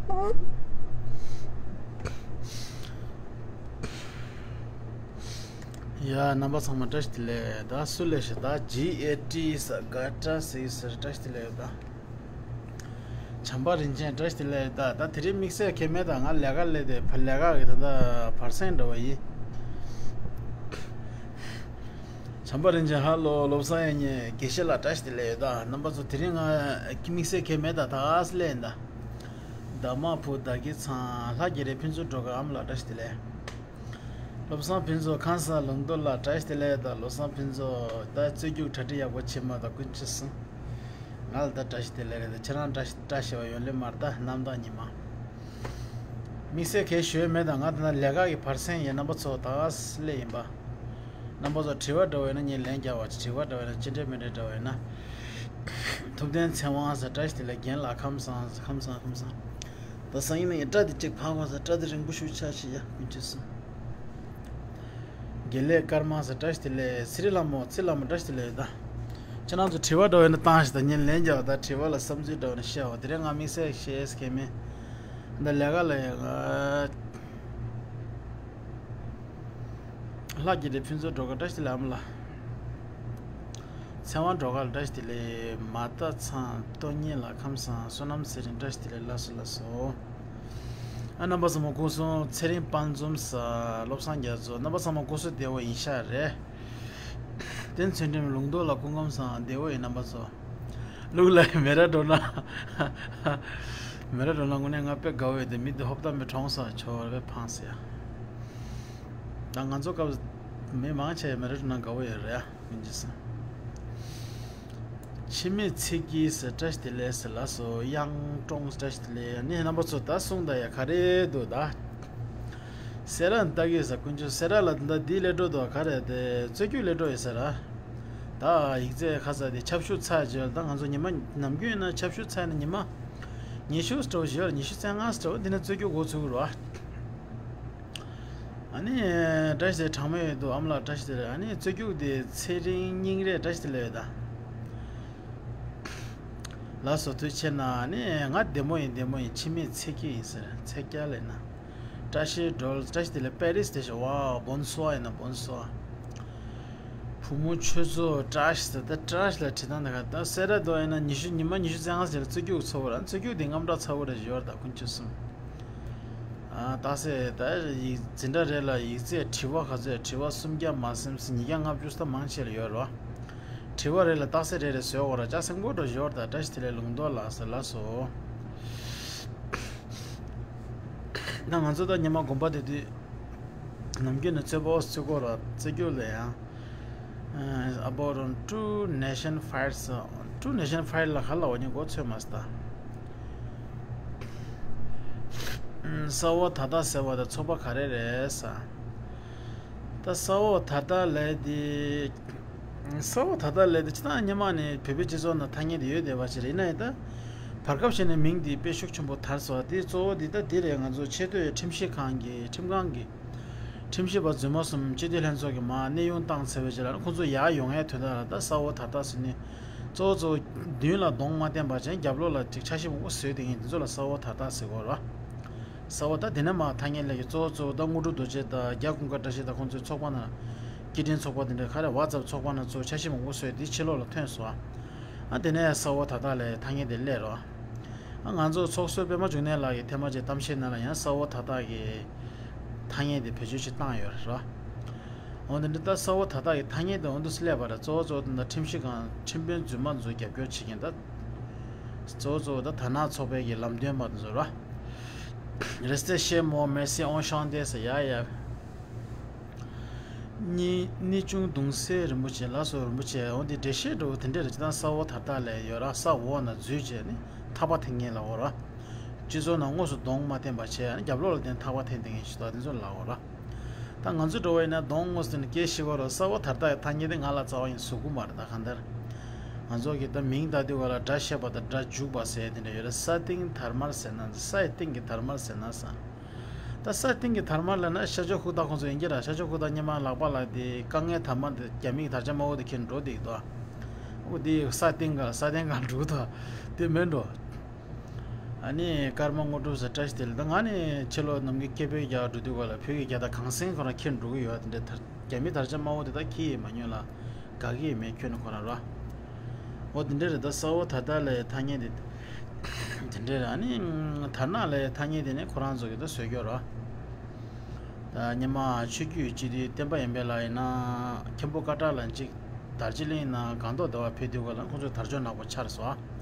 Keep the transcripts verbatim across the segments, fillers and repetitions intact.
ཡ། རྣམ་པ་ཚང་མ་བཀྲ་ཤིས་བདེ་ལེགས། ད་སུ་ལས་ཤི། ད་ཇི་ཨེ་ཊི་ས་ག་ཏྲ་སི་ཟེར། བཀྲ་ཤིས་བདེ་ལེགས། ད་བྱམས་པ་རིན་ཆེན་བཀྲ་ཤིས་བདེ་ལེགས། ད་ད་དེ་རིང་དམིགས་བསལ་གལ་མེད། ད་ང་ལས་ཀ་ལས་དེ་ཕ་ལས་ཀ་གི་ད་ད་བར་སེང་འགྲོ་བ་ཡིན། བྱམས་པ་རིན་ཆེན་ཧ་ལོ། བློ་བཟང་ཡང་ཉེ་དགེ་བཤེས་ལགས་བཀྲ་ཤིས་བདེ་ལེགས། ད་རྣམ་པ་ཚོ་དེ་རིང་ང་དམིགས་བསལ་གལ་མེད། ད་ད་ཨ་སི་ལས་ཡིན། ད་ད་མ་བུ་ད་གི་ཚང་ལྷ་རྒྱལ་རེ་ཕུན་ཚོགས་སྒྲོལ་དཀར་ཨ་མ་ལགས་བཀྲ་ཤིས་བདེ་ལེགས། བློ་བཟང་ཕུན་ཚོགས་ཁམས་བཟང་ལུང་རྟོགས་ལགས་བཀྲ་ཤིས་བདེ་ལེགས། ད་བློ་བཟང་ཕུན་ཚོགས་ད་རྩོད་རྒྱུགས་གྲ་སྒྲིག་ཡག་པོ་བྱེད་མ། ད་ཀུན་མཁྱེན་གསུམ། ང་ལ་ད་བཀྲ་ཤིས་བདེ་ལེགས་རེད། ད་ཁྱེད་རང་བཀྲ་ཤིས་བཀྲ་ཤིས་པ་ཡོང་ལེ་མར་ད་རྣམ་དག་ཉི་མ། དམིགས་བསལ་གལ་ཞུ་ཡས་མེད། ད་ང་ད་ན་ལས་ཀ་གི་བར་སེང་ཡིན། རྣམ་པ་ཚོ་ད་ག་སླེ་ཡིན་པ། རྣམ་པ་ཚོ་དྲི་བ་འདྲ་བ་ཡོད་ན་ངས་ལན་རྒྱག་པ། དྲི་བ་འདྲ་བ་ཡོད་ན་ཅི་འདྲ་མི་འདྲ་འདྲ་བ་ཡོད་ན། ཐུབ་བསྟན་ཚེ་དབང་ཟེར་བཀྲ་ཤིས་བདེ་ལེགས། རྒན་ལགས་ཁམས་བཟང་། ཁམས་བཟང་། ཁམས་བཟང་། ད་སང་ཉིན་ནས་སྐྲ་དེ་གཅིག་ཕར་གོང་ས། སྐྲ་དེ་རིང་པོ་ཞིག་ཆགས་ཤིག་ཡ། ཀུན་མཁྱེན་གསུམ། དགེ་ལེགས་ཀརྨ་ཟེར་བཀྲ་ཤིས་བདེ་ལེགས། ཚེ་རིང་ལྷ་མོ། ཚེ་ལྷ་མོ་བཀྲ་ཤིས་བདེ་ལེགས། ད་ཁྱེད་རང་ཚོ་དྲི་བ་འདྲ་བ་ཡོད་ན་བཏང་ཞིག་ད་ངས་ལན་རྒྱག་པ། ད་དྲི་བ་ལ་བསམ་ཚུལ་འདྲ་བ་ན་བཤད་པ། དེ་རིང་ང་དམིགས་བསལ་བཤད་ཡས་གལ་མེད། ད་ལས་ཀ་ལ་ཡོད་ང་། ལྷ་རྒྱལ་རེ་ཕུན་ཚོགས་སྒྲོལ་དཀར་བཀྲ་ཤིས་བདེ་ལེགས། ཨ་མ་ལགས། ཚེ་དབང་སྒྲོལ་དཀར་བཀྲ་ཤིས་བདེ་ལེགས། མ་ད་ཚང་སྟོང་ཉིད་ལགས་ཁམས་བཟང་། བསོད་ནམས་ཚེ་རིང་བཀྲ་ཤིས་བདེ་ལེགས། ལགས་སོ་ལགས་སོ། ཨ་རྣམ་པ་ཚང་མ་སྐུ་གཟུགས། ཚེ་རིང་དཔལ་འཛོམས་ས། བློ་བཟང་རྒྱ་མཚོ། རྣམ་པ་ཚང་མ་སྐུ་གཟུགས་བདེ་པོ་ཡིན་ཤག་རེད། བསྟན་ཚུལ་ཁྲིམས་ལུང་རྟོགས་ལགས་སྐུ་ཁམས་བཟང་། བདེ་པོ་ཡིན་རྣམ་པ་ཚོ། ལུག་ལ་མེ་ར་འགྲོ་ན། མེ་ར་འགྲོ་ན་དངོས་གནས་ང་དཔེ་དགའ་བོ་ཡོད་དེ། མི་འདི་ཧོབ་ཏ་མི་གྲོངས་ས་ཆོ་རེ་ཕངས་ཟེར་ཡ། ད་ང་ཚོ་སྐབས་མི་མང་ཆེ་མེ་ར་འགྲོ་ན་དགའ་བོ་ཡོད་རེད་ཡ། མི་འཇིགས་སེ། འཆི་མེད་ཚེ་སྐྱིད་ཟེར་བཀྲ་ཤིས་བདེ་ལེགས་ཟེར། ལགས་སོ། གཡང་ཀྲོང་བཀྲ་ཤིས་བདེ་ལེགས། ཨ་ནི་རྣམ་པ་ཚོ་ད་གསུང་ད་ཡ་ག་རེ་འདུག་ད། སེ་ར་ནི་ལྟ་གི་ས། དཀོན་མཆོག་སེ་ར་ལ་འདི་འདི་ལས་འགྲོ་འདུག་ག་རེ་དེ་རྩོད་རྒྱུགས་ལས་འགྲོ་ཡོད་ས་ར། ད་ཡིག་ཚད་ཁ་ཚ་དེ་ཆབ་ཤུགས་ཚ་བྱས། ད་ང་ཚོ་ཉི་མ་ནམ་རྒྱུན་ན་ཆབ་ཤུགས་ཚ་ན་ཉི་མ་ཉི་ཤུ་སྤྲོ་བཞི་ཉི་ཤུ་རྩ་ལྔ་སྤྲོ་འདི་ན་རྩོད་རྒྱུགས་འགོ་ཚུགས་རོ། ཨ་ནི་བཀྲ་ཤིས་བདེ་ལེགས་གྲངས་མེད་ཡོད་འདུག་ཨ་མ་ལགས་བཀྲ་ཤིས་བདེ་ལེགས། ཨ་ནི་རྩོད་རྒྱུགས་དེ་ཚེ་རིང་སྙིང་རེ་བཀྲ་ཤིས་བདེ་ལེགས་ཡོད་ད། ལགས་སོ། ཐུགས་རྗེ་ཆེ་གནང་། ཨ་ནི་ང་བདེ་མོ་ཡིན། བདེ་མོ་ཡིན། འཆི་མེད་ཚེ་སྐྱིད་ཡིན་ཟེར། ཚེ་སྐྱིད་ལས་ན། བཀྲ་ཤིས་སྒྲོལ། བཀྲ་ཤིས་བདེ་ལེགས་པེ་རིས་དེ་ཤོ། ཝའོ། བོན་སོ་ཡིན་ན་བོན་སོ། བུ་མོ་ཆོས་ཚོགས་བཀྲ་ཤིས་ཟེར། ད་བཀྲ་ཤིས་ལ་བྲིས་སྟངས་དེ་ག་ད་སེ་ར་དོ་ཡིན་ན་ཉི་ཤུ་ཉི་མ་ཉི་ཤུ་རྩ་ལྔ་ཟེར་རྩོད་རྒྱུགས་ཚོ་བ་ར། རྩོད་རྒྱུགས་དེ་དངངས་སྐྲག་ཚ་བོ་ར་ཞོར་ད་དཀོན་མཆོག་གསུམ། ཨ་ད་སེ་ད་ཡིག་འཛིན་གྲྭ་རེ་ལ་ཡིག་ཚད་དྲི་བ་ག་ཚོད། དྲི་བ་སུམ་བརྒྱ་མ་ཟིན་ཟིན་ཉིས་བརྒྱ་ལྔ་བཅུ་ད་མང་ཆེ་ལ་ཡོད་རོ། དྲི་བ་རེ་ལ་རྟགས་གསལ་རེ་རེ་བཟོས་འོ་ར། ལྕགས་སེང་པོ་འགྲོ་ཞོར་དང་བཀྲ་ཤིས་བདེ་ལེགས་ལུང་རྟོགས་ལགས་ཟེར། ལགས་སོ། ད་ང་ཚོ་ད་ཉི་མ་དགོན་པ་དེ་དུས་ནམ་རྒྱུན་ནས་རྩོད་པ་རྩོད་གོ་ར། རྩོད་རྒྱུགས་ལ་ཡང་ཨ་བོ་རོན་ཊུ་ནེ་ཤན་ཕའེཊ་ཟེར། ཊུ་ནེ་ཤན་ཕའེཊ་ལ་ག་ལ་བ་ཉི་མགོ་ཚོད་མ་སྟ། ས་འོག་ད་ལྟ་ཟེར་བ་དང་ཚོགས་པ་ག་རེ་རེད་ཟེར། ད་ས་འོག་ད་ལྟ་ལས་དེ། ས་འོག་ད་ལྟ་ལས་དེ་སྤྱིར་བཏང་སྔོན་མ་ནས་བོད་པའི་སྤྱི་ཚོགས་ནང་ཐ་སྙད་དེ་ཡོད་བསྡད་པ་ཞིག་རེད། ཡིན་ན་ཡང་ད་བར་སྐབས་ཤིག་ནས་མིང་དེ་དཔེ་ཤུགས་ཆེན་པོ་དར་སོང་། དེ་གཙོ་བོ་དེ་ད་དེ་རེད། ང་ཚོ་ཆེས་མཐོའི་ཁྲིམས་ཞིབ་ཁང་གི་ཁྲིམས་ཁང་གི་ཁྲིམས་ཞིབ་པ་རྫུན་མ་གསུམ་སྤྱི་འཐུས་ལྷན་ཚོགས་ཀྱི་མར་གནས་དབྱུང་བཏང་ཚར་བའི་རྗེས་ལ་ཁོང་ཚོ་ཡར་ཡོང་ཡའི་དོན་དག་ལ་ད་ས་འོག་ད་ལྟ་ཟེར་ནས་གཙོ་བོ་གཙོ་བོ་མདུན་ལ་གདོང་མ་བསྟན་པ་བྱས་རྒྱབ་ལོགས་ལ་ཅིག་ཆ་ཤས་མང་པོ་བཟོས་བསྡད་མཁན་དེ་ཚོ་ལ་ས་འོག་ད་ལྟ་ཟེར་གོ་ར། ས་འོག་ད་དེ་ནས་མར་ཐ་སྙད་ལས་ཀྱི་གཙོ་བོ་གཙོ་བོ་ད་དངོས་གྲུབ་རྡོ་རྗེ་དང་རྒྱ་ཀུན་དགའ་བཀྲ་ཤིས་དང་ཁོང་ཚོའི་ཚོགས་པ་ནང་། སྐད་འཕྲིན་ཚོགས་པ་དེ་འདྲ་ག་རེ་ཝ་ཙབ་ཚོགས་པ་ནང་ཚོ་ཆ་ཤས་མང་པོ་བཟོས་དེ་ཕྱི་ལོགས་ལ་ཐོན་སོང་། ཨ་དེ་ནས་ས་འོག་ད་ལྟ་ལས་ཐ་སྙད་དེ་སླེབས་རོ། ཨ་ང་ཚོ་ཚོགས་གཙོ་པད་མ་འབྱུང་གནས་ལགས་ཀྱིས་ཐེངས་མ་གཅིག་གཏམ་བཤད་ནང་ལ་ཡང་ས་འོག་ད་ལྟ་གི་ཐ་སྙད་དེ་བེད་སྤྱོད་ཅིག་བཏང་ཡོད་རེད་རོ། འོ་དེ་འདྲ་ད་ས་འོག་ད་ལྟ་གི་ཐ་སྙད་དེ་འོ་འདུག་སེ་སླེབས་པ་རེད། གཙོ་བོ་གཙོ་བོ་དེ་འདྲ་ཁྲིམས་ཞིབ་ཁང་ཁྲིམས་དཔོན་རྫུན་མ་ཚོ་རྒྱབ་སྐྱོར་བྱེད་མཁན་ད། གཙོ་བོ་གཙོ་བོ་ད་དར་ནག་ཚོགས་པའི་གི་ལམ་སྟོན་པ་དེ་ཚོ་ར། Restez chez moi, merci, enchanté ཟེར་ཡ་ཡ། ནི་ནི་ཅུང་གདུང་སྲས་རིན་པོ་ཆེ། ལགས་སོ་རིན་པོ་ཆེ། འོ་འདི་འགྲེལ་བཤད་འདྲ་བོ་དེ་འདྲས་རེད། ཅི་ལྟར་ས་འོག་ད་ལྟ་ལས་ཡོད་ར། ས་འོག་ན་འཛུལ་བྱས་ནི་ཐག་པ་འཐེན་མཁན་ལ་འོ་ར། སྤྱི་ཚོགས་ནང་དངོས་སུ་གདོང་མ་བསྟན་པ་བྱས་ནི་རྒྱབ་ལོགས་ལ་བསྟན་ཐག་པ་འཐེན་བསྡད་མཁན་ཞིག་ད་དེ་ཚོ་ལ་འོ་ར། ད་ང་ཚོ་འདྲ་བོ་ཡིན་ན་གདོང་དངོས་སུ་ནི་སྐད་ཤེས་གོ་ར། ས་འོག་ད་ལྟ་ཐ་སྙད་དེ་ང་ལ་རྩ་བ་ཡིན་ཟུག་གི་མ་རེད། ད་གང་ལྟར་ང་ཚོ་གི་ད་མིང་ད་དུས་ག་ལ་སྒྲ་བཤད་པ་དང་སྒྲ་འཇུག་པ་ཟེར་དེ་འདྲ་ཡོད་ར། ས་སྟེང་དར་དམར་ཟེར་ན། སའི་སྟེང་གི་དར་དམར་ཟེར་ན་ས། ད་ས་སྟེང་གི་དར་དམར་ལབ་ན་ཤར་ཕྱོགས་ཁུག་རྟ་ཁོང་ཚོ་ཡིན་གྱི་ར། ཤར་ཕྱོགས་ཁུག་རྟ་སྔོན་མ་ལག་པ་ལ་དེ་དཀའ་ངལ་དར་དམར་དེ་རྒྱ་མིའི་དར་ཆ་དམར་པོ་དེ་ཁྱེར་འགྲོ་བསྡད་ཀྱི་འདུག་འོ་དེ་ས་སྟེང་ག་ས་སྟེང་ག་འགྲོ་གི་འདུག་དེ་མིན་འགྲོ། ཨ་ནི་ཀརྨ་དངོས་གྲུབ་ཟེར་བཀྲ་ཤིས་བདེ་ལེགས། ད་ང་ནི་ཕྱི་ལོགས་ནམ་རྒྱུན་སྐད་འབོད་རྒྱག་འགྲོ་དུས་སྐབས་ལ་བོད་ཀྱི་རྒྱལ་དར་གང་སེང་ཁོ་རང་འཁྱེར་འགྲོ་གི་ཡོད། དེ་འདྲའི་དར་རྒྱ་མི་དར་ཆ་དམར་པོ་དེ་དག་འཁྱེར་ཡོད་མ་མྱོང་ལ། དགའ་གི་མེད་ཁྱོད་ནི་ཁོ་རང་ར། འོ་དེ་འདྲ་རེད། ད་ས་འོག་ད་ལྟ་ལའི་ཐ་སྙད་དེ་དེ་འདྲ་རེད། ཨ་ནི་དར་ནག་ལའི་ཐ་སྙད་དེ་ནི་ཁོ་རང་ཚོ་གི་ད་བཟོས་ཀྱོག་ར། ད་སྔོན་མ་ཆོས་བརྒྱུད་སྤྱི་འཐུས་བསྟན་པ་ཡར་འཕེལ་ལགས་ཡིན་ན་མཁན་པོ་ཀ་ཏྲ་ལ་གཅིག་དར་ཇི་ལིང་ནང་སྒང་ཏོག་ཟླ་བ་ཕེབས་དུས་སྐབས་ལ་ཁོང་ཚོས་དར་ལྕོག་ནག་པོ་འཕྱར་སོང་།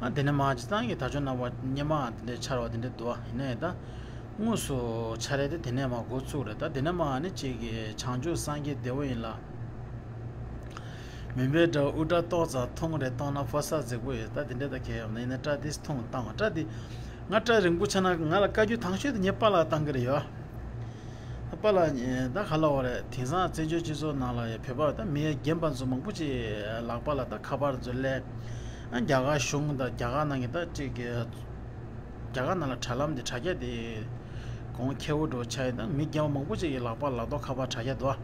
ཨ་དེ་ནས་མར་སྤྱིར་བཏང་གི་དར་ལྕོག་ནག་པོ་སྔོན་མ་དེ་འདྲ་འཕྱར་བ་དེ་འདྲ་འདུག་ཡིན་ན་ཡང་ད་དངོས་སུ་འཕྱར་ཡས་དེ་དེ་ནས་མར་འགོ་བཙུགས་རེད། ད་དེ་ནས་མར་ནི་གཅིག་གི་བྱང་ཆུབ་སངས་རྒྱས་བདེ་བོ་ཡིན་ལ། མུན་པའི་དགྲ་བོ་དབུ་སྐྲ་ཏོག་ཙམ་ཐུང་རེ་གཏོང་ན་ཕོ་གསར་མཛེས་པོ་ཡོད། ད་དེ་འདྲ་ད་གལ་ཡོད་ན་ཡིན་ན་སྐྲ་དེ་ཐུང་བཏང་བ། སྐྲ་དེ་ང་སྐྲ་རིང་པོ་ཆགས་ན་ང་ལ་བཀའ་བཀྱོན་དང་ཤོས་དེ་ངའི་པཱ་ལགས་བཏང་གི་རེད་ཡོད། པཱ་ལགས་ཉེ་ད་ག་ལ་བ་རེད། དེང་སང་བཙན་བྱོལ་སྤྱི་ཚོགས་ནང་ལ་ཡ་བོད་པ་ད་མི་རྒན་པ་ཚོ་མང་པོ་ཅིག་ལག་པ་ལ་ད་ཁ་པར་ཚོ་སླེབས། ཨ་རྒྱ་གར་གཞུང་དང་རྒྱ་གར་ནང་གི་ད་ཅིག་གི་རྒྱ་གར་ནང་ལ་དྲ་ལམ་དེ་དྲ་རྒྱ་དེ་གོང་ཁེ་བོ་འགྲོ་ཆགས་ཡིན། ད་མི་རྒན་པ་མང་པོ་ཅིག་གི་ལག་པ་ལག་ཐོག་ཁ་པར་དྲ་རྒྱ་འདུག་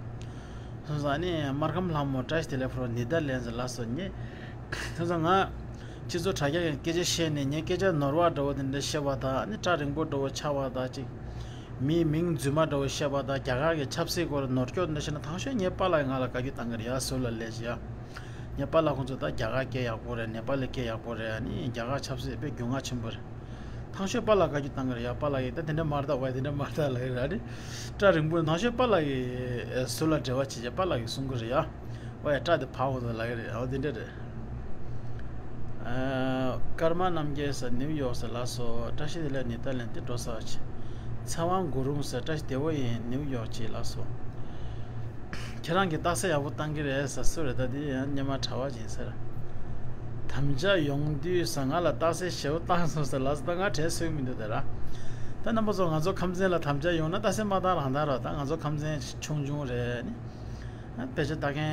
སོང་ཙང་ནི་སྨར་ཁམས་ལྷ་མོ་བཀྲ་ཤིས་བདེ་ལེགས་ཕོ་རོག་ནི་དར་ལན་ཟེར་ལ་སོགས་ཉེ། སོང་ཙང་ང་སྤྱི་ཚོགས་དྲ་རྒྱ་གི་སྐད་ཆ་བཤད་ནས་ངའི་སྐད་ཆ་ནོར་བ་འདྲ་བོ་དེ་འདྲ་བཤད་པ་དང་ནི་སྐྲ་རིང་པོ་འདྲ་བོ་འཕྱར་བ་དང་ཅིག་མིའི་མིང་རྫུན་མ་འདྲ་བོ་བཤད་པ་དང་རྒྱ་གར་གྱི་ཆབ་སྲིད་སྐོར་ནོར་སྐྱོན་འདྲ་བཤད་ན་དང་ཤོས་ངའི་པཱ་ལགས་ང་ལ་བཀའ་བཀྱོན་བཏང་གི་རེད་ཡ། ཟུར་ལ་སླེབས་ཤིག་ཡ། ངའི་པཱ་ལགས་ཁོང་ཚོ་ད་རྒྱ་གར་སྐད་ཡག་པོ་རེད། ནེ་པ་ལི་སྐད་ཡག་པོ་རེད། ཨ་ནི་རྒྱ་གར་ཆབ་སྲིད་དཔེ་རྒྱུས་མངའ་ཆེན་པོ་རེད། དང་ཤོས་པཱ་ལགས་བཀའ་བཀྱོན་བཏང་གི་རེད་ཡ། པཱ་ལགས་ཀྱིས་ད་དེ་འདྲ་མ་རེད་ད་བ་དེ་འདྲ་མ་རེད་ད་ལབ་ཀྱི་རེད། ཨ་ནི་སྐྲ་རིང་པོ་དང་ཤོས་པཱ་ལགས་ཀྱིས་ཟུར་ལ་འབྲེལ་བ་བྱེད་བྱས་པཱ་ལགས་ཀྱིས་གསུང་གི་རེད་ཡ། ཨོ་ཡ་སྐྲ་དེ་ཕར་འོང་དང་ལབ་ཀྱི་རེད། ཨོ་དེ་འདྲ་རེད། ཨ། ཀརྨ་རྣམ་རྒྱལ་ཟེར་ནིའུ་ཡོག་ཟེར་ལགས་སོ། བཀྲ་ཤིས་བདེ་ལེགས་ནི་ཏཱ་ལན་ཏི་འགྲོ་ས་ཆེ། ཚེ་དབང་གུ་རུང་ཟེར་བཀྲ་ཤིས་བདེ་བོ་ཡིན་ནིའུ་ཡོག་ཅེས་ལགས་སོ། ཁྱེད་རང་གིས་རྟགས་གསལ་ཡག་པོ་བཏང་གི་རེད་ཟེར་སུ་རེད། ད་འདི་ཡང་སྙན་མ་གྲྭ་བ་ཡིན་ཟེར། དམ་བཅའ་ཡོང་དུས་ཟེར་ང་ལ་རྟགས་གསལ་ཞེ་པོ་བཏང་སོང་ཟེར་ལགས་སོ། ད་ང་དྲན་སོང་མི་འདུག་ད་ར། ད་རྣམ་པ་ཚོ་ང་ཚོ་ཁམས་ཚན་ལ་དམ་བཅའ་ཡོང་ན་རྟགས་གསལ་མ་བཏང་རང་བཏང་རོགས། ད་ང་ཚོ་ཁམས་ཚན་ཆུང་ཆུང་རེད་ནི། ཨ་དཔེ་ཆ་ལྟ་མཁན་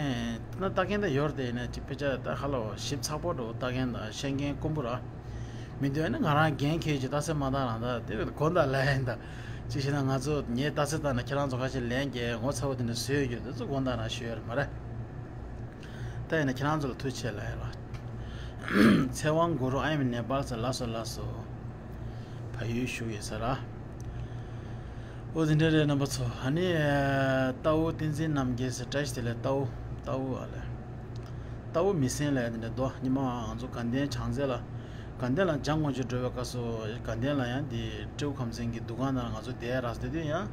ན་ལྟ་མཁན་ད་ཡོད་རེད། དེ་ནས་ཅིག་དཔེ་ཆ་ད་ཧ་ལོ་ཞིབ་ཚགས་པོ་འགྲོ་ལྟ་མཁན་དང་ཤེས་མཁན་དཀོན་པོ་ར། མི་འདུག་ཨ་ནི་ང་རང་འགན་འཁྱེར་གྱི་རྟགས་གསལ་མ་བཏང་རང་ད་དེ་དགོངས་དག་ལ་ཡིན་ད། ཅིག་བྱས་ན་ང་ཚོ་ངའི་རྟགས་གསལ་བཏང་ན་ཁྱེད་རང་ཚོ་ཁ་ཤས་ལན་རྒྱག་ངོ་ཚ་བོ་དེ་འདྲ་བཟོས་ཡོད་རྒྱུ་དེ་ཚོ་དགོངས་དག་རང་ཞུ་ཡོད་རེད་མ་རེད། ད་ཡིན་ན་ཁྱེད་རང་ཚོ་ལ་ཐུགས་རྗེ་ཆེ་ལབ་ཡོད་ར། ཚེ་དབང་གུ་རུ་ཨ་ཡིམ་ནེ་པཱལ་ཟེར་ལགས་སོ་ལགས་སོ། ཕ་ཡུལ་བཞུགས་ཡོད་ས་ར། ཨོ་དེ་འདྲ་རེད་རྣམ་པ་ཚོ། ཨ་ནི་རྟའུ་བསྟན་འཛིན་རྣམ་རྒྱལ་ཟེར་བཀྲ་ཤིས་བདེ་ལེགས། རྟའུ་རྟའུ་ཨ་ལས། རྟའུ་མི་སེང་ལ་ཡ་དེ་འདྲ་འདུག་ཉི་མ་ང་ཚོ་དགའ་ལྡན་བྱང་རྩེ་ལ། དགའ་ལྡན་ལ་འཇང་དགོན་ཆེན་འགྲོ་བའི་སྐབས་སུ་དགའ་ལྡན་ལ་ཡང་འདི་སྤྲེའུ་ཁམས་ཚན་གྱི་འདུ་ཁང་ནང་ང་ཚོ་བསྡད་ར་བསྡད་དུས་ཡང་།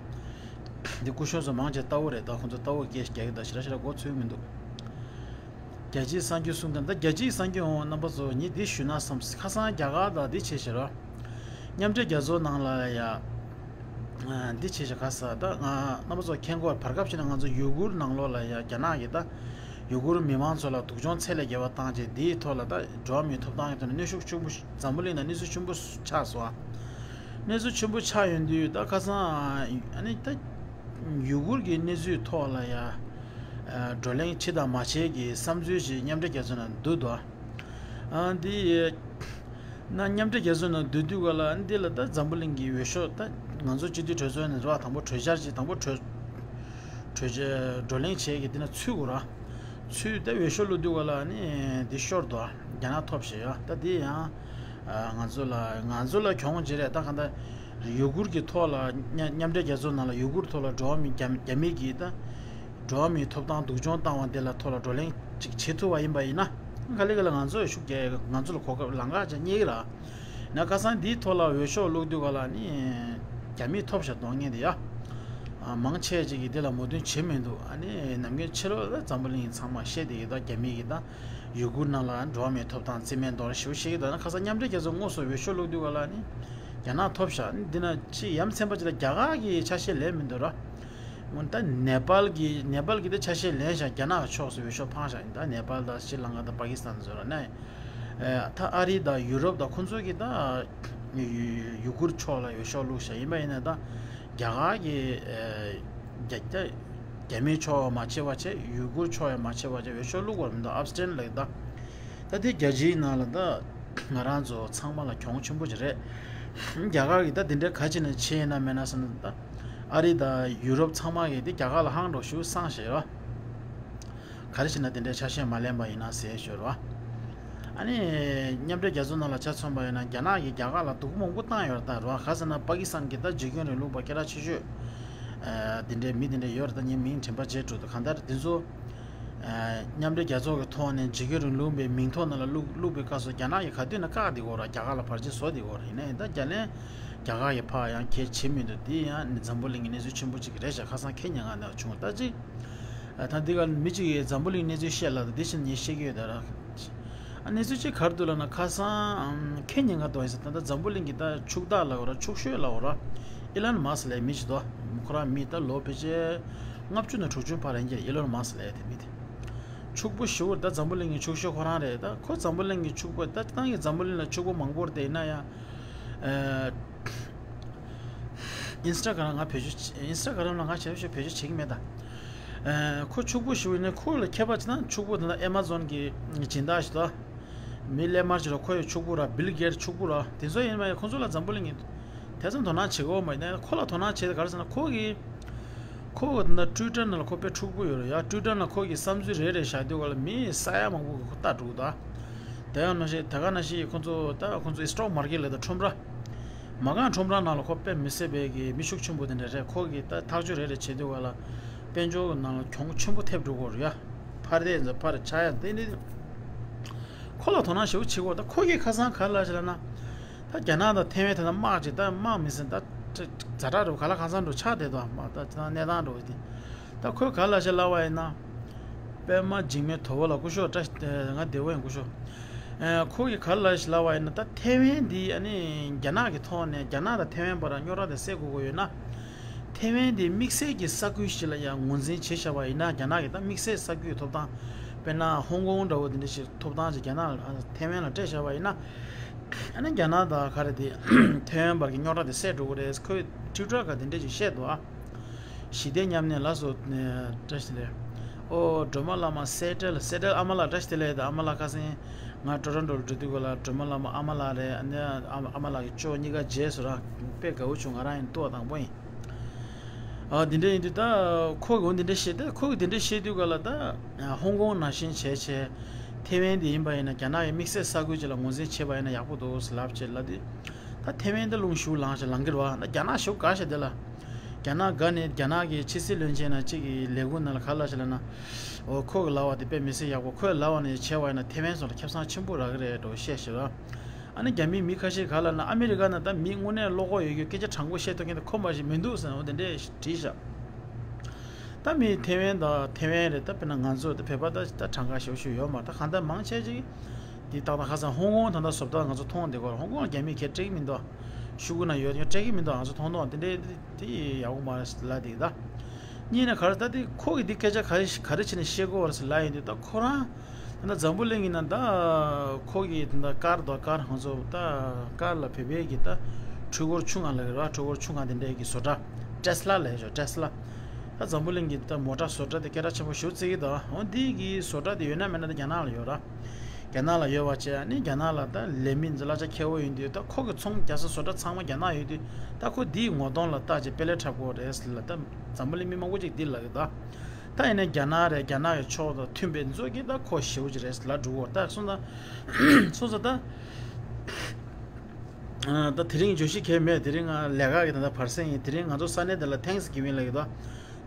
འདི་སྐུ་ཞབས་ཚོ་མང་ཆེ་རྟའུ་རེད། ད་ཁོང་ཚོ་རྟའུ་སྐད་རྒྱག་གི་ད་ཞེ་དྲག་ཞེ་དྲག་མགོ་ཚོས་མི་འདུག་རྒྱལ་སྤྱིའི་གསར་འགྱུར་གསུང་མཁན་ད་རྒྱལ་སྤྱིའི་གསར་འགྱུར་འོང་རྣམ་པ་ཚོ་ངས་འདི་ཞུས་ན་བསམ། ཁ་སང་རྒྱ་གར་དང་འདི་བྱས་ཤག་ར། མཉམ་འབྲེལ་རྒྱལ་ཚོགས་ནང་ལ་ཡ། འདི་བྱས་ཤག་ག་ས་ད་ང་རྣམ་པ་ཚོ་མཁྱེན་གོ་བར་སྐབས་ཤིག་ན་ང་ཚོ་ཡུ་གུར་ནང་ལོགས་ལ་ཡ་རྒྱ་ནག་གིས་ད་ཡུ་གུར་མི་མང་ཚོ་ལ་སྡུག་སྦྱོང་ཚད་ལས་བརྒལ་བ་བཏང་རྗེས་འདིའི་ཐོག་ལ་ད་འགྲོ་བ་མིའི་ཐོབ་ཐང་གི་ཐོག་ནས་གནོན་ཤུགས་ཆེན་པོ་འཛམ་བུ་གླིང་ནང་གནས་ཚུལ་ཆེན་པོ་ཆགས་སོང་ཨ། གནས་ཚུལ་ཆེན་པོ་ཆགས་ཡོང་དུས་ད་ཁ་སང་ཨ་ནི་ད་ཡུ་གུར་གྱི་གནས་ཚུལ་ཐོག་ལ་ཡ། བགྲོ་གླེང་བྱེད་དང་མ་བྱེད་ཀྱི་བསམ་ཚུལ་ཞིག་མཉམ་འབྲེལ་རྒྱལ་ཚོགས་ནང་འདུག་འདུག་ཨ་འདི་ན་མཉམ་འབྲེལ་རྒྱལ་ཚོགས་ནང་འདུག་དུས་ག་ལ་འདི་ལ་ད་འཛམ་བུ་གླིང་གི་འོས་ཤོག་ད་ང་ཚོ་སྤྱི་འཐུས་གྲོས་ཚོགས་ནས་རོགས་དང་པོ་གྲོས་འཆར་ཅིག་དང་པོ་གྲོས་གྲོས་བགྲོ་གླེང་བྱེད་ཀྱི་འདི་ན་ཚུད་དགོས་ར། ཚུད་ད་འོས་ཤོག་བླུགས་དུས་ག་ལ་ནི་འདི་ཤོར་འདུག་རྒྱ་ནག་ཐོབ་ཞེས་ཡ། ད་འདི་ཡང་ང་ཚོ་ལ་ང་ཚོ་ལ་གྱོང་ཅིག་རེད། ད་གང་ལྟར་ཡུ་གུར་གྱི་ཐོག་ལ་མཉམ་མཉམ་འབྲེལ་རྒྱལ་ཚོགས་ནང་ལ་ཡུ་གུར་ཐོག་ལ་འགྲོ་བ་མི་རྒྱ་རྒྱ་མི་གིས་ད། འགྲོ་བ་མིའི་ཐོབ་ཐང་སྡུག་སྦྱོང་བཏང་བ་འདི་ལ་ཐོག་ལ་བགྲོ་གླེང་ཅིག་བྱེད་ཐུབ་པ་ཡིན་པ་ཡིན་ན། ག་ལེ་ག་ལེ་ང་ཚོ་ཤུགས་རྒྱག་ང་ཚོ་ལ་གོ་སྐབས་ལམ་ཁ་ཅིག་རྙེད་ཀྱི་ར། ན་ཁ་སང་འདིའི་ཐོག་ལ་འོས་ཤོག་བླུགས་དུས་ག་ལ་ནི་རྒྱ་མིས་ཐོབ་ཤག་གཏོང་མཁན་དེ་ཡ། མང་ཆེ་ཅིག་གིས་འདི་ལ་མོས་མཐུན་བྱེད་མི་འདུག་ཨ་ནི་ནམ་རྒྱུན་ཕྱི་ལོགས་ལ་འཛམ་བུ་གླིང་ཚང་མ་བཤད་བསྡད་ཀྱི་ད་རྒྱ་མི་གིས་ད་ཡུ་གུར་ནང་ལ་འགྲོ་བ་མིའི་ཐོབ་ཐང་རྩིས་མེད་རྡོག་རོལ་ཞེ་པོ་བཤད་ཀྱི་འདུག་ན་ཁ་སང་མཉམ་འབྲེལ་རྒྱལ་ཚོགས་དངོས་སུ་འོས་ཤོག་བླུགས་དུས་ག་ལ་ནི་རྒྱ་ནག་ཐོབ་ཤག་འདི་ན་ཅི་ཡ་མཚན་པ་ཅིག་ལ་རྒྱ་གར་གྱི་ཆ་ཤས་ལེན་མི་འདུག་ར། ད་ནེ་པཱལ་གྱི་ནེ་པཱལ་གྱི་ད་ཆ་ཤས་ལེན་ཤག་རྒྱ་ནག་གི་ཕྱོགས་སུ་འོས་ཤོག་འཕངས་ཤག་ད་ནེ་པཱལ་དང་ཤྲི་ལང་ཀ་དང་པ་ཀི་སི་ཐན་ཚོ་ར་ནས། ད་ཨ་རི་དང་ཡུ་རོབ་དང་ཁོང་ཚོ་གི་ད་ཡུ་གུར་ཕྱོགས་ལ་འོས་ཤོག་བླུགས་ཤག་ཡིན་པ་ཡིན་ན་ད་རྒྱ་གར་གྱི་རྒྱ་རྒྱ་རྒྱ་མིའི་ཕྱོགས་མ་ཕྱེ་བ་བྱས་ཡུ་གུར་ཕྱོགས་ཡང་མ་ཕྱེ་བ་བྱས་འོས་ཤོག་བླུགས་པ་མི་འདུག་ཨབ་སི་ཊེན་ལབ་ད། ད་དེ་རྒྱལ་སྤྱིའི་ནང་ལ་ད་ང་རང་ཚོ་ཚང་མ་ལ་གྱོང་ཆེན་པོ་ཅིག་རེད། རྒྱ་གར་གྱི་ད་དེ་འདྲའི་ག་ཅི་ནས་བྱས་ཡིན་ན་མེད་ན་བསམ་ན་ད་ཨ་རི་དང་ཡུ་རོབ་ཚང་མ་གིས་དེ་རྒྱ་གར་ལ་ཧང་འགྲོ་ཞུ་སང་ཞེས་རོ། ག་རེ་བྱས་ན་དེ་འདྲའི་ཆ་ཤས་མ་ལེན་པ་ཡིན་ན་ཟེར་ཞོར་བ། ཨ་ནི་མཉམ་འབྲེལ་རྒྱལ་ཚོགས་ནང་ལ་ཆ་མཚོན་པ་ཡིན་ན། རྒྱ་ནག་གིས་རྒྱ་གར་ལ་སྡུག་པོ་མང་པོ་བཏང་ཡོད་རེད་ད། རོ་ག་ཟེར་ན། པ་ཀི་སི་ཐན་གྱི་ད་བརྗེ་སྐྱོང་རིང་ལུགས་པ་སྐད་གྲགས་ཆེ་ཤོས་ཨ་འདི་འདྲའི་མི་འདི་འདྲ་ཡོད་རེད་ད། ངས་མིང་དྲན་པ་བརྗེད་འགྲོ་འདུག་གང་ལྟར་འདི་ཚོ་ཨ་མཉམ་འབྲེལ་རྒྱལ་ཚོགས་ཀྱི་ཐོག་ནས་བརྗེ་སྐྱོང་རིང་ལུགས་པའི་མིང་ཐོག་ནང་ལ་བླུག་བླུག་པའི་སྐབས་སུ། རྒྱ་ནག་གིས་ག་དུས་ན་བཀག་བསྡད་ཡོད་རེད། རྒྱ་གར་ལ་བར་ཆད་བཟོ་བསྡད་ཡོད་རེད། ཡིན་ན་ཡང་ད་རྒྱ་ལན་རྒྱ་གར་གྱིས་ཕར་ཡང་གལ་བྱེད་མི་འདུག་འདི་ཡང་འཛམ་བུ་གླིང་གི་གནས་ཚུལ་ཆེན་པོ་གཅིག་རེད་ཤག་ཁ་སང་ཁེ་ཉིན་ང་ནས་བྱུང་ད་ཅི། ཨ་ད་འདི་ག་མི་གཅིག་གིས་འཛམ་བུ་གླིང་གནས་ཚུལ་བཤད་ལབ་ད། འདི་བཞིན་ངས་བཤད་ཀྱི་ཡོད་ད་ར། ཨ་གནས་ཚུལ་གཅིག་ག་རེ་འདུག་ལབ་ན། ཁ་སང་ཨམ་ཁེ་ཉིན་ང་དོ་ཡིན་ས། ད་ལྟ་འཛམ་བུ་གླིང་གི་ད་ཕྱུག་བདག་ལབ་དགོས་ར། ཕྱུག་ཤོས་ལབ་དགོས་ར། ཨི་ལན་མཱ་སི་ལབ་མི་ཅིག་འདུག་ཁོ་རང་མི་ད་ལོ་ཕལ་ཆེར་ལྔ་བཅུ་ནས་དྲུག་ཅུ་བར་ཡིན་གྱི། ཨི་ལན་མཱ་སི་ལབ་དེ་མི་དེ་ཕྱུག་པོ་ཞེ་པོ་རེད། ད་འཛམ་བུ་གླིང་གི་ཕྱུག་ཤོས་ཁོ་རང་རེད། ད་ཁོ་འཛམ་བུ་གླིང་གི་ཕྱུག་པོ། ད་ཏང་གི་འཛམ་བུ་གླིང་ལ་ཕྱུག་པོ་མང་པོ་རེད། དེ་ཡིན་ན་ཡང་ཨ། ཨིན་སི་ཊ་གྷ་རམ་ང་བེད་སྤྱོད་བྱེད། ཨིན་སི་ཊ་གྷ་རམ་ལ་ང་ཞེ་པོ་ཞེ་པོ་བེད་སྤྱོད་བྱེད་ཀྱི་མེད་ད། ཨ་ཁོ་ཕྱུག་པོ་ཞེ་པོ་ཡིན་ན། ཁོ་ལ་ཁྱད་པར་བྱས་ན་ཕྱུག་པོ་དེ་ལ་ཨེ་མ་ཛོན་གྱི་སྦྱིན་བདག་ཞིག་ད། མི་སླད་མར་ཅིག་ལ་ཁོ་ཡི་ཕྱུག་པོ་ར། བིལ་གེ་ཊི་ཕྱུག་པོ་ར། དེ་ཚོ་ཡིན་མ་ཡིན་ཁོ་ཚོ་ལ་འཛམ་བུ་གླིང་གི་དེ་ཙམ་དོ་སྣང་བྱེད་ཀྱི་ཡོད་མ་རེད། ཁོ་ལ་དོ་སྣང་བྱེད་དེ་ག་རེ་ཟེར་ན། ཁོ་གི་ཁོ་གི་ད་ཊུའི་ཊར་ནང་ལ་ཁོ་དཔེ་འཁྲུག་པོ་ཡོད་རེད་ཡ། ཊུའི་ཊར་ནང་ཁོ་གི་བསམ་ཚུལ་རེ་རེ་བཞག་དུས་ག་ལ་མི་ས་ཡ་མང་པོ་གིས་ཁོ་ལྟ་འགྲོ་གི་ད། དེ་ཡང་ནང་བཞིན་དེ་ག་ནང་བཞིན་ཁོ་ཚོ་ད་ཁོ་ཚོ་སི་ཊོག་མར་ཀེཊ་ལབ་ད་ཁྲོམ་ར། མ་རྐང་ཁྲོམ་ར་ནང་ལ་ཁོ་དཔེ་མི་སྲིད་པའི་གི་མི་ཤུགས་ཆེན་པོ་དེ་འདྲ་རེད། ཁོ་གིས་ད་ཐག་གཅོད་རེ་རེ་བྱེད་དུས་ག་ལ་དཔལ་འབྱོར་གྱི་ནང་ལ་གྱོང་ཆེན་པོ་ཐེབས་འགྲོ་གི་ཡོད་རེད་ཡ། ཕར་དེ་ཚོ་ཕར་ཆག་ཡ་དེ་འདི། ཁོ་ལ་དོ་སྣང་ཞེ་པོ་བྱེད་ཀྱི་ཡོད། ད་ཁོ་གིས་ཁ་སང་ག་རེ་ལབ་ཤག་ལབ་ན། ད་རྒྱ་ནག་དང་ཐེ་ཝན་དེ་ད་དམག་ཅིག་ད་དམག་མིན་ཟེར། ད་ཛ་དྲག་འགྲོ་ག་ལ་ཁ་སང་འགྲོ་ཆགས་བསྡད་དོ། དམག་ད་ད་གནས་སྟངས་འགྲོ་གི་དེ། ད་ཁོས་ག་རེ་ལབ་ཤག་ལབ་པ་ཡིན་ན། པད་མ་འཇིགས་མེད་དོ་བོ་ལ་སྐུ་ཞབས་བཀྲ་ཤིས་ང་བདེ་པོ་ཡིན་སྐུ་ཞབས། ཨ་ཁོ་གིས་ག་རེ་ལབ་ཤག་ལབ་པ་ཡིན་ན། ད་ཐེ་ཝན་འདི་ཨ་ནི་རྒྱ་ནག་གི་ཐོག་ནས། རྒྱ་ནག་དང་ཐེ་ཝན་བར་རྙོག་དྲ་དེ་སེལ་དགོས་ཀྱི་ཡོད་ན། ཐེ་ཝན་འདི་དམིགས་བསལ་གྱི་ས་ཁུལ་ཞིག་ལ་ཡང་ངོས་འཛིན་བྱས་བཞག་པ་ཡིན་ན། རྒྱ་ནག་གིས་ད་དམིགས་བསལ་ས་ཁུལ་ཐོབ་ཐང་། དཔེར་ན་ཧོང་ཀོང་འདྲ་བོ་དེ་འདྲ་ཞིག་ཐོབ་ཐང་ཅིག་རྒྱ་ནག་ལ་ཐེ་ཝན་ལ་སྤྲད་བཞག་པ་ཡིན་ན། ཨ་ནི་རྒྱ་ནག་དང་ག་རེ་དེ་ཐེ་ཝན་བར་གྱི་རྙོག་དྲ་དེ་སེལ་འགྲོ་གི་རེད། ཁོས་ཊུའི་ཊར་ག་དེ་འདྲ་ཞིག་བཤད་འདུག་ཨ། ཞི་བདེ་མཉམ་གནས་ལ་སོགས་ནས་བཀྲ་ཤིས་བདེ་ལེགས། ཨོ་སྒྲོལ་མ་བླ་མ་སེ་ཊལ། སེ་ཊལ་ཨ་མ་ལགས་བཀྲ་ཤིས་བདེ་ལེགས། ད་ཨ་མ་ལགས་ཁ་སང་ང་ཊོ་རོན་ཊོ་ལ་འགྲོ་དུས་ག་ལ་སྒྲོལ་མ་བླ་མ་ཨ་མ་ལགས་རེད། ཨ་ནི་ཨ་མ་ཨ་མ་ལགས་ཀྱི་ཅོ་གཉིས་ཀ་རྗེས་སུ་རང་དཔེ་དགའ་པོ་བྱུང་། ང་རང་ཡིན་ཏོག་དང་པོ་ཡིན། ཨ་འདི་འདྲ་ཡིན་དུས་ད་ཁོ་གིས་འདི་འདྲ་བཤད། ད་ཁོ་གིས་འདི་འདྲ་བཤད་དུས་ག་ལ་ད་ཧོང་ཀོང་ནང་བཞིན་བྱས་བྱས་ཐེ་ཝན་འདི་ཡིན་པ་ཡིན་ན། རྒྱ་ནག་གི་དམིགས་བསལ་ས་ཁུལ་ཅིག་ལ་ངོས་འཛིན་བྱས་པ་ཡིན་ན་ཡག་པོ་འདུག་ཟེར་ལབ་བྱས་ལབ་དུས། ད་ཐེ་ཝན་འདི་རླུང་ཞེ་པོ་ལངས་ཤག་ལངས་ཀྱི་རེད་བ། ད་རྒྱ་ནག་ཞེ་པོ་དགའ་ཤག་འདི་ལ། རྒྱ་ནག་དགའ་ནས་རྒྱ་ནག་གི་ཕྱི་སྲིད་བློན་ཆེན་ནང་གཅིག་གི་ལས་ཁུངས་ནང་ལ་ག་རེ་ལབ་ཤག་ལབ་ན། འོ་ཁོ་གིས་ལབ་པ་དེ་དཔེ་མི་སྲིད་ཡག་པོ། ཁོས་ལབ་པ་ནང་བྱས་པ་ཡིན་ན་ཐེ་ཝན་ཚོ་ལ་ཁེ་བཟང་ཆེན་པོ་རག་གི་རེད་འདྲ་བོ་བཤད་ཤག་ར། ཨ་ནི་རྒྱ་མིའི་མི་ཁ་ཤས་ག་རེ་ལབ་ན། ཨ་མི་རི་ཀ་ནང་ད་མི་དངོས་གནས་བློ་ཁོག་ཡོད་རྒྱུ་སྐད་ཆ་དྲང་པོ་བཤད་ཐུབ་མཁན་དེ་ཁོ་མ་ཞིག་མི་འདུག་ཟེར་ནས་འོ་དེ་འདྲས་བྲིས་ཤག་ད་མི་ཐེ་ཝན་དང་ཐེ་ཝན་རེད། ད་དཔེར་ན་ང་ཚོ་ད་བོད་པ་ད་ད་གྲངས་ཀ་ཞེ་པོ་ཞིག་ཡོད་མ་རེད། ད་གང་ལྟར་མང་ཆེ་ཅིག་འདི་ཏག་ཏག་ཁ་སང་ཧོང་ཀོང་ད་ལྟ་བཟོ་ལྟ་ང་ཚོ་མཐོང་བསྡད་ཀྱི་ཡོད་རེད། ཧོང་ཀོང་རྒྱ་མིས་ཁྱེད་སྤྲད་ཀྱི་མི་འདུག་ཤོག་གུ་ནང་ཡོད་ཡོད་སྤྲད་ཀྱི་མི་འདུག་ང་ཚོ་མཐོང་མཐོང་དེ་འདྲས་དེ་ཡག་པོ་མ་རེད་ལབ་བསྡད་ཀྱི་ད། གཉིས་ནས་ག་རེ་ད་དེ་ཁོ་གིས་འདི་སྐད་ཆ་ག་རེ་ག་རེ་བྱས་ནས་བཤད་ཀྱི་ཡོད་རེད་ཟེར་ལབ་ཡོང་དུས། ད་ཁོ་རང་ད་ལྟ་འཛམ་བུ་གླིང་གི་ནང་ད་ཁོ་གིས་ད་ལྟ་ཀར་དང་ཀར་ང་ཚོ་ད་ཀར་ལ་བོད་པའི་གི་ད་འཕྲུལ་འཁོར་ཆུང་ང་ལབ་ཀྱི་རེད་བ། འཕྲུལ་འཁོར་ཆུང་ང་དེ་འདྲའི་གི་བཟོ་གྲྭ་ཊེ་སི་ལ་ལབ་ཡོད། ཊེ་སི་ལ། ད་འཛམ་བུ་གླིང་གི་ད་མོ་ཊ་བཟོ་གྲྭ་དེ་སྐད་གྲགས་ཆེན་པོ་ཞེ་པོ་བརྩི་གི་འདུག་འོ་འདི་གི་བཟོ་གྲྭ་དེ་ཡོད་ན་མེད་ན་ད་རྒྱ་ནག་ལ་ཡོད་ར། རྒྱ་ནག་ལ་ཡོད་པ་བྱས། ཨ་ནི་རྒྱ་ནག་ལ་ད་ལས་མི་ཚོ་གླ་ཆ་ཁེ་པོ་ཡིན་དུས། ད་ཁོ་གི་ཚོང་རྒྱག་ས་བཟོ་གྲྭ་ཚང་མ་རྒྱ་ནག་ཡོད་དུས། ད་ཁོ་འདིའི་ངོ་གདོང་ལ་བལྟས་བྱས་དཔེ་ལས་འཁྲབ་དགོས་རེད་ཟེར་ལབ། ད་འཛམ་བུ་གླིང་མི་མང་པོ་ཅིག་འདི་ལབ་ཀྱི་འདུག་ད་ཡིན་ནའི་རྒྱ་ནག་རེད། རྒྱ་ནག་གི་ཕྱོགས་དང་མཐུན་པའི་ཚོ་གིས་ད་ཁོ་ཞེ་པོ་ཅིག་རེད་ལབ་འགྲོ་གི་ཡོད་རེད། ད་སོང་ཙང་སོང་ཙང་ད། ཨ་ད་དེ་རིང་བརྗོད་གཞི་གང་ཡང་མེད། དེ་རིང་ང་ལས་ཀ་གི་ད་ལྟ་བར་གསེང་ཡིན། དེ་རིང་ང་ཚོ་ས་གནས་དེ་ལ་ཐེངས་གི་ཝིན་ལབ་ཀྱི་འདུག་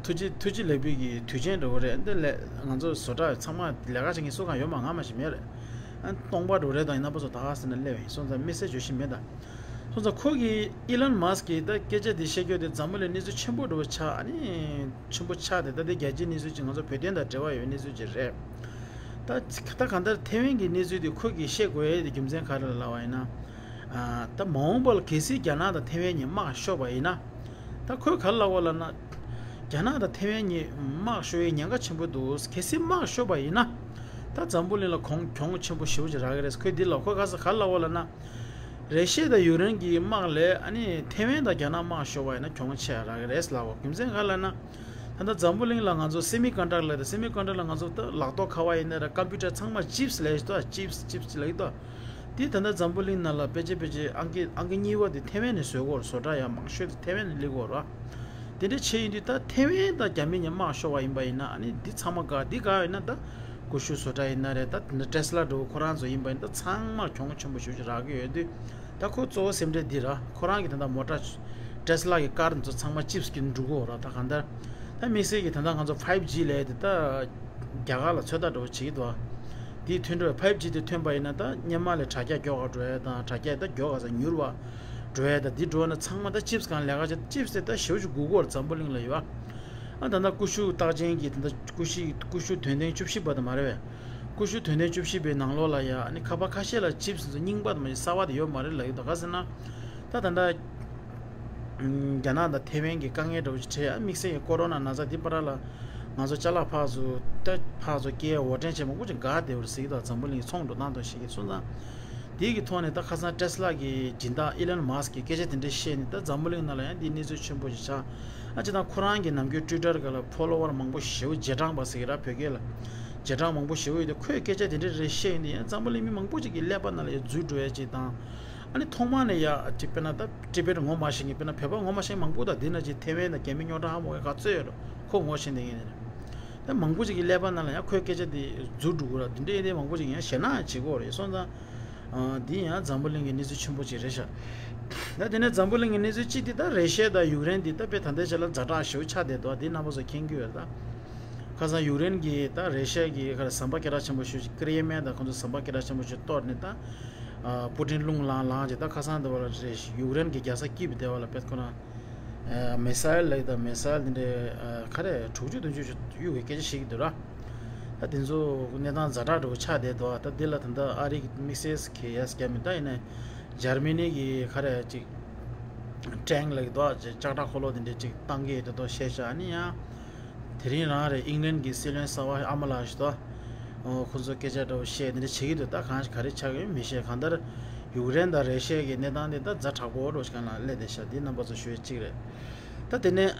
ཐུགས་རྗེ་ཐུགས་རྗེ་ལེགས་འབུལ་གྱི་དུས་ཆེན་འདྲ་བོ་རེད། འདི་ལས་ང་ཚོ་བཟོ་གྲྭ་ཚང་མ་ལས་ཀ་བྱེད་མཁན་སུ་གང་ཡོད་མ། ང་མ་ཞིག་མེད་རེད། ཨ་སྟོང་པ་འདྲ་བོ་རེད། ད་ཡིན་ན་པ་ཚོ་ད་ག་ཟེར་ན་སླེབས་ཡིན། སོང་ཙང་དམིགས་བསལ་བརྗོད་གཞི་མེད་ད། སོང་ཙང་ཁོ་གིས་ཨི་ལན་མཱ་སི་ཀིས་ད་སྐད་ཆ་འདི་བཤད་རྒྱུ་དེ་འཛམ་བུ་གླིང་གནས་ཚུལ་ཆེན་པོ་འདྲ་བོ་ཆགས། ཨ་ནི་ཆེན་པོ་ཆགས་ཏེ་ད་དེ་རྒྱལ་སྤྱིའི་གནས་ཚུལ་ཅིག་ང་ཚོ་བོད་དོན་དང་འབྲེལ་བ་ཡོད་གནས་ཚུལ་ཅིག་རེད། ད་ད་གང་ལྟར་ཐེ་ཝན་གྱི་གནས་ཚུལ་དེ་ཁོ་གིས་བཤད་དགོས་ཡས་དེ་རྒྱུ་མཚན་ག་རེ་ལབ་པ་ཡིན་ན། ཨ་ད་མ་འོངས་པ་ལ་གལ་སྲིད་རྒྱ་ནག་དང་ཐེ་ཝན་གཉིས་དམག་ཤོར་བ་ཡིན་ན། ད་ཁོས་ག་རེ་ལབ་པ་ལབ་ན། རྒྱ་ནག་དང་ཐེ་ཝན་གཉིས་དམག་ཤོར་ཡའི་ཉེན་ཁ་ཆེན་པོ་འདུག་གལ་སྲིད་དམག་ཤོར་བ་ཡིན་ན། ད་འཛམ་བུ་གླིང་ལ་གོང་གྱོང་ཆེན་པོ་ཞེ་པོ་ཅིག་རག་གི་རེད། ཁོས་འདི་ལ་ཁོ་ག་ས་ག་རེ་ལབ་པ་ལབ་ན། རེ་ཤི་ཡ་དང་ཡུཀ་རེན་གྱི་དམག་ལས་ཨ་ནི་ཐེ་ཝན་དང་རྒྱ་ནག་དམག་ཤོར་བ་ཡིན་ན་གྱོང་ཆེ་རག་གི་རེད་ལབ་པ། རྒྱུ་མཚན་ག་རེ་ལབ་ན། ད་ལྟ་འཛམ་བུ་གླིང་ལ་ང་ཚོ་སེ་མི་ཀོན་ཌག་ཊར་ལབ་ཡོད་ད། སེ་མི་ཀོན་ཌག་ཊར་ལ་ང་ཚོ་ད་ལག་ཐོག་ཁ་པར་ཡིན་ན་ར་ཀམ་པུ་ཊར་ཚང་མ་ཅིབ་སི་ལབ་ཡོད་ད། ཅིབ་སི་ཅིབ་སི་ལབ་ཡོད་ད། དེ་ད་ལྟ་འཛམ་བུ་གླིང་ནང་ལ་ཕལ་ཆེར་ཕལ་ཆེར་ཨང་ཀི་ཨང་ཀི་གཉིས་པ་དེ་ཐེ་ཝན་ནས་བཟོ་གི་ཡོད་རེད། བཟོ་གྲྭ་ཡང་མང་ཤོས་དེ་ཐེ་ཝན་ནས་སླེབས་ཀྱི་ཡོད་རེད། དེ་འདྲ་བྱས་ཡིན་དུས་ད་ཐེ་ཝན་དང་རྒྱ་མི་གཉིས་དམག་ཤོར་བ་ཡིན་པ་ཡིན་ན། ཨ་ནི་འདི་ཚང་མ་འགག་འདི་འགག་ཡོད་ན་ད་ ཀུ་ཤུ་བཟོ་གྲྭ་ཡིན་ན་རེད། ད་ད་ཊེ་སི་ལ་འདྲ་བོ་ཁོ་རང་ཚོ་ཡིན་པ་ཡིན་ད་ཚང་མར་གྱོང་ཆེན་པོ་ཞེ་པོ་ཅིག་རག་གི་ཡོད་དུས། ད་ཁོ་གཙོ་བོ་སེམས་ཁྲལ་འདི་ར། ཁོ་རང་གི་ད་ལྟ་མོ་ཊ་ཊེ་སི་ལ་གི་ཀར་འདི་ཚོ་ཚང་མ་ཅིབ་སི་གིས་འགྲོ་གི་ཡོད་ར། ད་གང་ལྟར་ད་དམིགས་བསལ་གྱི་ད་ལྟ་ང་ཚོ་ཕའིབ་ཇི་ལབ་དེ་ད་རྒྱ་གར་ལ་ཚོད་ལྟ་འདྲ་བོ་བྱེད་ཀྱི་འདུག་དེའི་ཐོན་འགྲོ་ཕའིབ་ཇི་དེ་ཐོན་པ་ཡིན་ན་ད་སྔོན་མ་ལས་དྲ་རྒྱ་མགྱོགས་ག་འགྲོ་ཡ་དང་། དྲ་རྒྱ་ད་མགྱོགས་ག་ས་མྱུར་བ་འགྲོ་ཡ་ད་འདི་འགྲོ་ན་ཚང་མ་ད་ཅིབ་སི་སྒང་ལས་ཀ་བྱེད། ཅིབ་སི་དེ་ད་ཞེ་པོ་ཅིག་དགོས་ཀྱི་ཡོད་ར་འཛམ་བུ་གླིང་ལ་ཡོད། ཨ་ད་ལྟ་ཀུ་ཤུ་རྟགས་ཅན་གྱི་ད་ལྟ་ཀུ་ཤུ་ཀུ་ཤུ་དོན་ལྡན་བཅུ་བཞི་པ་དེ་མ་རེད་པས། ཀུ་ཤུ་དོན་ལྡན་བཅུ་བཞི་པའི་ནང་ལོགས་ལ་ཡ་ཨ་ནི་ཁ་པར་ཁ་ཤས་ལ་ཅིབ་སི་ཚོ་རྙིང་པ་དེ་མ་གཏོགས་གསར་པ་དེ་ཡོད་མ་རེད་ལབ་ཀྱི་འདུག་ག་ཟེར་ན། ད་ད་ལྟ་རྒྱ་ནག་དང་ཐེ་ཝན་གྱི་དཀའ་ངལ་འདྲ་བོ་ཅིག་འཕྲད་ཡ། དམིགས་བསལ་གྱི་ཀོ་རོ་ན་ན་ཚ་འདི་བར་ལ་ང་ཚོ་ཅ་ལག་ཕར་ཚུར་ད་ཕར་ཚུར་སྐྱེལ་འོར་འདྲེན་བྱས་མང་པོ་ཅིག་འགག་བསྡད་པ་རེད་ཟེར་གྱི་འདུག་འཛམ་བུ་གླིང་གིས་ཚོང་འགྲོ་སྟངས་དང་བཤད་ཀྱི་སོང་ཙང་། དེའི་གི་ཐོག་ནས་ད་ཁ་སང་ཊེ་སི་ལ་གི་སྦྱིན་བདག་ཨི་ལོན་མཱ་སི་ཀི་གིས་སྐད་ཆ་དེ་འདྲ་བཤད་ནས་ད་འཛམ་བུ་གླིང་ནང་ལ་ཡང་འདི་གནས་ཚུལ་ཆེན་པོ་ཞིག་ཆགས། ཨ་ཅེ་ད་ཁོ་རང་གི་ནམ་རྒྱུན་ཊུའི་ཊར་སྒང་ལ་ཕོ་ལོ་ཝར་མང་པོ་ཞེ་པོ་རྗེས་འབྲང་པ་ཟེར་གྱི་ར། བོད་སྐད་ལ་རྗེས་འབྲང་མང་པོ་ཞེ་པོ་ཡོད་དུས། ཁོས་སྐད་ཆ་དེ་འདྲ་རེ་བཤད་ཡོང་དུས་ཡང་འཛམ་བུ་གླིང་མི་མང་པོ་ཅིག་གི་ཀླད་པ་ནང་ལ་ཡང་འཛུལ་འགྲོ་ཡ་ཅིག་དང་། ཨ་ནི་ཐོག་མ་ནས་ཡ་ཅིག་དཔེར་ན་ད་ཊི་བེཊ་ངོ་མ་ཤེས་མཁན། དཔེར་ན་བོད་པ་ངོ་མ་ཤེས་མཁན་མང་པོ་དང་། དེ་ནང་བཞིན་ཐེ་ཝན་དང་རྒྱ་མི་རྙོག་དྲ་ཧ་མ་གོ་མཁན་ག་ཚོད་ཡོད་རེད། ཁོ་ངོ་ཤེས་བསྡད་མཁན་རེད། ད་མང་པོ་ཅིག་གི་ཀླད་པ་ནང་ལ་ཡང་ཁོའི་སྐད་ཆ་དེ་འཛུལ་འགྲོ་གི་ར། དེ་འདྲ་ཡིན་དུས་མང་པོ་ཅིག་ཡང་ཞེད་སྣང་བྱེད་ཀྱི་ཡོད་རེད། སོང་ཙང་། ཨ་འདི་ཡང་འཛམ་བུ་གླིང་གི་གནས་ཚུལ་ཆེན་པོ་ཅིག་རེད་ཤག་ད་དེ་ནས་འཛམ་བུ་གླིང་གི་གནས་ཚུལ་གཅིག་དེ་ད་རེ་ཤ་དང་ཡུཀ་རེན་འདི་ད་དཔེ་ད་ལྟའི་ཆ་ལ་ཛ་དྲག་ཞེ་པོ་ཆགས་བསྡད་འདུག་འདི་རྣམ་པ་ཚོ་མཁྱེན་གྱི་ཡོད་རེད། ད་ཁ་སང་ཡུཀ་རེན་གྱི་ད་རེ་ཤ་གི་ཁ་ལ་ཟམ་པ་སྐད་གྲགས་ཆེན་པོ་ཞེ་པོ་ཅིག་ཀི་རི་མི་ཡ་དང་ཁོང་ཚོ་ཟམ་པ་སྐད་གྲགས་ཆེན་པོ་ཞིག་གཏོར་ནས། ད་ཨ་པུ་ཏིན་རླུང་ལངས་ལངས་བྱས། ད་ཁ་སང་འདི་བ་ལ་རེ་ཡུཀ་རེན་གྱི་རྒྱལ་ས་ཀིབ་འདི་བ་ལ་དཔེ་ཁོ་རང་ཨ་མི་སཱེལ་ལབ་ཀྱི་འདུག་མི་སཱེལ་འདི་འདྲའི་ཨ་ག་རེ་དྲུག་ཅུ་བདུན་ཅུ་ཞིག་གཡུག་གི་སྐད་ཆ་བཤད་ཀྱི་འདུག་ར། ད་དེ་ཚོ་གནས་སྟངས་ཛ་དྲག་འདྲ་བོ་ཆགས་བསྡད་འདུག་ད་འདི་ལ་ད་ལྟ་ཨ་རི་གི་དམིགས་བསལ་གྱི་ཡ་སྐྱ་མི་ད་ཡིན་ནའི་འཇར་མ་ནི་གི་ག་རེ་ཅིག་ཊེང་ལབ་ཀྱི་འདུག་ཅིག་ལྕགས་དྲ་འཁོར་ལོ་དེ་འདྲ་ཅིག་བཏང་གི་ཡོད་དེ་འདྲ་བཤད་ཤག་ཨ་ནི་ཡང་དེ་རིང་རང་རེད། ཨིང་ལན་གྱི་སྲིད་བློན་གསར་པ་ཨ་མ་ལ་ཞིག་འདུག་ཨོ་ཁོ་ཚོ་སྐད་ཆ་འདྲ་བོ་བཤད་དེ་འདྲ་བྱེད་ཀྱི་འདུག་ད་གང་ཞིག་ག་རེ་ཆགས་ཀྱི་ཡོད་མི་ཤེས། གང་ལྟར་ཡུཀ་རེན་དང་རེ་ཤ་གི་གནས་སྟངས་དེ་ད་ཛ་དྲག་པོ་འདྲ་བོ་ཞིག་སྒང་ལ་སླེབས་བསྡད་ཤག་འདི་རྣམ་པ་ཚོ་ཞུ་ཡས་གཅིག་རེད། ད་དེ་ནས་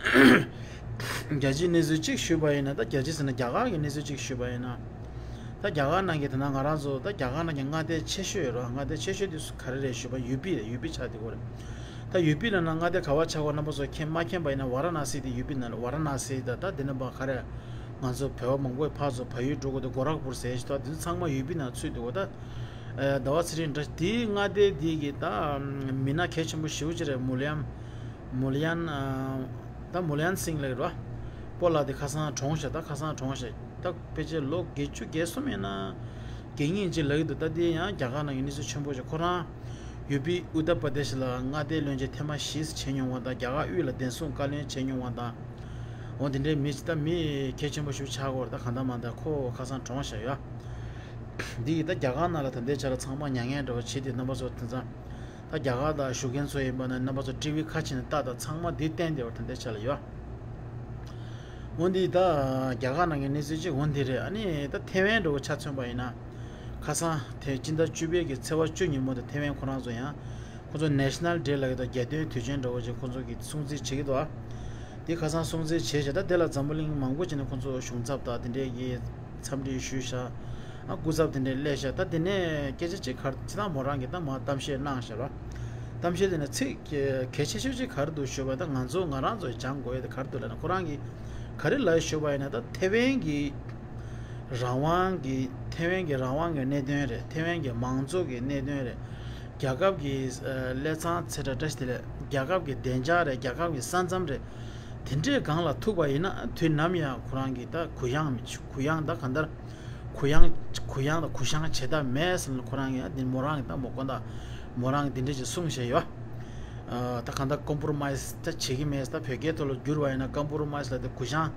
རྒྱལ་སྤྱིའི་གནས་ཚུལ་གཅིག་ཞུས་པ་ཡིན་ན། ད་རྒྱལ་སྤྱི་ཟེར་ན་རྒྱ་གར་གྱི་གནས་ཚུལ་གཅིག་ཞུས་པ་ཡིན་ན། ད་རྒྱ་གར་ནང་གི་ད་ལྟ་ང་རང་ཚོ་ད་རྒྱ་གར་ནང་གི་མངའ་སྡེ་ཆེ་ཤོས་ཡོད་རེད། མངའ་སྡེ་ཆེ་ཤོས་དེ་ག་རེ་རེད་ཞུས་པ་ཡུ་པི་རེད། ཡུ་པི་ཆགས་བསྡད་ཡོད་རེད། ད་ཡུ་པི་ལབ་ན་མངའ་སྡེ་ག་བ་ཆགས་ཀྱི་ཡོད་རྣམ་པ་ཚོ་མཁྱེན་མ་མཁྱེན་པ་ཡིན་ན། ཝཱ་ར་ཎ་སི་དེ་ཡུ་པི་ནང་ལ། ཝཱ་ར་ཎ་སི་ད་ད་དེ་ནས་ཕར་ག་རེ་ང་ཚོ་བོད་པ་མང་པོ་ཕར་ཚུར་བལ་ཡུལ་འགྲོ་དགོས་དུས་གོ་རག་པུར་ཟེར་ཞིག་འདུག་དེ་ཚོ་ཚང་མ་ཡུ་པི་ནང་ཚུད་འདུག་གོ་ད་ཟླ་བ་ཚེ་རིང་འདྲ་དེའི་མངའ་སྡེ་དེ་གི་ད་མི་སྣ་གལ་ཆེན་པོ་ཞེ་པོ་ཅིག་རེད། མུ་ལ་ཡམ། མུ་ལ་ཡམ། ད་མུ་ལ་ཡམ་སིང་ལབ་ཀྱི་རེད་པ། སྤོ་ལགས་དེ་ཁ་སང་གྲོངས་ཤག་ད་ཁ་སང་གྲོངས་ཤག་ད་ཕལ་ཆེར་ལོ་བརྒྱད་ཅུ་གྱ་གསུམ་ཡིན་ན་གྱ་གཉིས་ཅིག་ལབ་ཀྱི་འདུག་ད་དེ་ཡང་རྒྱ་གར་ནང་གི་གནས་ཚུལ་ཆེན་པོ་ཞིག་ཁོ་རང་ཡུ་པི་ཨུ་ཏར་པར་དེཤ་ལ་མངའ་སྡེ་བློན་ཆེན་ཐེངས་མ་བཞི་བྱས་མྱོང་བ་དང་། རྒྱ་གར་དབུས་ལ་བདེན་སྲུང་བཀའ་བློན་བྱས་མྱོང་བ་དང་། འོ་དེ་འདྲའི་མི་ཅིག་ད་མི་གལ་ཆེན་པོ་ཞིག་ཆགས་ཀྱི་ཡོད་རེད། ད་གང་ལྟར་མང་ལྟར་ཁོ་ཁ་སང་གྲོངས་ཤག་ཡ། འདི་ཡིས་ད་རྒྱ་གར་ནང་ལ་ད་ལྟའི་ཆ་ལ་ཚང་མ་མྱ་ངན་འདྲ་བོ་བྱེད་དུས། རྣམ་པ་ཚོ་དེང་སང་ད་རྒྱ་གར་དང་བཞུགས་མཁན་ཚོ་ཡིན་པ་ན། རྣམ་པ་ཚོ་ཊི་ཝི་ཁ་ཕྱེ་ནས་ལྟ་དང་། ཚང་མ་འདི་བསྟན་བསྡད་པ་ད་ལྟའི་ཆ་ལ་ཡོད། འོ་འདི་ད་རྒྱ་གར་ནང་གི་གནས་ཚུལ་གཅིག་འོ་འདི་རེད། ཨ་ནི་ད་ཐེ་ཝན་འདྲ་བོ་ཆ་མཚོན་པ་ཡིན་ན། ཁ་སང་དེ་སྤྱི་ཟླ་བཅུ་པའི་གི་ཚེས་པ་བཅུ་ཉིན་མོ་དེ་ཐེ་ཝན་ཁོ་རང་ཚོ་ཡང་ཁོ་ཚོ་National Day་ལབ་ཀྱི་འདུག་རྒྱལ་སྟོན་དུས་ཆེན་འདྲ་བོ་ཅིག་ཁོ་ཚོ་གིས་སྲུང་བརྩི་བྱེད་ཀྱི་འདུག་ཨ། དེ་ཁ་སང་སྲུང་བརྩི་བྱས་བྱས། ད་དེ་ལ་འཛམ་བུ་གླིང་མང་པོ་ཅིག་ནས་ཁོ་ཚོ་གཞུང་ཚབ་དང་དེ་འདྲས་ཀྱི་འཚམས་འདྲི་ཞུས་ཤག་ཨ་སྐུ་ཚབ་དེ་འདྲས་སླེབས་ཤག་ད་དེ་ནས་སྐད་ཆ་ཅིག་ག་རེ་ཅིག་ད་མོ་རང་གིས་ད་མར་གཏམ་བཤད་གནང་ཤག་ར། གཏམ་བཤད་དེ་ནས་ཚིག་གལ་ཆེ་ཤོས་ཅིག་ག་རེ་འདུག་ཞུས་པ། ད་ང་ཚོ་ང་རང་ཚོས་སྦྱང་དགོས་ཡ་དེ་ག་རེ་འདུག་ལབ་ན། ཁོ་རང་གིས་ག་རེ་ལབ་ཞུས་པ་ཡིན་ན། ད་ཐེ་ཝན་གྱི་རང་དབང་གི་ཐེ་ཝན་གྱི་རང་དབང་གི་གནད་དོན་རེད། ཐེ་ཝན་གྱི་མང་གཙོ་གི་གནད་དོན་རེད། རྒྱལ་ཁབ་ཀྱི་ཨ་ཀླད་ཚང་ཚེ་དྲག་བཀྲ་ཤིས་བདེ་ལེགས། རྒྱལ་ཁབ་ཀྱི་བདེ་འཇགས་རེད། རྒྱལ་ཁབ་ཀྱི་ས་མཚམས་རེད། དེ་འདྲའི་སྒང་ལ་ཐུག་པ་ཡིན་ན། དུས་ནམ་ཡང་ཁོ་རང་གིས་ད་གུ་ཡངས་མི་གུ་ཡངས་ད་གང་ལྟར་གུ་ཡངས་གུ་ཡངས་དང་གུ་བཤངས་བྱེད་ཐབས་མེད་ཟེར་ནས་ཁོ་རང་གིས་འདི་མོ་རང་གིས་ད་མོ་དགོངས་དག་མོ་རང་གིས་འདི་འདྲ་ཅིག་གསུངས་བཞག་ཡོད། ཨ་ད་གང་ལྟར་ཀོམ་པོ་རོ་མའི་སི་ད་བྱེད་ཀྱི་མེད། ད་བོད་སྐད་ཐོག་ལ་བསྒྱུར་བ་ཡིན་ན། ཀོམ་པོ་རོ་མའི་སི་ལབ་དེ་གུ་བཤངས་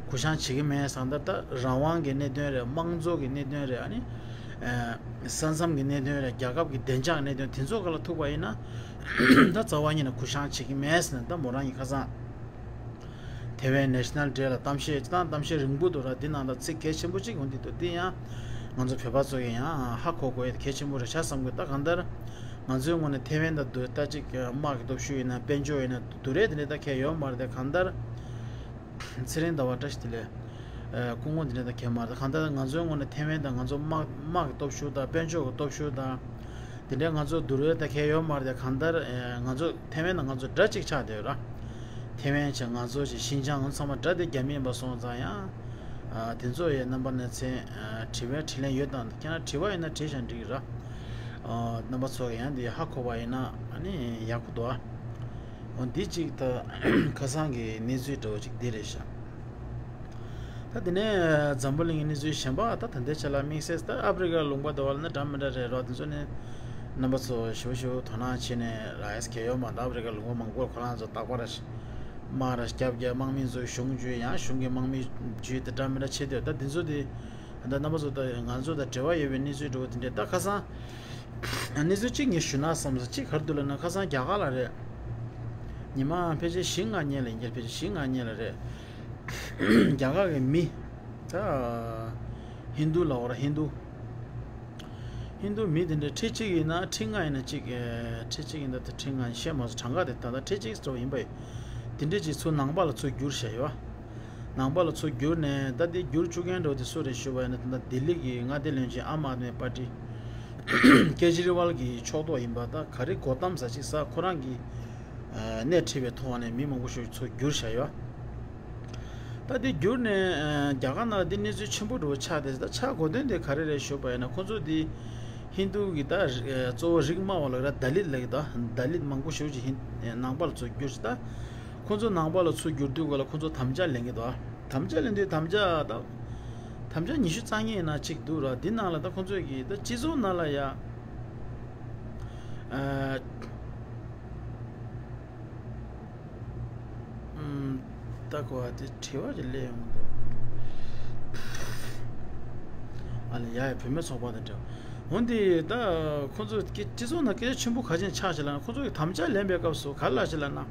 གུ་བཤངས་བྱེད་ཀྱི་མེད་ཟེར། ད་ད་རང་དབང་གི་གནད་དོན་རེད། དམངས་གཙོ་གི་གནད་དོན་རེད། ཨ་ནི་ཨ་ས་མཚམས་ཀྱི་གནད་དོན་རེད། རྒྱལ་ཁབ་ཀྱི་བདེ་འཇགས་གནད་དོན་དེ་ཚོ་སྒང་ལ་ཐུག་པ་ཡིན་ན། ད་རྩ་བ་ཉིད་ནས་གུ་བཤངས་བྱེད་ཀྱི་མེད་ཟེར་ནས་ད་མོ་རང་གིས་ཁ་སང་ཐེ་ཝན་National Day་ལ་གཏམ་བཤད་ཅིག་དང་། གཏམ་བཤད་རིང་པོ་འདུག་ར། འདི་ནང་ལ་ཚིག་གལ་ཆེན་པོ་གཅིག་འོ་འདི་འདུག་འདི་ཡང་ང་ཚོ་བོད་པ་ཚོ་གིས་ཡང་ཧ་གོ་དགོས་ཡ་གལ་ཆེན་པོ་རེད་ཤག་བསམ་གི། ད་གང་ལྟར་ང་ཚོའི་ངོས་ནས་ཐེ་ཝན་དང་བསྡུར་ད་ཅིག་དམག་གི་སྟོབས་ཤུགས་ཡིན་ན། དཔལ་འབྱོར་ཡིན་ན། དེ་འདྲའི་དེ་འདྲའི་ད་གང་ཡང་ཡོད་མ་རེད་དེ། གང་ལྟར་ཚེ་རིང་ཟླ་བ་བཀྲ་ཤིས་བདེ་ལེགས། ཨ་སྐུ་ངོ་འདི་འདྲ་ད་གང་ཡང་མ་རེད། གང་ལྟར་ང་ཚོའི་ངོས་ནས་ཐེ་ཝན་དང་ང་ཚོ་དམག་དམག་གི་སྟོབས་ཤུགས་དང་། དཔལ་འབྱོར་གྱི་སྟོབས་ཤུགས་དང་། དེ་འདྲའི་ང་ཚོ་བསྡུར་བའི་ད་གང་ཡང་ཡོད་མ་རེད་དེ། གང་ལྟར་ཨ་ང་ཚོ་ཐེ་ཝན་དང་ང་ཚོ་འདྲ་གཅིག་ཆགས་བསྡད་ཡོད་ར། ཐེ་ཝན་བྱས་ང་ཚོ་བྱས་ཤིན་ཅང་ང་ཚོ་ཚང་མ་འདྲ་དེ། རྒྱ་མི་ཡིན་པ་སོང་ཙང་ཡང་ ཨ་དེ་ཚོ་ཡི་རྣམ་པ་ནས་མཚན་ཨ་དྲི་བའི་དྲིས་ལན་ཡོད་དང་ཁྱེད་རང་དྲི་བ་ཡིན་ན་དྲིས་ཤག་འགྲིག་གི་ར། ཨ་རྣམ་པ་ཚོ་ཡང་འདི་ཧ་གོ་བ་ཡིན་ན་ཨ་ནི་ཡག་པོ་འདུག་ཨ། འོ་འདི་གཅིག་ད་ཁ་སང་གི་གནས་ཚུལ་འདྲ་བོ་གཅིག་འདི་རེད་ཤག་ད་དེ་ནས་འཛམ་བུ་གླིང་གི་གནས་ཚུལ་གཞན་པ་ད་ད་ལྟའི་ཆ་ལ་དམིགས་བསལ་ད་ཨ་ཕི་རི་ཀ་ལུང་པ་འདྲ་བ་ལ་ནི་འདྲ་མི་འདྲ་རེད་རོགས། དེ་ཚོ་ནི་རྣམ་པ་ཚོ་ཞུ་ཞུ་དོ་སྣང་བྱས་ནས་ར་ཨེ་སི་ཁེ་ཡོད་མ་ད་ཨ་ཕི་རི་ཀ་ལུང་པ་མང་པོར་ཁོ་རང་ཚོ་རྟག་པར་དམག་ར་རྒྱབ་རྒྱབ་དམག་མི་ཚོའི་གཞུང་བརྒྱུད་ཡང་གཞུང་གི་དམག་མི་བརྒྱུད་དེ་འདྲ་མི་འདྲ་བྱས་དེ་ད་དེ་ཚོ་དེ་ད་རྣམ་པ་ཚོ་ད་ང་ཚོ་ད་འབྲེལ་བ་ཡོད་པའི་གནས་ཚུལ་འདྲ་བོ་དེ་འདྲས་ད་ཁ་སང་གནས་ཚུལ་གཅིག་ངས་ཞུ་ན་བསམ་སོང་། གཅིག་ག་རེ་འདུག་ལབ་ན་ཁ་སང་རྒྱ་གར་ལ་རེད། ཉི་མ་ཕལ་ཆེར་བཞི་ལྔ་སྔོན་ལ་ཡིན་རྒྱུ་རེད། ཕལ་ཆེར་བཞི་ལྔ་སྔོན་ལ་རེད། རྒྱ་གར་གི་མི་ད་ཧིན་རྡུ་ལབ་དགོས་ར། ཧིན་རྡུ་ཧིན་རྡུ་མི་དེ་འདྲ་ཁྲི་གཅིག་ཡིན་ན་ཁྲི་ལྔ་ཡིན་ན་གཅིག་ཨེ་ཁྲི་གཅིག་ཡིན་ད་ད་ཁྲི་ལྔ་ཤེས་མ་སོང་། གྲངས་ཀ་དེ་ད་ལྟ་ཁྲི་གཅིག་ཙམ་ཡིན་པ་ཡིན། དེ་འདྲ་ཅིག་ཚུར་ནང་པ་ལ་ཚུར་བསྒྱུར་བཞག་ཡོད། ནང་པ་ལ་ཚུར་བསྒྱུར་ནས་ད་དེ་བསྒྱུར་བཅུག་མཁན་འདྲ་བོ་དེ་སུ་རེད་ཞུས་པ་ཡིན་ན་ད་ལྟ་ལྡི་ལི་གི་མངའ་སྡེ་བློན་ཆེན་ཨམ་ཨད་མི་པར་ཊི་ཀེ་ཇི་རི་ཝལ་གི་ཕྱོགས་གཏོགས་ཡིན་པ། ད་ག་རེ་གོ་གཏམ་ཟ་ཅིག་ཟ་ཁོ་རང་གི་ཨ་སྣེ་ཁྲིད་པའི་ཐོག་ནས་མི་མང་པོ་ཞིག་ཚུར་བསྒྱུར་བཞག་ཡོད། ད་དེ་བསྒྱུར་ནས་ཨ་རྒྱ་གར་ནང་ལ་དེ་གནས་ཚུལ་ཆེན་པོ་འདྲ་བོ་ཆགས་ཏེ། ད་ཆགས་དགོས་དོན་དེ་ག་རེ་རེད་ཞུས་པ་ཡིན་ན་ཁོ་ཚོ་དེ་ཧིན་རྡུ་གི་ད་ཨ་གཙོ་བོ་རིགས་དམའ་བ་ལ་ར་ད་ལིད་ལབ་ཀྱི་འདུག་ད་ལིད་མང་པོ་ཞིག་ཅིག་ཧིན་ནང་པ་ལ་ཚུར་བསྒྱུར་ཅིག་ད་ཁོ་ཚོ་ནང་པ་ལ་ཚུར་བསྒྱུར་དུས་ག་ལ་ཁོ་ཚོ་དམ་བཅའ་ལེན་གྱི་འདུག་དམ་བཅའ་ལེན་དུས་དམ་བཅའ་ད་དམ་བཅའ་ཉི་ཤུ་རྩ་གཉིས་ཡིན་ན་གཅིག་འདུག་ར། འདི་ནང་ལ་ད་ཁོ་ཚོས་ཀྱི་ད་སྤྱི་ཚོགས་ནང་ལ་ཡ་ཨ། ཨུམ། ད་གོ་བ་དེ་དྲི་བ་ཅིག་སླེབས་ཡོང་གི་འདུག་ཨ་ལས་ཡ་ཡ་བུད་མེད་ཚོགས་པ་དང་འབྲེལ་བ། འོན་ཏེ་ད་ཁོ་ཚོ་གི་སྤྱི་ཚོགས་ནང་སྐད་ཆ་ཆེན་པོ་ག་ཅན་ཆགས་ཤག་ལབ་ན། ཁོ་ཚོ་གི་དམ་བཅའ་ལེན་པའི་སྐབས་སུ་ག་རེ་ལབ་ཤག་ལབ་ན།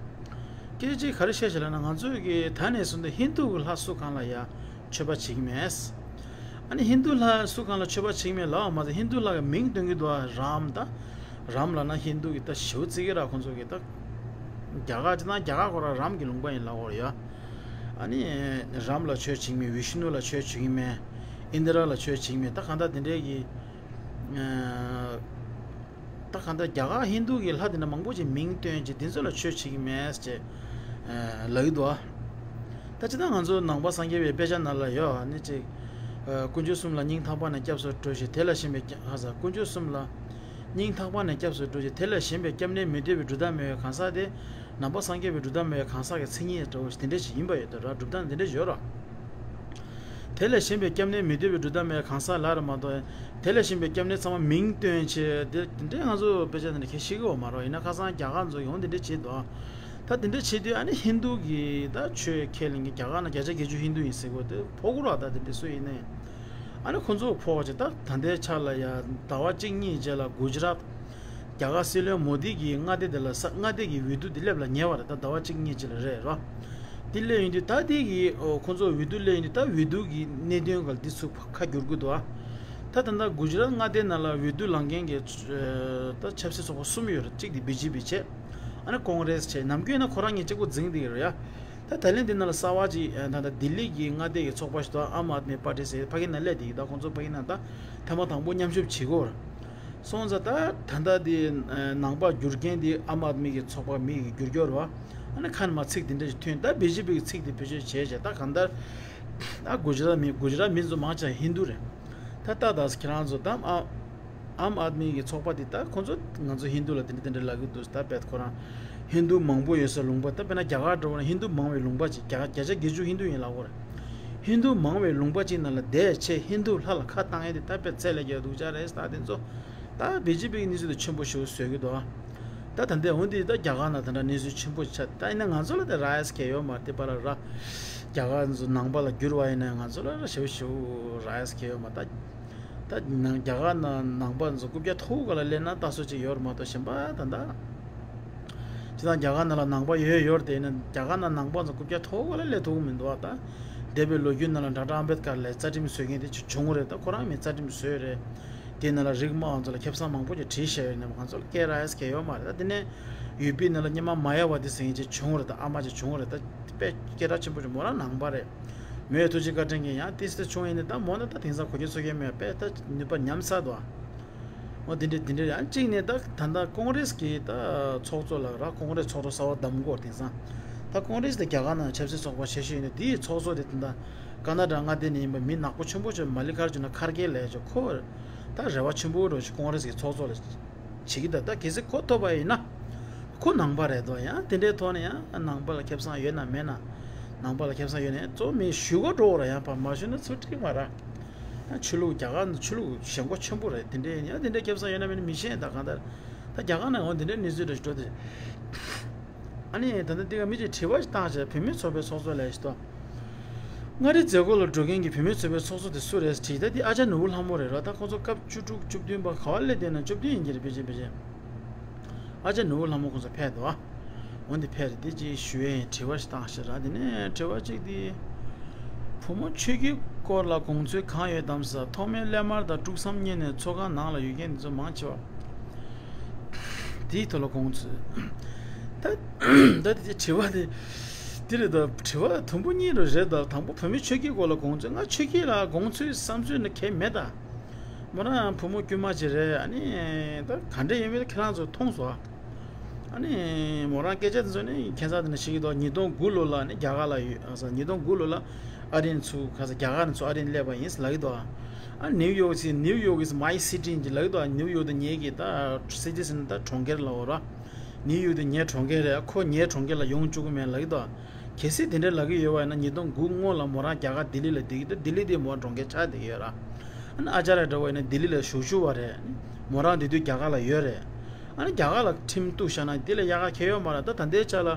སྐད་ཆ་གཅིག་ག་རེ་བཤད་ཤག་ལབ་ན། ང་ཚོ་གི་ད་ནས་བཟུང་སྟེ་ཧིན་རྡུ་གི་ལྷ་བསུ་གང་ལ་ཡ་མཆོད་པ་བྱེད་ཀྱི་མེད། ཨ་ནི་ཧིན་རྡུ་ལྷ་བསུ་གང་ལ་མཆོད་པ་བྱེད་ཀྱི་མེད་ལབ་པ་མ་ཟད་ཧིན་རྡུ་ལྷ་གི་མིང་འདོན་གྱི་འདུག་ཨ། རམ་ད། རམ་ལབ་ན་ཧིན་རྡུ་གི་ད་ཞེ་པོ་བརྩི་གི་ར། ཁོང་ཚོ་གི་ད་རྒྱ་གར་སྤྱི་བཏང་རྒྱ་གར་ཁོ་རང་རམ་གི་ལུང་པ་ཡིན་ལབ་དགོས་རེད་ཡ། ཨ་ནི་རམ་ལ་མཆོད་བྱེད་ཀྱི་མེད། བི་ཤུ་ནུ་ལ་མཆོད་བྱེད་ཀྱི་མེད། ཨིན་དི་ར་ལ་མཆོད་བྱེད་ཀྱི་མེད། ད་གང་ལྟར་དེ་འདྲའི་གི་ཨ། ད་གང་ལྟར་རྒྱ་གར་ཧིན་རྡུ་གི་ལྷ་དེ་འདྲ་མང་པོ་ཅིག་མིང་བཏོན་ཅིག་དེ་ཚོ་ལ་མཆོད་བྱེད་ཀྱི་མེད་ཅེས་ལབ་ཀྱི་འདུག་ཨ། ད་ཅི་ད་ང་ཚོ་ནང་པ་སངས་རྒྱས་པའི་དཔེ་ཆ་ནང་ལ་ཡོད་ཨ་ནི་ཅིག་ཨ། དཀོན་མཆོག་གསུམ་ལ་སྙིང་ཐག་པ་ནས་སྐྱབས་སུ་འགྲོ་ཞིང་། དེ་ལས་གཞན་པའི་སྐྱབས། ཧ་ས། དཀོན་མཆོག་གསུམ་ལ་སྙིང་ཐག་པ་ནས་སྐྱབས་སུ་འགྲོ་ཞིང་། དེ་ལས་གཞན་པའི་སྐྱབས་གནས་མི་འདོད་པའི་སྒྲུབ་ཐབས་མེད་པའི་གང་ཟག་དེ་ནང་པ་སངས་རྒྱས་པའི་སྒྲུབ་ཐབས་མེད་པའི་གང་ཟག་གི་མཚན་ཉིད་འདྲ་བོ་ཞིག་དེ་འདྲ་ཞིག་ཡིན་པ་ཡོད་དོ་ར། སྒྲུབ་ཐབས་དེ་འདྲ་ཞིག་ཡོད་ར། དེ་ལས་གཞན་པའི་སྐྱབས་གནས་མི་འདོད་པའི་སྒྲུབ་ཐབས་མེད་གང་ཟག་ལ་རེད་མ་གཏོགས། དེ་ལས་གཞན་པའི་སྐྱབས་གནས་ཚང་མ་མིང་བཏོན་བྱས་དེ་དེ་འདྲའི་ང་ཚོ་དཔེ་ཆ་དེ་འདྲ་ཁྱེད་ཤེས་ཀྱི་ཡོད་མ་རེད། ཡིན་ན་ཁ་སང་རྒྱ་གར་ཚོ་ཡོང་དེ་འདྲ་བྱེད་འདུག་ད་དེ་འདྲ་བྱེད་དུས་ཨ་ནི་ཧིན་རྡུ་གི་ད་ཆོས་ཁས་ལེན་གྱི་རྒྱ་གར་ན་བརྒྱ་ཆ་བརྒྱད་ཅུ་ཧིན་རྡུ་ཡིན་ཟེར་གོ་དེ་ཕོག་གི་རེད། ད་དེ་འདྲ་སུ་ཡིན་ནའི་ཨ་ནི་ཁོ་ཚོ་ཕོག་བྱས་ད་ད་ལྟའི་ཆ་ལ་ཡ་ཟླ་བ་གཅིག་གཉིས་རྗེས་ལ་གུ་ཇི་རཱཏ་རྒྱ་གར་སྲིད་བློན་མོ་དི་གི་མངའ་སྡེ་དེ་ལ་ས་མངའ་སྡེ་གི་འོས་བསྡུ་དེ་སླེབས་ལ་ཉེ་བ་རེད། ད་ཟླ་བ་གཅིག་གཉིས་རྗེས་ལ་རེད་རོ། དེ་སླེབས་ཡོང་དུས་ད་དེ་གི་ཨོ་ཁོ་ཚོ་འོས་བསྡུ་སླེབས་ཡོང་དུས་ད་འོས་བསྡུ་གི་གནད་དོན་ག་ལ་དེ་ཚུར་ཁ་བསྒྱུར་དགོས་འདུག་ཨ། ད་ད་ལྟ་གུ་ཇི་རཱཏ་མངའ་སྡེ་ནང་ལ་འོས་བསྡུ་ལངས་མཁན་གྱི་ཨ་ད་ཆབ་སྲིད་ཚོགས་པ་གསུམ་ཡོད་རེད། གཅིག་དེ་བི་ཇེ་པི་བྱས། ཨ་ནི་ཀོང་རེས་བྱས། ནམ་རྒྱུན་ན་ཁོ་རང་གཉིས་གཅིག་པོ་འཛིང་བསྡད་ཀྱི་རེད་ཡ། ད་ད་ལན་འདི་ནང་ལ་གསར་པ་ཅིག་ཨ་ད་ལྟ་ལྡི་ལི་གི་མངའ་སྡེ་གི་ཚོགས་པ་ཞིག་འདུག་ཨམ་ཨད་མི་པར་ཊི་ཟེར་ཕ་གི་ནང་སླེབས་བསྡད་ཀྱི། ད་ཁོང་ཚོ་ཕ་གི་ནང་ད་ཐེངས་མ་དང་པོ་མཉམ་ཞུགས་བྱེད་ཀྱི་ཡོད་རེད། སོང་ཙང་ད་ད་ལྟ་འདི་ནང་པ་བསྒྱུར་མཁན་འདི་ཨམ་ཨད་མི་གི་ཚོགས་པ་མི་གི་བསྒྱུར་རྒྱུ་རེད་བ། ཨ་ནི་ཁ་ནས་མར་ཚིག་འདི་འདྲ་ཞིག་ཐོན། ད་བི་ཇེ་པི་གི་ཚིག་འདི་བེད་སྤྱོད་བྱས་བྱས་ད་གང་ལྟར་ད་གུ་ཇི་རཱཏ་མི་གུ་ཇི་རཱཏ་མི་ཚོ་མང་ཆེ་ཧིན་རྡུ་རེད། ད་ལྟ་ད་ཁྱེད་རང་ཚོ་ད་ཨ་ཨམ་ཨད་མི་གི་ཚོགས་པ་འདི་ད་ཁོང་ཚོ་ང་ཚོ་ཧིན་རྡུ་ལ་དེ་འདྲ་དེ་འདྲ་ལབ་ཀྱི་འདུག་ད་དཔེ་ཁོ་རང་ཧིན་རྡུ་མང་པོ་ཡོད་ས་ལུང་པ། ད་དཔེར་ན་རྒྱ་གར་འདྲ་བོ་ན་ཧིན་རྡུ་མང་བའི་ལུང་པ་ཅིག་བརྒྱ་བརྒྱ་ཆ་བརྒྱད་ཅུ་ཧིན་རྡུ་ཡིན་ལབ་དགོས་རེད། ཧིན་རྡུ་མང་བའི་ལུང་པ་ཅིག་ནང་ལ་བསྡད་བྱས་ཧིན་རྡུ་ལྷ་ལ་ཁ་བཏང་ཡས་དེ་ད་དཔེ་ཚད་ལས་བརྒལ་སྡུག་ཅག་རེད། ད་དེ་ཚོ་ད་བི་ཇེ་པི་གི་གནས་ཚུལ་དེ་ཆེན་པོ་ཞིག་བཟོས་ཀྱི་འདུག་ད་ད་ལྟའི་འོན་ཏེ་ད་རྒྱ་གར་ནང་ད་ལྟ་གནས་ཚུལ་ཆེན་པོ་ཆགས། ད་ཡིན་ན་ང་ཚོ་ལ་ད་ར་ཨེ་སི་ཁེ་ཡོད་མ་རེད། དེ་པར་ར་རྒྱ་གར་ཚོ་ནང་པ་ལ་བསྒྱུར་བ་ཡིན་ན་ང་ཚོ་ལ་ར་ཞེ་པོ་ཞེ་པོ་ར་ཨེ་སི་ཁེ་ཡོད་མ་རེད། ད་ད་ནང་རྒྱ་གར་ནང་ནང་པ་ཚོ་རྐུབ་བཀྱག་ཐོག་ག་ལ་སླེབས་ན་ལྟ་སྲོལ་ཅིག་ཡོད་རེད་མ་གཏོགས་གཞན་པ་ད་ད། ཅི་ད་རྒྱ་གར་ནང་ལ་ནང་པ་ཡོད་ཡོད་རེད། དེ་ཡིན་ན་རྒྱ་གར་ནང་ནང་པ་ཚོ་རྐུབ་བཀྱག་ཐོག་ག་ལ་སླེབས་ཐུབ་ཀྱི་མི་འདུག་བ། ད་འདས་པའི་ལོ་རྒྱུས་ནང་ལ་ཌོག་ཊར་ཨམ་བེད་ཀར་ལ་རྩ་ཁྲིམས་བཟོས་མཁན་དེ་ཅིག་བྱུང་རེད། ད་ཁོ་རང་མི་རྩ་ཁྲིམས་བཟོས་རེད། དེ་ནང་ལ་རིགས་དམའ་བ་ཚོ་ལ་ཁེ་བཟང་མང་པོ་ཅིག་བྲིས་བཞག་ཡོད་ནས་ང་ཚོ་ལ་སྐད་ར་ཨེ་སི་ཁེ་ཡོད་མ་རེད། ད་དེ་ནས་ཡུ་པི་ནང་ལ་སྔོན་མ་མ་ཡ་བ་དི་ཟེར་མཁན་ཅིག་བྱུང་རེད། ད་ཨ་མ་ཅིག་བྱུང་རེད། ད་དཔེ་སྐད་གྲགས་ཆེན་པོ་ཅིག་མོ་རང་ནང་པ་རེད། མོས་ཐུགས་རྗེ་བཀའ་དྲིན་གྱིས་ཡང་ཏིས་ཏི་བྱུང་ཡིན་ནི་ད་མོ་ན་ད་དེང་སང་གོ་རྒྱུ་ཚོར་རྒྱུ་མེད། དཔེ་ད་ནུས་པ་ཉམས་ཚར་འདུག་ཨ། འོ་དེ་འདྲས་དེ་འདྲས། ཡང་གཅིག་ནས་ད་ད་ལྟ་ཀོང་རེས་ཀྱི་ད་ཚོགས་གཙོ་ལ་ར། ཀོང་རེས་ཚོགས་གཙོ་གསར་པ་བདམས་སྐོར། དེང་སང་ད་ཀོང་རེས་དེ་རྒྱ་གར་ནང་ཆབ་སྲིད་ཚོགས་པ་ཆེ་ཤོས་ཡིན་ནས། དེའི་ཚོགས་གཙོ་དེ་ད་ལྟ་ཀ་ན་ཌ་མངའ་སྡེ་ནས་ཡིན་པ་མི་ནག་པོ་ཆེན་པོ་ཆེ་མ་ལི་ཁར་ཇུ་ན་ཁར་གེ་ལབ་ཡ་ཅིག་ཁོ་ད་རེ་བ་ཆེན་པོ་འདྲ་ཞིག་ཀོང་རེས་ཀྱི་ཚོགས་གཙོ་ལ་བྱེད་ཀྱི་འདུག་ད་གལ་སྲིད་ཁོ་ཐོབ་པ་ཡིན་ན། ཁོ་ནང་པ་རེད་དོ། ཡང་དེ་འདྲའི་ཐོག་ནས་ཡང་ནང་པ་ལ་ཁེ་བཟང་ཡོད་ན་མེད་ན། ནང་པ་ལ་ཁེ་བཟང་ཡོད་ན་གཙོ་མི་ཞུ་གོ་འགྲོ་ར། ཡང་ཕར་མ་ཞུ་ན་ཚུར་འགྲིག་མ་ར། ཡང་ཆོས་ལུགས་རྒྱ་གར་ཆོས་ལུགས་ཞེན་ཁོག་ཆེན་པོ་རེད། དེ་འདྲའི་ཡང་དེ་འདྲའི་ཁེ་བཟང་ཡོད་ན་མེད་ན་མི་ཤེས། ད་གང་ལྟར་ད་རྒྱ་གར་ནང་འོ་དེ་འདྲའི་གནས་ཚུལ་འདྲ་ཞིག་འགྲོ་དེ། ཨ་ནི་ད་ལྟ་འདི་ག་མི་གཅིག་དྲི་བ་ཞིག་བཏང་བྱས། བུད་མེད་ཚོགས་པའི་ཚོགས་གཙོ་ལས་ཤིག་ཏོ། མངའ་རིས་མཛད་སྒོ་ལ་འགྲོ་མཁན་གྱི་བུད་མེད་ཚོགས་པའི་ཚོགས་གཙོ་དེ་སུ་རེད་དྲིས། ད་འདི་ཨ་ཅག་ནོར་བུ་ལྷ་མོ་རེད་ར། ད་ཁོང་ཚོ་སྐབས་བཅུ་དྲུག་བཅུ་བདུན་པ་ག་བ་སླེབས་བསྡད་ན། བཅུ་བདུན་ཡིན་གྱི་རེད། ཕལ་ཆེར་ཕལ་ཆེར་ཨ་ཅག་ནོར་བུ་ལྷ་མོ་ཁོང་ཚོ་ཕེབས་འདུག་ཨ། འོ་འདི་ཕེབས་རེད། འདི་ཅིག་ཞུ་ཡས་ཡིན། དྲི་བ་ཞིག་བཏང་ཤག་ར། དེ་ནས་དྲི་བ་གཅིག་འདི། བུ་མོ་ཆོས་སྐྱིད་སྐོར་ལ་དགོངས་ཚུལ་གང་ཡོད་དམ་ཟེར། ཐོག་མའི་སླད་མར་དང་དཀྲུག་མཚམས་གཉིས་ནས་ཚོགས་ཁང་ནང་ལ་ཡོད་མཁན་འདི་ཚོ་མང་ཆེ་བ། དེའི་ཐོག་ལ་དགོངས་ཚུལ། ད་ད་དེ་དྲི་བ་དེ་འདི་རེད་ད། དྲི་བ་དུམ་བུ་གཉིས་རུ་རེད་ད། དང་པོ་བུད་མེད་ཆོས་སྐྱིད་སྐོར་ལ་དགོངས་ཚུལ། ང་ཆོས་སྐྱིད་ལ་དགོངས་ཚུལ་བསམ་ཚུལ་ནི་གང་ཡང་མེད་ད། མོ་རང་བུ་མོ་དཀྱུས་མ་ཅིག་རེད། ཨ་ནི་ད་ག་འདྲ་ཡིན་མིན་ཁྱེད་རང་ཚོ་མཐོང་སོང་ཨ། ཨ་ནི་མོ་རང་སྐད་ཆ་དེ་ཚོ་ནི་ཁྱད་མཚར་དེ་འདྲ་ཞིག་གི་འདུག་ཉིས་སྟོང་དགུ་ལོ་ལ་ནི་རྒྱ་གར་ལ་ཡོད་ཨ་ཟེར། ཉིས་སྟོང་དགུ་ལོ་ལ་ཨ་རི་ནས་ཚུར་ག་ས་རྒྱ་གར་ནས་ཚུར་ཨ་རི་ནས་སླེབས་པ་ཡིན་ལབ་ཀྱི་འདུག་ཨ། ཨ་New York is New York is my city ལབ་ཀྱི་འདུག་ཉིའུ་ཡོག་དེ་ངེད་ཀྱི་ད་city ཟེར་ན་ད་གྲོང་ཁྱེར་ལབ་དགོས་ར། ཉིའུ་ཡོག་དེ་ངའི་གྲོང་ཁྱེར་རེད། ཁོ་ངའི་གྲོང་ཁྱེར་ལ་ཡོང་བཅུག་གི་མེད་ལབ་ཀྱི་འདུག་གལ་སྲིད་དེ་འདྲ་ལབ་ཀྱི་ཡོད་པ་ཡིན་ན། ཉིས་སྟོང་དགུ་སྔོན་ལ་མོ་རང་རྒྱ་གར་ལྡི་ལི་ལ་བསྡད་ཀྱི་འདུག་ལྡི་ལི་དེ་མོ་གྲོང་ཁྱེར་ཆགས་བསྡད་ཀྱི་ཡོད་ར། ཨ་ནི་ཨ་ཅར་ཡ་འདྲ་བོ་ཡིན་ན་ལྡི་ལི་ལ་བཞུགས་བཞུགས་པ་རེད། མོ་རང་དེ་དུས་རྒྱ་གར་ལ་ཡོད་རེད། ཨ་ནི་རྒྱ་གར་ལ་ཁྲིམས་གཏུགས་བཞག་ན་དེ་ལས་ཡག་ག་གང་ཡང་ཡོད་མ་རེད། ད་ད་ལྟའི་ཆ་ལ་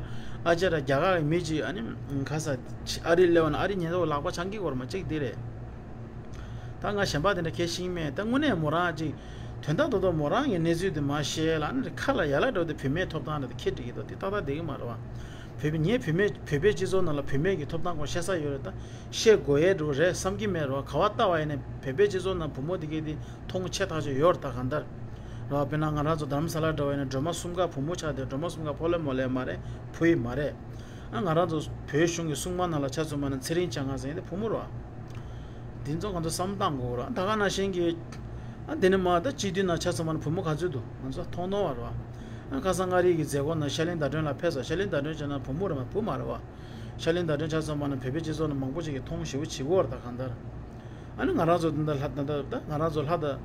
ཨ་ཅར་ཡ་རྒྱ་གར་གྱི་མི་གཅིག་ཨ་ནི་ག་ས་ཨ་རི་སླེབས་པ་ན་ཨ་རི་ཉེན་རྟོག་ལག་པ་འཆང་གི་ཡོད་རེད་མ། གཅིག་དེ་རེད། ད་ང་གཞན་པ་དེ་འདྲ་གང་ཤེས་ཀྱི་མེད། ད་དངོས་གནས་མོ་རང་ཅིག་དོན་དག་རྡོག་རྡོག་མོ་རང་གི་གནས་ཚུལ་དེ་མར་བཤད་ལ་ནི་ཁ་ལ་ཡ་ལ་འགྲོ་དེ་བུད་མེད་ཐོབ་ཐང་རེད་དེ་ཁྱེད་འགྲིག་གི་འདུག་དེ་ཏག་ཏག་བསྡད་ཀྱི་མ་རེད་བ། བོད་པའི་ངའི་བུད་མེད་བོད་པའི་སྤྱི་ཚོགས་ནང་ལ་བུད་མེད་ཀྱི་ཐོབ་ཐང་སྐོར་བཤད་ས་ཡོད་རེད། ད་བཤད་དགོས་ཡས་འགྲོ་རེད་བསམ་གྱི་མེད་རེད་བ། ག་བ་ལྟ་བ་ཡིན་ནའི་བོད་པའི་སྤྱི་ཚོགས་ནང་བུ་མོ་དེ་གས་དེ་མཐོང་ཆེ་ཐག་ཆོད་ཡོད་རེད། ད་གང་ལྟར་རེད་བ། དཔེར་ན་ང་རང་ཚོ་དྷ་རམ་ས་ལ་འདྲ་བ་ཡིན་ན་སྒྲོལ་མ་གསུམ་ཀ་བུ་མོ་ཆགས་བསྡད། སྒྲོལ་མ་གསུམ་ཀ་ཕོ་ལྷ་མོ་ལྷ་མ་རེད། བུ་ཡིས་མ་རེད། ཨ་ང་རང་ཚོ་བོད་གཞུང་གི་སྲུང་མ་ནང་ལ་ཆ་མཚོན་པ་ན་ཚེ་རིང་བྱ་ངང་ཟེར་མཁན་དེ་བུ་མོ་རེད་བ། འདི་ཚོ་ང་ཚོ་བསམ་བློ་བཏང་དགོས་རེད། ད་ག་ནང་བཞིན་གྱི་ཨ་འདི་ནི་མ་ད་སྤྱི་འཐུས་ནང་ཆ་མཚོན་པ་ན་བུ་མོ་ག་ཚོད་འདུག་ང་ཚོ་མཐོང་མཐོང་བ་རེད་བ། ཨ་ཁ་སང་མངའ་རིས་ཀྱི་མཛད་སྒོ་ནང་ཤར་གླིང་ཟླ་སྒྲོན་ལགས་ཕེབས་སོང་། ཤར་གླིང་ཟླ་སྒྲོན་བྱས་ན་བུ་མོ་རེད་མ་བུ་མ་རེད་བ། ཤར་གླིང་ཟླ་སྒྲོན་ཆ་མཚོན་པ་ན་བོད་པའི་སྤྱི་ཚོགས་ནང་མང་པོ་ཞིག་གིས་མཐོང་ཞེ་པོ་བྱེད་ཀྱི་ཡོད་རེད། ད་གང་ལྟར། ཨ་ནི་ང་རང་ཚོ་འདི་འདྲ་ལྷ་ད་ད་ད་ང་རང་ཚོ་ལྷ་དང་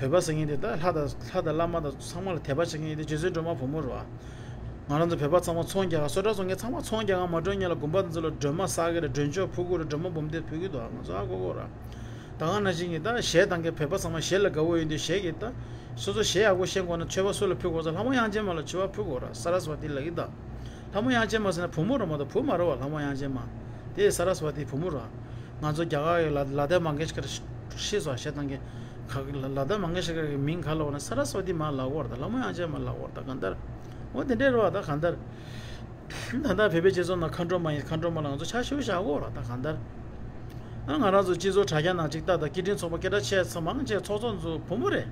བོད་པ་ཟེར་མཁན་དེ་ད་ལྷ་དང་ལྷ་དང་བླ་མ་དང་ཚང་མ་ལ་དད་པ་བྱེད་མཁན་དེ་རྗེ་བཙུན་སྒྲོལ་མ་བུ་མོ་རེད་བ། ང་རང་ཚོ་བོད་པ་ཚང་མ་ཚོང་རྒྱག་ག་སོ་ཊ་བཟོ་མཁན་ཚང་མ་ཚོང་རྒྱག་ག་མ་འགྲོ་སྔོན་ལ་དགོན་པ་དེ་ཚོ་ལ་སྒྲོལ་མ་བསག་གི་རེད། སྒྲོལ་མཆོག་ཕུལ་གི་རེད། སྒྲོལ་མ་འབུམ་སྡེ་ཕུལ་གི་འདུག་ང་ཚོ་ཧ་གོ་གོ་ར། ད་ག་ནང་བཞིན་གྱི་ད་གཞས་གཏོང་མཁན་བོད་པ་ཚང་མ་གཞས་ལ་དགའ་བོ་ཡོད་དུས་གཞས་ཀྱི་ད་སོ་སོ་གཞས་ཡག་པོ་ཤེས་དགོས་ན་མཆོད་པ་སུ་ལ་ཕུལ་དགོས་ཟེར། ལྷ་མོ་དབྱངས་ཅན་མ་ལ་མཆོད་པ་ཕུལ་དགོས་ར། ས་ར་སི་བ་ཏི་ལབ་ཀྱི་ད། ལྷ་མོ་དབྱངས་ཅན་མ་ཟེར་ན་བུ་མོ་རེད་མ་གཏོགས་བུ་མ་རེད་བ། ལྷ་མོ་དབྱངས་ཅན་མ་དེ་ས་ར་སི་བ་ཏི་བུ་མོ་རེད་བ། ང་ཚོ་རྒྱ་གར་གྱི་ལ་ལ་ད་མང་གེ་ཤ་ཀར་ཤེས་སོང་། གཞས་གཏོང་མཁན་ག་ལ་ལ་ད་མང་གེ་ཤ་ཀར་གྱི་མིང་ག་ལབ་ན་ས་ར་སི་བ་ཏི་མ་ལབ་ཀྱི་ཡོད་རེད། ད་ལྷ་མོ་དབྱངས་ཅན་མ་ལབ་ཀྱི་ཡོད་རེད། ད་གང་ལྟར་འོ་དེ་འདྲས་རེད་བ། ད་གང་ལྟར་ད་ལྟ་བོད་པའི་སྤྱི་ཚོགས་ནང་མཁའ་འགྲོ་མ་ཡིན། མཁའ་འགྲོ་མ་ལ་ང་ཚོ་ཕྱག་ཞུ་བཞག་ཀྱི་ཡོད་རེད། ད་གང་ལྟར་ཨ་ང་རང་ཚོ་སྤྱི་ཚོགས་དྲ་རྒྱ་ནང་ཅིག་ལྟ་དང་། སྐད་འཕྲིན་ཚོགས་པ་སྐད་གྲགས་ཆེ་ས་མང་ཆེ་ཚོགས་གཙོ་ཚོ་བུ་མོ་རེད།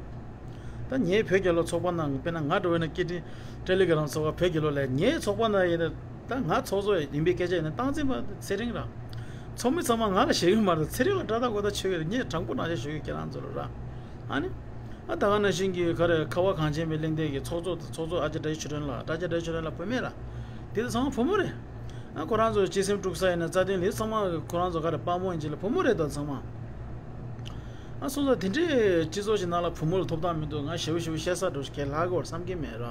ད་ངའི་བོད་རྒྱལ་ལོ་ཚོགས་པ་ནང་དཔེར་ན་ང་འདྲ་བོ་ཡིན་ན་སྐད་འཕྲིན་ཊེ་ལི་གྷི་རམ་ཚོགས་པ་བོད་རྒྱལ་ལོ་ལས་ངའི་ཚོགས་པ་ནང་ཡིན་ན་ད་ང་ཚོགས་གཙོ་ཡིན་པའི་སྐད་ཆ་ཡིན་ན་སྟངས་འཛིན་པ་ཚེ་རིང་ར། ཚོགས་མི་ཚང་མ་ང་ལ་ཞེད་ཀྱི་མ་རེད། ཚེ་རིང་ལ་དགྲ་ཟླ་གོ་ད་ཆོད་ཀྱི་རེད། ངས་དྲང་པོ་ནང་བཞིན་ཞུ་གི་ཁྱེད་རང་ཚོ་ལ་ར། ཨ་ནི། ཨ་ད་ག་ནང་བཞིན་གྱི་ག་རེ་ཁ་བ་གངས་ཅན་པའི་གླེང་སྟེགས་ཀྱི་ཚོགས་གཙོ་ཚོགས་གཙོ་ཨ་ཅག་བཀྲ་ཤིས་ཆོས་སྒྲོན་ལགས། བཀྲ་ཤིས་བཀྲ་ཤིས་ཆོས་སྒྲོན་ལགས་བུད་མེད་ར། དེ་ཚོ་ཚང་མ་བུ་མོ་རེད། ཨ་ཁོ་རང་ཚོ་སྤྱི་སེམས་དཀྲུག་ས་ཡིན་ན་རྩ་དོན་ལས་ཚང་མ་ཁོ་རང་ཚོ་ག་རེ་དཔའ་མོ་ཡིན་གྱི་ལ་བུ་མོ་རེད་དོ་ཚང་མ། ཨ་སོང་ཙང་དེ་འདྲའི་སྤྱི་ཚོགས་ཤིག་ནང་ལ་བུ་མོ་ལ་ཐོབ་ཐང་མི་འདུག་ང་ཞེ་པོ་ཞེ་པོ་བཤད་ས་འགྲོ་ཞིག་གས་ལྷག་གི་བར་བསམ་གྱི་མེད་ར།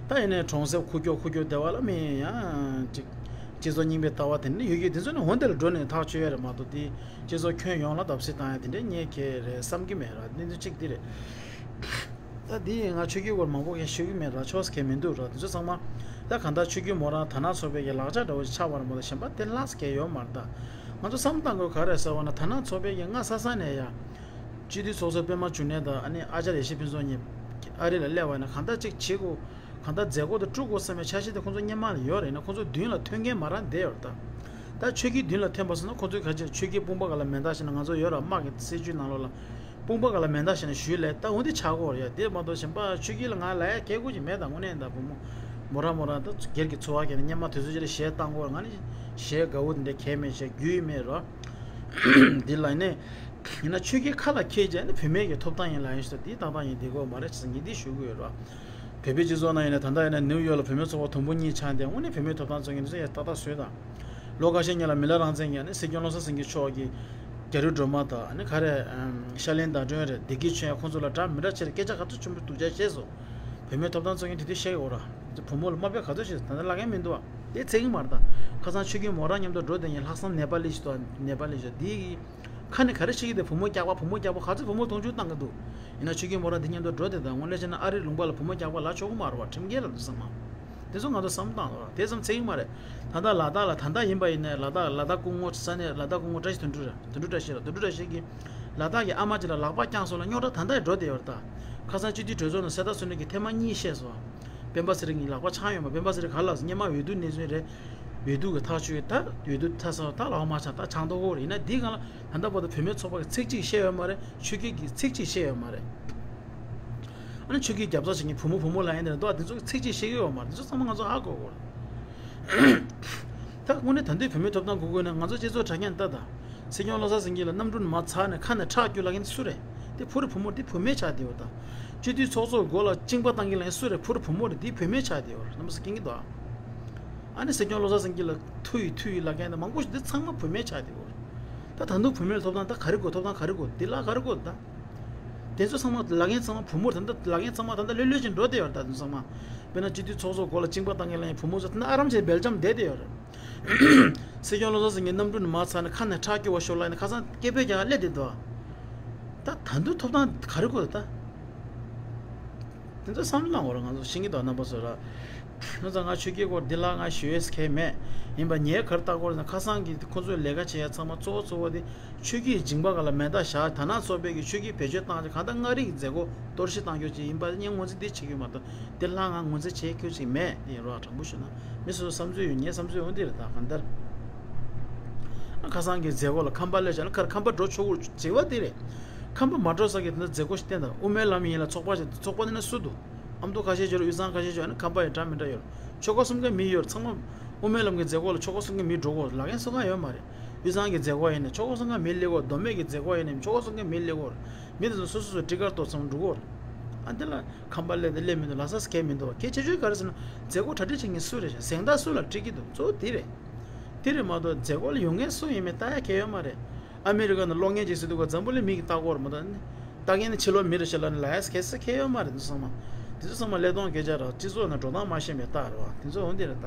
ད་ཡིན་ནའི་གྲོང་གསེབ་ཁུག་ཀྱོག་ཁུག་ཀྱོག་སྡེ་བ་ལ་མི་ཡང་ཅིག་སྤྱི་ཚོགས་རྙིང་པའི་ལྟ་བ་དེ་འདྲ་ཡོད་ཀྱི་དེ་ཚོ་ནི་འོན་ཏེ་ལ་འགྲོ་ནས་ཐག་ཆོད་ཡ་རེད་མ་གཏོགས། དེ་སྤྱི་ཚོགས་ཁྱོན་ཡོངས་ལ་བརྡབ་གསིག་བཏང་ཡ་དེ་འདྲའི་གནས་གལ་རེད་བསམ་གྱི་མེད་ར། གནས་ཚུལ་གཅིག་འདི་རེད། ད་འདི་ང་ཆོས་བརྒྱུད་སྐོར་མང་པོ་གས་ཤོད་ཀྱི་མེད་ར། ཆོས་གས་མི་འདུག་ར། དེ་ཚོ་ཚང་མ་ད་གང་ལྟར་ཆོས་བརྒྱུད་མོ་རང་དར་ནག་ཚོགས་པའི་གི་ལག་ཆ་འདྲ་བོ་ཞིག་ཆགས་པ་རེད་མ་གཏོགས་གཞན་པ་དེ་ལྷག་ཙམ་གས་ཡོད་མ་རེད། ད་ང་ཚོ་བསམ་བློ་བཏང་དགོས་ག་རེ་ཟེར་བ་ན། དར་ནག་ཚོགས་པའི་གི་སྔ་ས་ས་ནས་ཡ་སྤྱི་འཐུས་ཚོགས་གཙོ་པད་མ་འབྱུང་གནས་དང་ཨ་ནི་ཨ་ཅར་ཡེ་ཤེས་ཕུན་ཚོགས་གཉིས་ཨ་རི་ལ་སླེབས་པ་ཡིན་ན་གང་ལྟར་གཅིག་བྱེད་དགོས། གང་ལྟར་མཛད་སྒོ་དེ་དཀྲུག་དགོས་བསམ་པའི་འཆར་གཞི་དེ་ཁོང་ཚོ་སྔོན་མ་ལ་ཡོད་རེད། ཡིན་ན་ཁོང་ཚོ་མདུན་ལ་ཐོན་མཁན་མ་རག་བསྡད་ཡོད་རེད། ད་ད་ཆོས་བརྒྱུད་མདུན་ལ་ཐོན་པ་སོང་ན་ཁོང་ཚོས་ག་ཅིག་ཆོས་བརྒྱུད་དཔུང་པ་སྒང་ལ་མེ་མདའ་བཞག་ན། ང་ཚོ་ཡོད་ར་དམག་གི་སྲིད་ཇུས་ནང་ལོགས་ལ་དཔུང་པ་སྒང་ལ་མེ་མདའ་བཞག་ན་ཞུས་ལས་ད་འོ་འདི་ཆགས་ཀྱི་ཡོད་རེད་ཡ། དེ་མ་གཏོགས་གཞན་པ་ཆོས་བརྒྱུད་ལ་ང་ལབ་ཡ་སྐད་དགོས་ཅིག་མེད། ད་དངོས་གནས་ད་བུ་མོ་མོ་རང་མོ་རང་ད་སྒེར་གྱི་འཚོ་བ་སྐྱེལ་ནས་སྔོན་མ་དུས་ཚོད་ཅིག་ལ་གཞས་བཏང་གི་ཡོད་རེད། ང་ནི་གཞས་དགའ་བོ་དེ་འདྲ་གང་ཡང་མེད། གཞས་རྒྱུས་མེད་ར། འདི་ལ་ནི་ཡིན་ན་ཆོས་ཀྱི་ཁ་ལ་འཁྱེར་བྱས་ནི་བུད་མེད་ཀྱི་ཐོབ་ཐང་ཡིན་ལབ་ཡིན་ཞུ་ད་འདི་ཏག་ཏག་ཡིན་འདི་དགོས་མ་རེད་ཅེས་ངས་འདི་ཞུ་གི་ཡོད་ར། བོད་པའི་སྤྱི་ཚོགས་ནང་ཡིན་ན་ད་ལྟ་ཡིན་ན་ནིའུ་ཡོག་ལ་བུད་མེད་ཚོགས་པ་དུམ་བུ་གཉིས་ཆགས་ཏེ་དངོས་གནས་བུད་མེད་ཐོབ་ཐང་རྩོད་མཁན་དེ་ཚོ་ཡང་ཏག་ཏག་བཟོས་དང་། ལོ་ཁ་ཤས་སྔོན་ལ་མི་ལ་རང་བཙན་གྱིས་ནི་སྲིད་སྐྱོང་བློ་བཟང་སེང་གེ་མཆོག་གི་རྒྱ་རི་སྒྲོལ་མ་དང་ནི་ག་རེ་ཤར་གླིང་ཟླ་སྒྲོན་རེད་བདེ་སྐྱིད་ཆོས་ཁོང་ཚོ་ལ་འདྲ་མི་འདྲ་ཆེ་རེད་སྐད་ཆ་ག་ཚོད་ཆེན་པོ་སྡུག་ཅག་བཤད་སོང་། བུད་མེད་ཐོབ་ཐང་རྩོད་མཁན་དེ་དུས་བཤད་ཀྱི་འོ་ར། བུ་མོ་ལ་དམའ་འབེབས་ག་ཚོད་བྱེད་ད་ལྟ་ལབ་མཁན་མི་འདུག་བ། དེ་ཚད་ཀྱི་མ་རེད་ད། ཁ་སང་ཆོས་སྐྱིད་མོ་རང་མཉམ་དུ་འགྲོ་དེ་ཡིན་ལྷག་བསམ་ནེ་པ་ལི་ཞིག་འདུག་ནེ་པ་ལི་ཞིག་དེའི་ཁ་ནས་ག་རེ་བཤད་ཀྱི་འདུག་བུ་མོ་སྐྱག་པ་བུ་མོ་སྐྱག་པ་ག་ཚོད་བུ་མོ་མཐོང་ཆུང་བཏང་གི་འདུག་ཡིན་ན་ཆོས་སྐྱིད་མོ་རང་དེ་མཉམ་དུ་འགྲོ་དེ་དང་དངོས་གནས་བྱས་ན་ཨ་རིའི་ལུང་པ་ལ་བུ་མོ་སྐྱག་པ་ལབ་ཆོག་གི་མ་རེད་བ་ཁྲིམས་འགལ་ལ་འདུག་བསམ་མ། དེ་ཚོ་ང་ཚོ་བསམ་བཏང་རོགས་དེ་ཙམ་ཚད་ཀྱི་མ་རེད། ད་ལྟ་ལ་དྭགས་ལ་ད་ལྟ་ཡིན་པ་ཡིན་ནའི་ལ་དྭགས་ལ་དྭགས་སྐུ་ངོ་ས་གནས་ལ་དྭགས་སྐུ་ངོ་བཀྲ་ཤིས་དོན་གྲུབ་རེད་དོན་གྲུབ་བཀྲ་ཤིས་རེད་དོན་གྲུབ་བཀྲ་ཤིས་ཀྱིས་ལ་དྭགས་ཀྱི་ཨ་མ་ཅིག་ལ་ལག་པ་བརྐྱངས་སོང་ལ་རྙོག་དྲ་ད་ལྟ་ཡང་འགྲོ་བསྡད་ཡོད་རེད་ད། ཁ་སང་སྤྱི་འཐུས་གྲོས་ཚོགས་ནང་གསལ་བརྡ་སོང་ནས་ཀྱི་ཐེངས་མ་གཉིས་བཤད་སོང་། སྤེན་པ་ཚེ་རིང་གི་ལག་པ་འཆང་ཡོད་མ་སྤེན་པ་ཚེ་རིང་ག་ལ་སོང་སྔོན་མ་འོས་བསྡུ་གནས་ཚུལ་རེད། འོས་བསྡུ་གི་ཐག་ཆོད་ད་འོས་བསྡུ་ཐ་ས་ད་ལག་པ་མ་འཆང་ད་འཆང་ཐོག་ཧོ་རེད་ཡིན་ན་འདི་གང་ལ་ད་ལྟ་བར་དུ་བུད་མེད་ཚོགས་པ་གི་ཚིག་གཅིག་བཤད་ཡོད་མ་རེད་ཆོས་སྐྱིད་ཀྱི་ཚིག་གཅིག་བཤད་ཡོད་མ་རེད། ཨ་ནི་ཆོས་སྐྱིད་རྒྱབ་རྩ་བྱེད་མཁན་བུ་མོ་བུ་མོ་ལ་ཡིན་ནས་འདུག་དེ་ཚོ་གི་ཚིག་གཅིག་བཤད་ཀྱི་ཡོད་མ་རེད་དེ་ཚོ་ཚང་མ་ང་ཚོ་ཧ་གོ་གོ་རེད། ད་དངོས་གནས་ད་འདོད་བུད་མེད་ཐོབ་ཐང་དགོས་དགོས་ན་ང་ཚོ་སྤྱི་ཚོགས་དྲ་རྒྱ་ལྟ་དང་། སྲིད་སྐྱོང་བློ་བཟང་སེང་གེ་ལ་གནམ་གྲུ་ནས་མར་ཚར་ནས་ཁ་ནས་ཁྲག་སྐྱུག་ལ་མཁན་སུ་རེད། དེ་ཕུ་རུ་བུ་མོ་དེ་བུད་མེད་ཆགས་བསྡད་ཡོད་ད། སྤྱི་འཐུས་ཚོགས་གཙོ་མགོ་ལ་གཅིན་པ་བཏང་གི་ལ་མཁན་སུ་རེད་ཕུ་རུ་བུ་མོ་རེད་དེ་བུད་མེད་ཆགས་བསྡད་ཡོད་རྣམ་པ་ཚོ་མཁྱེན་གྱི་འདུག་ཨ་ནི་སྲིད་སྐྱོང་བློ་བཟང་སེང་གེ་ལ་ཐུ་ཡི་ཐུ་ཡི་ལ་མཁན་དེ་མང་པོ་ཞིག་འདི་ཚང་མ་བུད་མེད་ཆགས་བསྡད་ཡོད། ད་ད་དུང་བུད་མེད་ཐོབ་ཐང་ད་ག་རེ་དགོས་ཐོབ་ཐང་ག་རེ་དགོས་འདི་ལ་ག་རེ་དགོས་ད། དེ་ཚོ་ཚང་མ་ལ་ངན་ཚང་མ་བུ་མོར་ད་ལྟ་ལ་ངན་ཚང་མ་ད་ལྟ་ལྷོད་ལྷོད་ཅིག་འགྲོ་བསྡད་ཡོད་རེད་ད་དེ་ཚོ་ཚང་མ། དཔེར་ན་སྤྱི་འཐུས་ཚོགས་གཙོ་མགོ་ལ་གཅིན་པ་བཏང་མཁན་ལ་ཡང་བུ་མོ་ཚོ་ད་ལྟ་ཨ་རམ་བྱས་སྦེལ་ཇམ་བསྡད་བསྡད་ཡོད་རེད། སྲིད་སྐྱོང་བློ་བཟང་སེང་གེ་གནམ་གྲུ་ནས་མར་ཚར་ནས་ཁ་ནས་ཁྲག་སྐྱུག་པ་ཤོར་ལ་ཡིན་ན་ཁ་སང་སྐད་འབོད་རྒྱག་ག་སླེབས་བསྡད་འདུག་ད་ད་དུང་ཐོབ་ཐང་ག་རེ་དགོས་རེད་ད། དེ་ཚོ་བསམ་བློ་བཏང་དགོས་རེད་ང་ཚོ་ཤེས་ཀྱི་འདུག་རྣམ་པ་ཚོ་ར། ང་ཚོ་ང་ཆོས་སྐྱིད་སྐོར་འདི་ལ་ང་ཞུ་ཡས་གལ་མེད། ཡིན་པ་ངས་ག་རེ་ལྟ་དགོས་རེད་ན་ཁ་སང་གི་ཁོ་ཚོས་ལས་ཀ་བྱེད་ཡ་ཚང་མ་གཙོ་བོ་གཙོ་བོ་དེ། ཆོས་སྐྱིད་སྦྱིན་པ་ག་ལ་མེ་མདའ་བཞག་ད་ནང་ཚོགས་པའི་གི་ཆོས་སྐྱིད་བེད་སྤྱོད་བཏང་ཆེད་གང་ལྟར་མངའ་རིས་ཀྱི་མཛད་སྒོ་གཏོར་བཤིག་བཏང་རྒྱུ་ཅིག་ཡིན་པ་ངས་ངོས་འཛིན་འདི་བྱེད་ཀྱི་ཡོད་མ་གཏོགས་འདི་ལྷག་ང་ངོས་འཛིན་བྱེད་རྒྱུ་ཅིག་མེད་ཡིན་རོགས་དྲང་པོ་ཞུ་ན་མི་སོ་སོ་བསམ་ཚུལ་ཡོད་ངའི་བསམ་ཚུལ་འོང་འདི་རེད་ད་གང་ལྟར། ཨ་ཁ་སང་གི་མཛད་སྒོ་ལ་ཁམས་པ་སླེབས་བྱས་ན་ཁར་ཁམས་པ་འགྲོ་ཆོག་གི་བྱེད་པ་འདི་རེད། ཁམས་པ་མ་འགྲོ་ས་གི་དེ་འདྲ་མཛད་སྒོ་ཞིག་བསྟན་དང་དབུ་མའི་ལམ་ཡིན་ལ་ཚོགས་པ་ཞིག་ཚོགས་པ་འདི་ན་སུ་འདུག་ཨ་མདོ་ཁ་ཤས་ཅིག་ཡོད་རེད་དབུས་གཙང་ཁ་ཤས་ཅིག་ཡོད་ན་ཁམས་པ་ཡི་འདྲ་མི་འདྲ་ཡོད་རེད། ཆོལ་ཁ་གསུམ་ཀའི་མི་ཡོད་རེད་ཚང་མ། དབུ་མའི་ལམ་གྱི་མཛད་སྒོ་ལ་ཆོལ་ཁ་གསུམ་ཀའི་མི་འགྲོ་དགོས་ལབ་མཁན་སུ་གང་ཡོད་མ་རེད། དབུས་གཙང་གི་མཛད་སྒོ་ཡིན་ན་ཆོལ་ཁ་གསུམ་ཀའི་མི་སླེབས་དགོས། མདོ་སྨད་ཀྱི་མཛད་སྒོ་ཡིན་ན་ཆོལ་ཁ་གསུམ་ཀའི་མི་སླེབས་དགོས། མི་དེ་ཚོ་སོ་སོ་སོ་ཊི་ཀཊ་གཏོར་ཚང་འགྲོ་དགོས། ཨ་འདི་ལ་ཁམས་པ་སླེབས་དང་སླེབས་མི་འདུག་ལབ་ས་གང་ཡང་མི་འདུག་གལ་ཆེ་ཤོས་ག་རེ་ཟེར་ན་མཛད་སྒོ་གྲ་སྒྲིག་བྱེད་མཁན་སུ་རེད། གཟེངས་རྟགས་སུ་ལ་སྤྲད་ཀྱི་འདུག་གཙོ་བོ་དེ་རེད། དེ་རེད་མ་གཏོགས་མཛད་སྒོ་ལ་ཡོང་མཁན་སུ་ཡིན་མིན་ལྟ་ཡ་གང་ཡང་ཡོད་མ་རེད། ཨ་མི་རི་ཀ་ནང་གློག་བརྙན་ཅིག་གཟིགས་དུས་ཀ་འཛམ་བུ་གླིང་མི་གིས་ལྟ་གི་ཡོད་རེད་མ་གཏོགས་ནི། ལྟ་མཁན་ནི་ཕྱི་ལོགས་མི་རེད་ཤག་ལབ་ནི་ལབ་ཡས་གལ་སྲིད་ཁེལ་ཡོད་མ་རེད་འདི་ཚང་མ། འདི་ཚོ་ཚང་མ་ཀླད་སྟོང་སྐད་ཆ་རེད། སྤྱི་ཚོགས་ནང་འགྲོ་སྟངས་མ་ཤེས་པའི་རྟགས་རེད་བ། འདི་ཚོ་འོ་འདི་རེད་ད།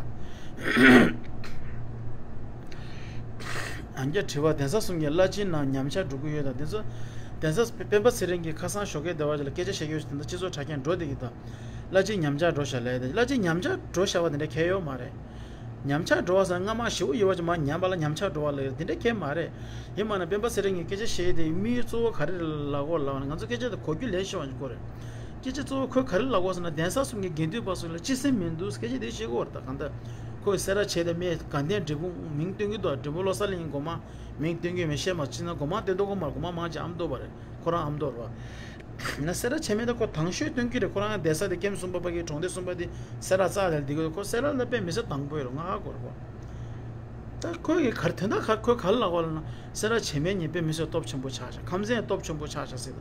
ཨང་རྒྱ་དྲི་བ། གདན་ས་གསུམ་གྱི་བླ་སྤྱིའི་ནང་ཉམས་ཆག་འགྲོ་གི་ཡོད་ད། འདི་ཚོ་གདན་ས་སྤེན་པ་ཚེ་རིང་གིས་ཁ་སང་ཞོགས་ཀས་སྡེ་བ་ཅིག་ལ་སྐད་ཆ་བཤད་ཀྱི་ཡོད་ཞིག་དེ་འདྲ་སྤྱི་ཚོགས་དྲ་རྒྱ་འགྲོ་བསྡད་ཀྱི་ད། བླ་སྤྱི་ཉམས་ཆག་འགྲོ་ཤག་ལབ་ཡས་དེ་བླ་སྤྱི་ཉམས་ཆག་འགྲོ་ཤག་པ་དེ་འདྲ་ཁེལ་ཡོད་མ་རེད། ཉམས་ཆག་འགྲོ་བ་ཟེར་ན་སྔ་མ་ཞེ་པོ་ཡོད་པ་ཅིག་མར་ཉམས་པ་ལ་ཉམས་ཆག་འགྲོ་བ་ལབ་ཡོད་དེ་འདྲ་གང་ཡང་མ་རེད། ཡིན་པ་ན་སྤེན་པ་ཚེ་རིང་གིས་སྐད་ཆ་བཤད་དེ་དམིགས་ཡུལ་གཙོ་བོ་ག་རེ་ལབ་དགོས་ལབ་ན་ང་ཚོ་སྐད་ཆ་དེ་གོ་རྒྱུ་ལས་ཤེས་པ་ཅིག་དགོས་རེད། སྐད་ཆ་གཙོ་བོ་ཁོས་ག་རེ་ལབ་དགོས་ཟེར་ན་གདན་ས་གསུམ་གྱི་དགེ་འདུན་པ་ཚོ་ལ་སྤྱི་སེམས་མི་འདུག་སྐད་ཆ་དེ་བཤད་དགོས་རེད་ད་གང་ལྟར། ཁོས་སེ་ར་བྱེས་དེ་མི་དགའ་ལྡན་འབྲས་སྤུངས་མིང་སྟོན་གྱི་འདུག་འབྲས་སྤུངས་བློ་གསལ་གླིང་གི་སྒོ་མང་མིང་སྟོན་གྱི་མི་ཤེས་མ་ཅི་ན་སྒོ་མང་སྟོན་མདོག་གོ་མར་སྒོ་མང་མང་ཅིག་ཨ་མདོ་བ་རེད། ཁོ་རང་ཨ་མདོ་རེད་བ། ན་སེ་ར་བྱེས་མི་དེ་ཁོ་དང་ཤོས་སྟོན་གྱི་རེད། ཁོ་རང་གདན་ས་དེ་ཀེམ་གསུམ་པ་ཕ་གི་གྲོང་སྡེ་གསུམ་པ་དེ་སེ་ར་རྩ་ལ་བསྡད་ཀྱི་ཡོད། ཁོ་སེ་ར་ལ་དཔེ་མི་སྲིད་དང་པོ་ཡོད་རེད་ང་ཧ་གོ་རེད་ཁོ། ད་ཁོ་གི་གར་དོན་དག་གར་ཁོ་ག་ལ་གོ་ལ་ན་སེ་ར་བྱེས་མའི་ཉིན་དཔེ་མི་སྲིད་སྟོབས་ཆེན་པོ་ཆགས་ཤག་ཁམས་ཚན་སྟོབས་ཆེན་པོ་ཆགས་ཤག་ཟེར་ད།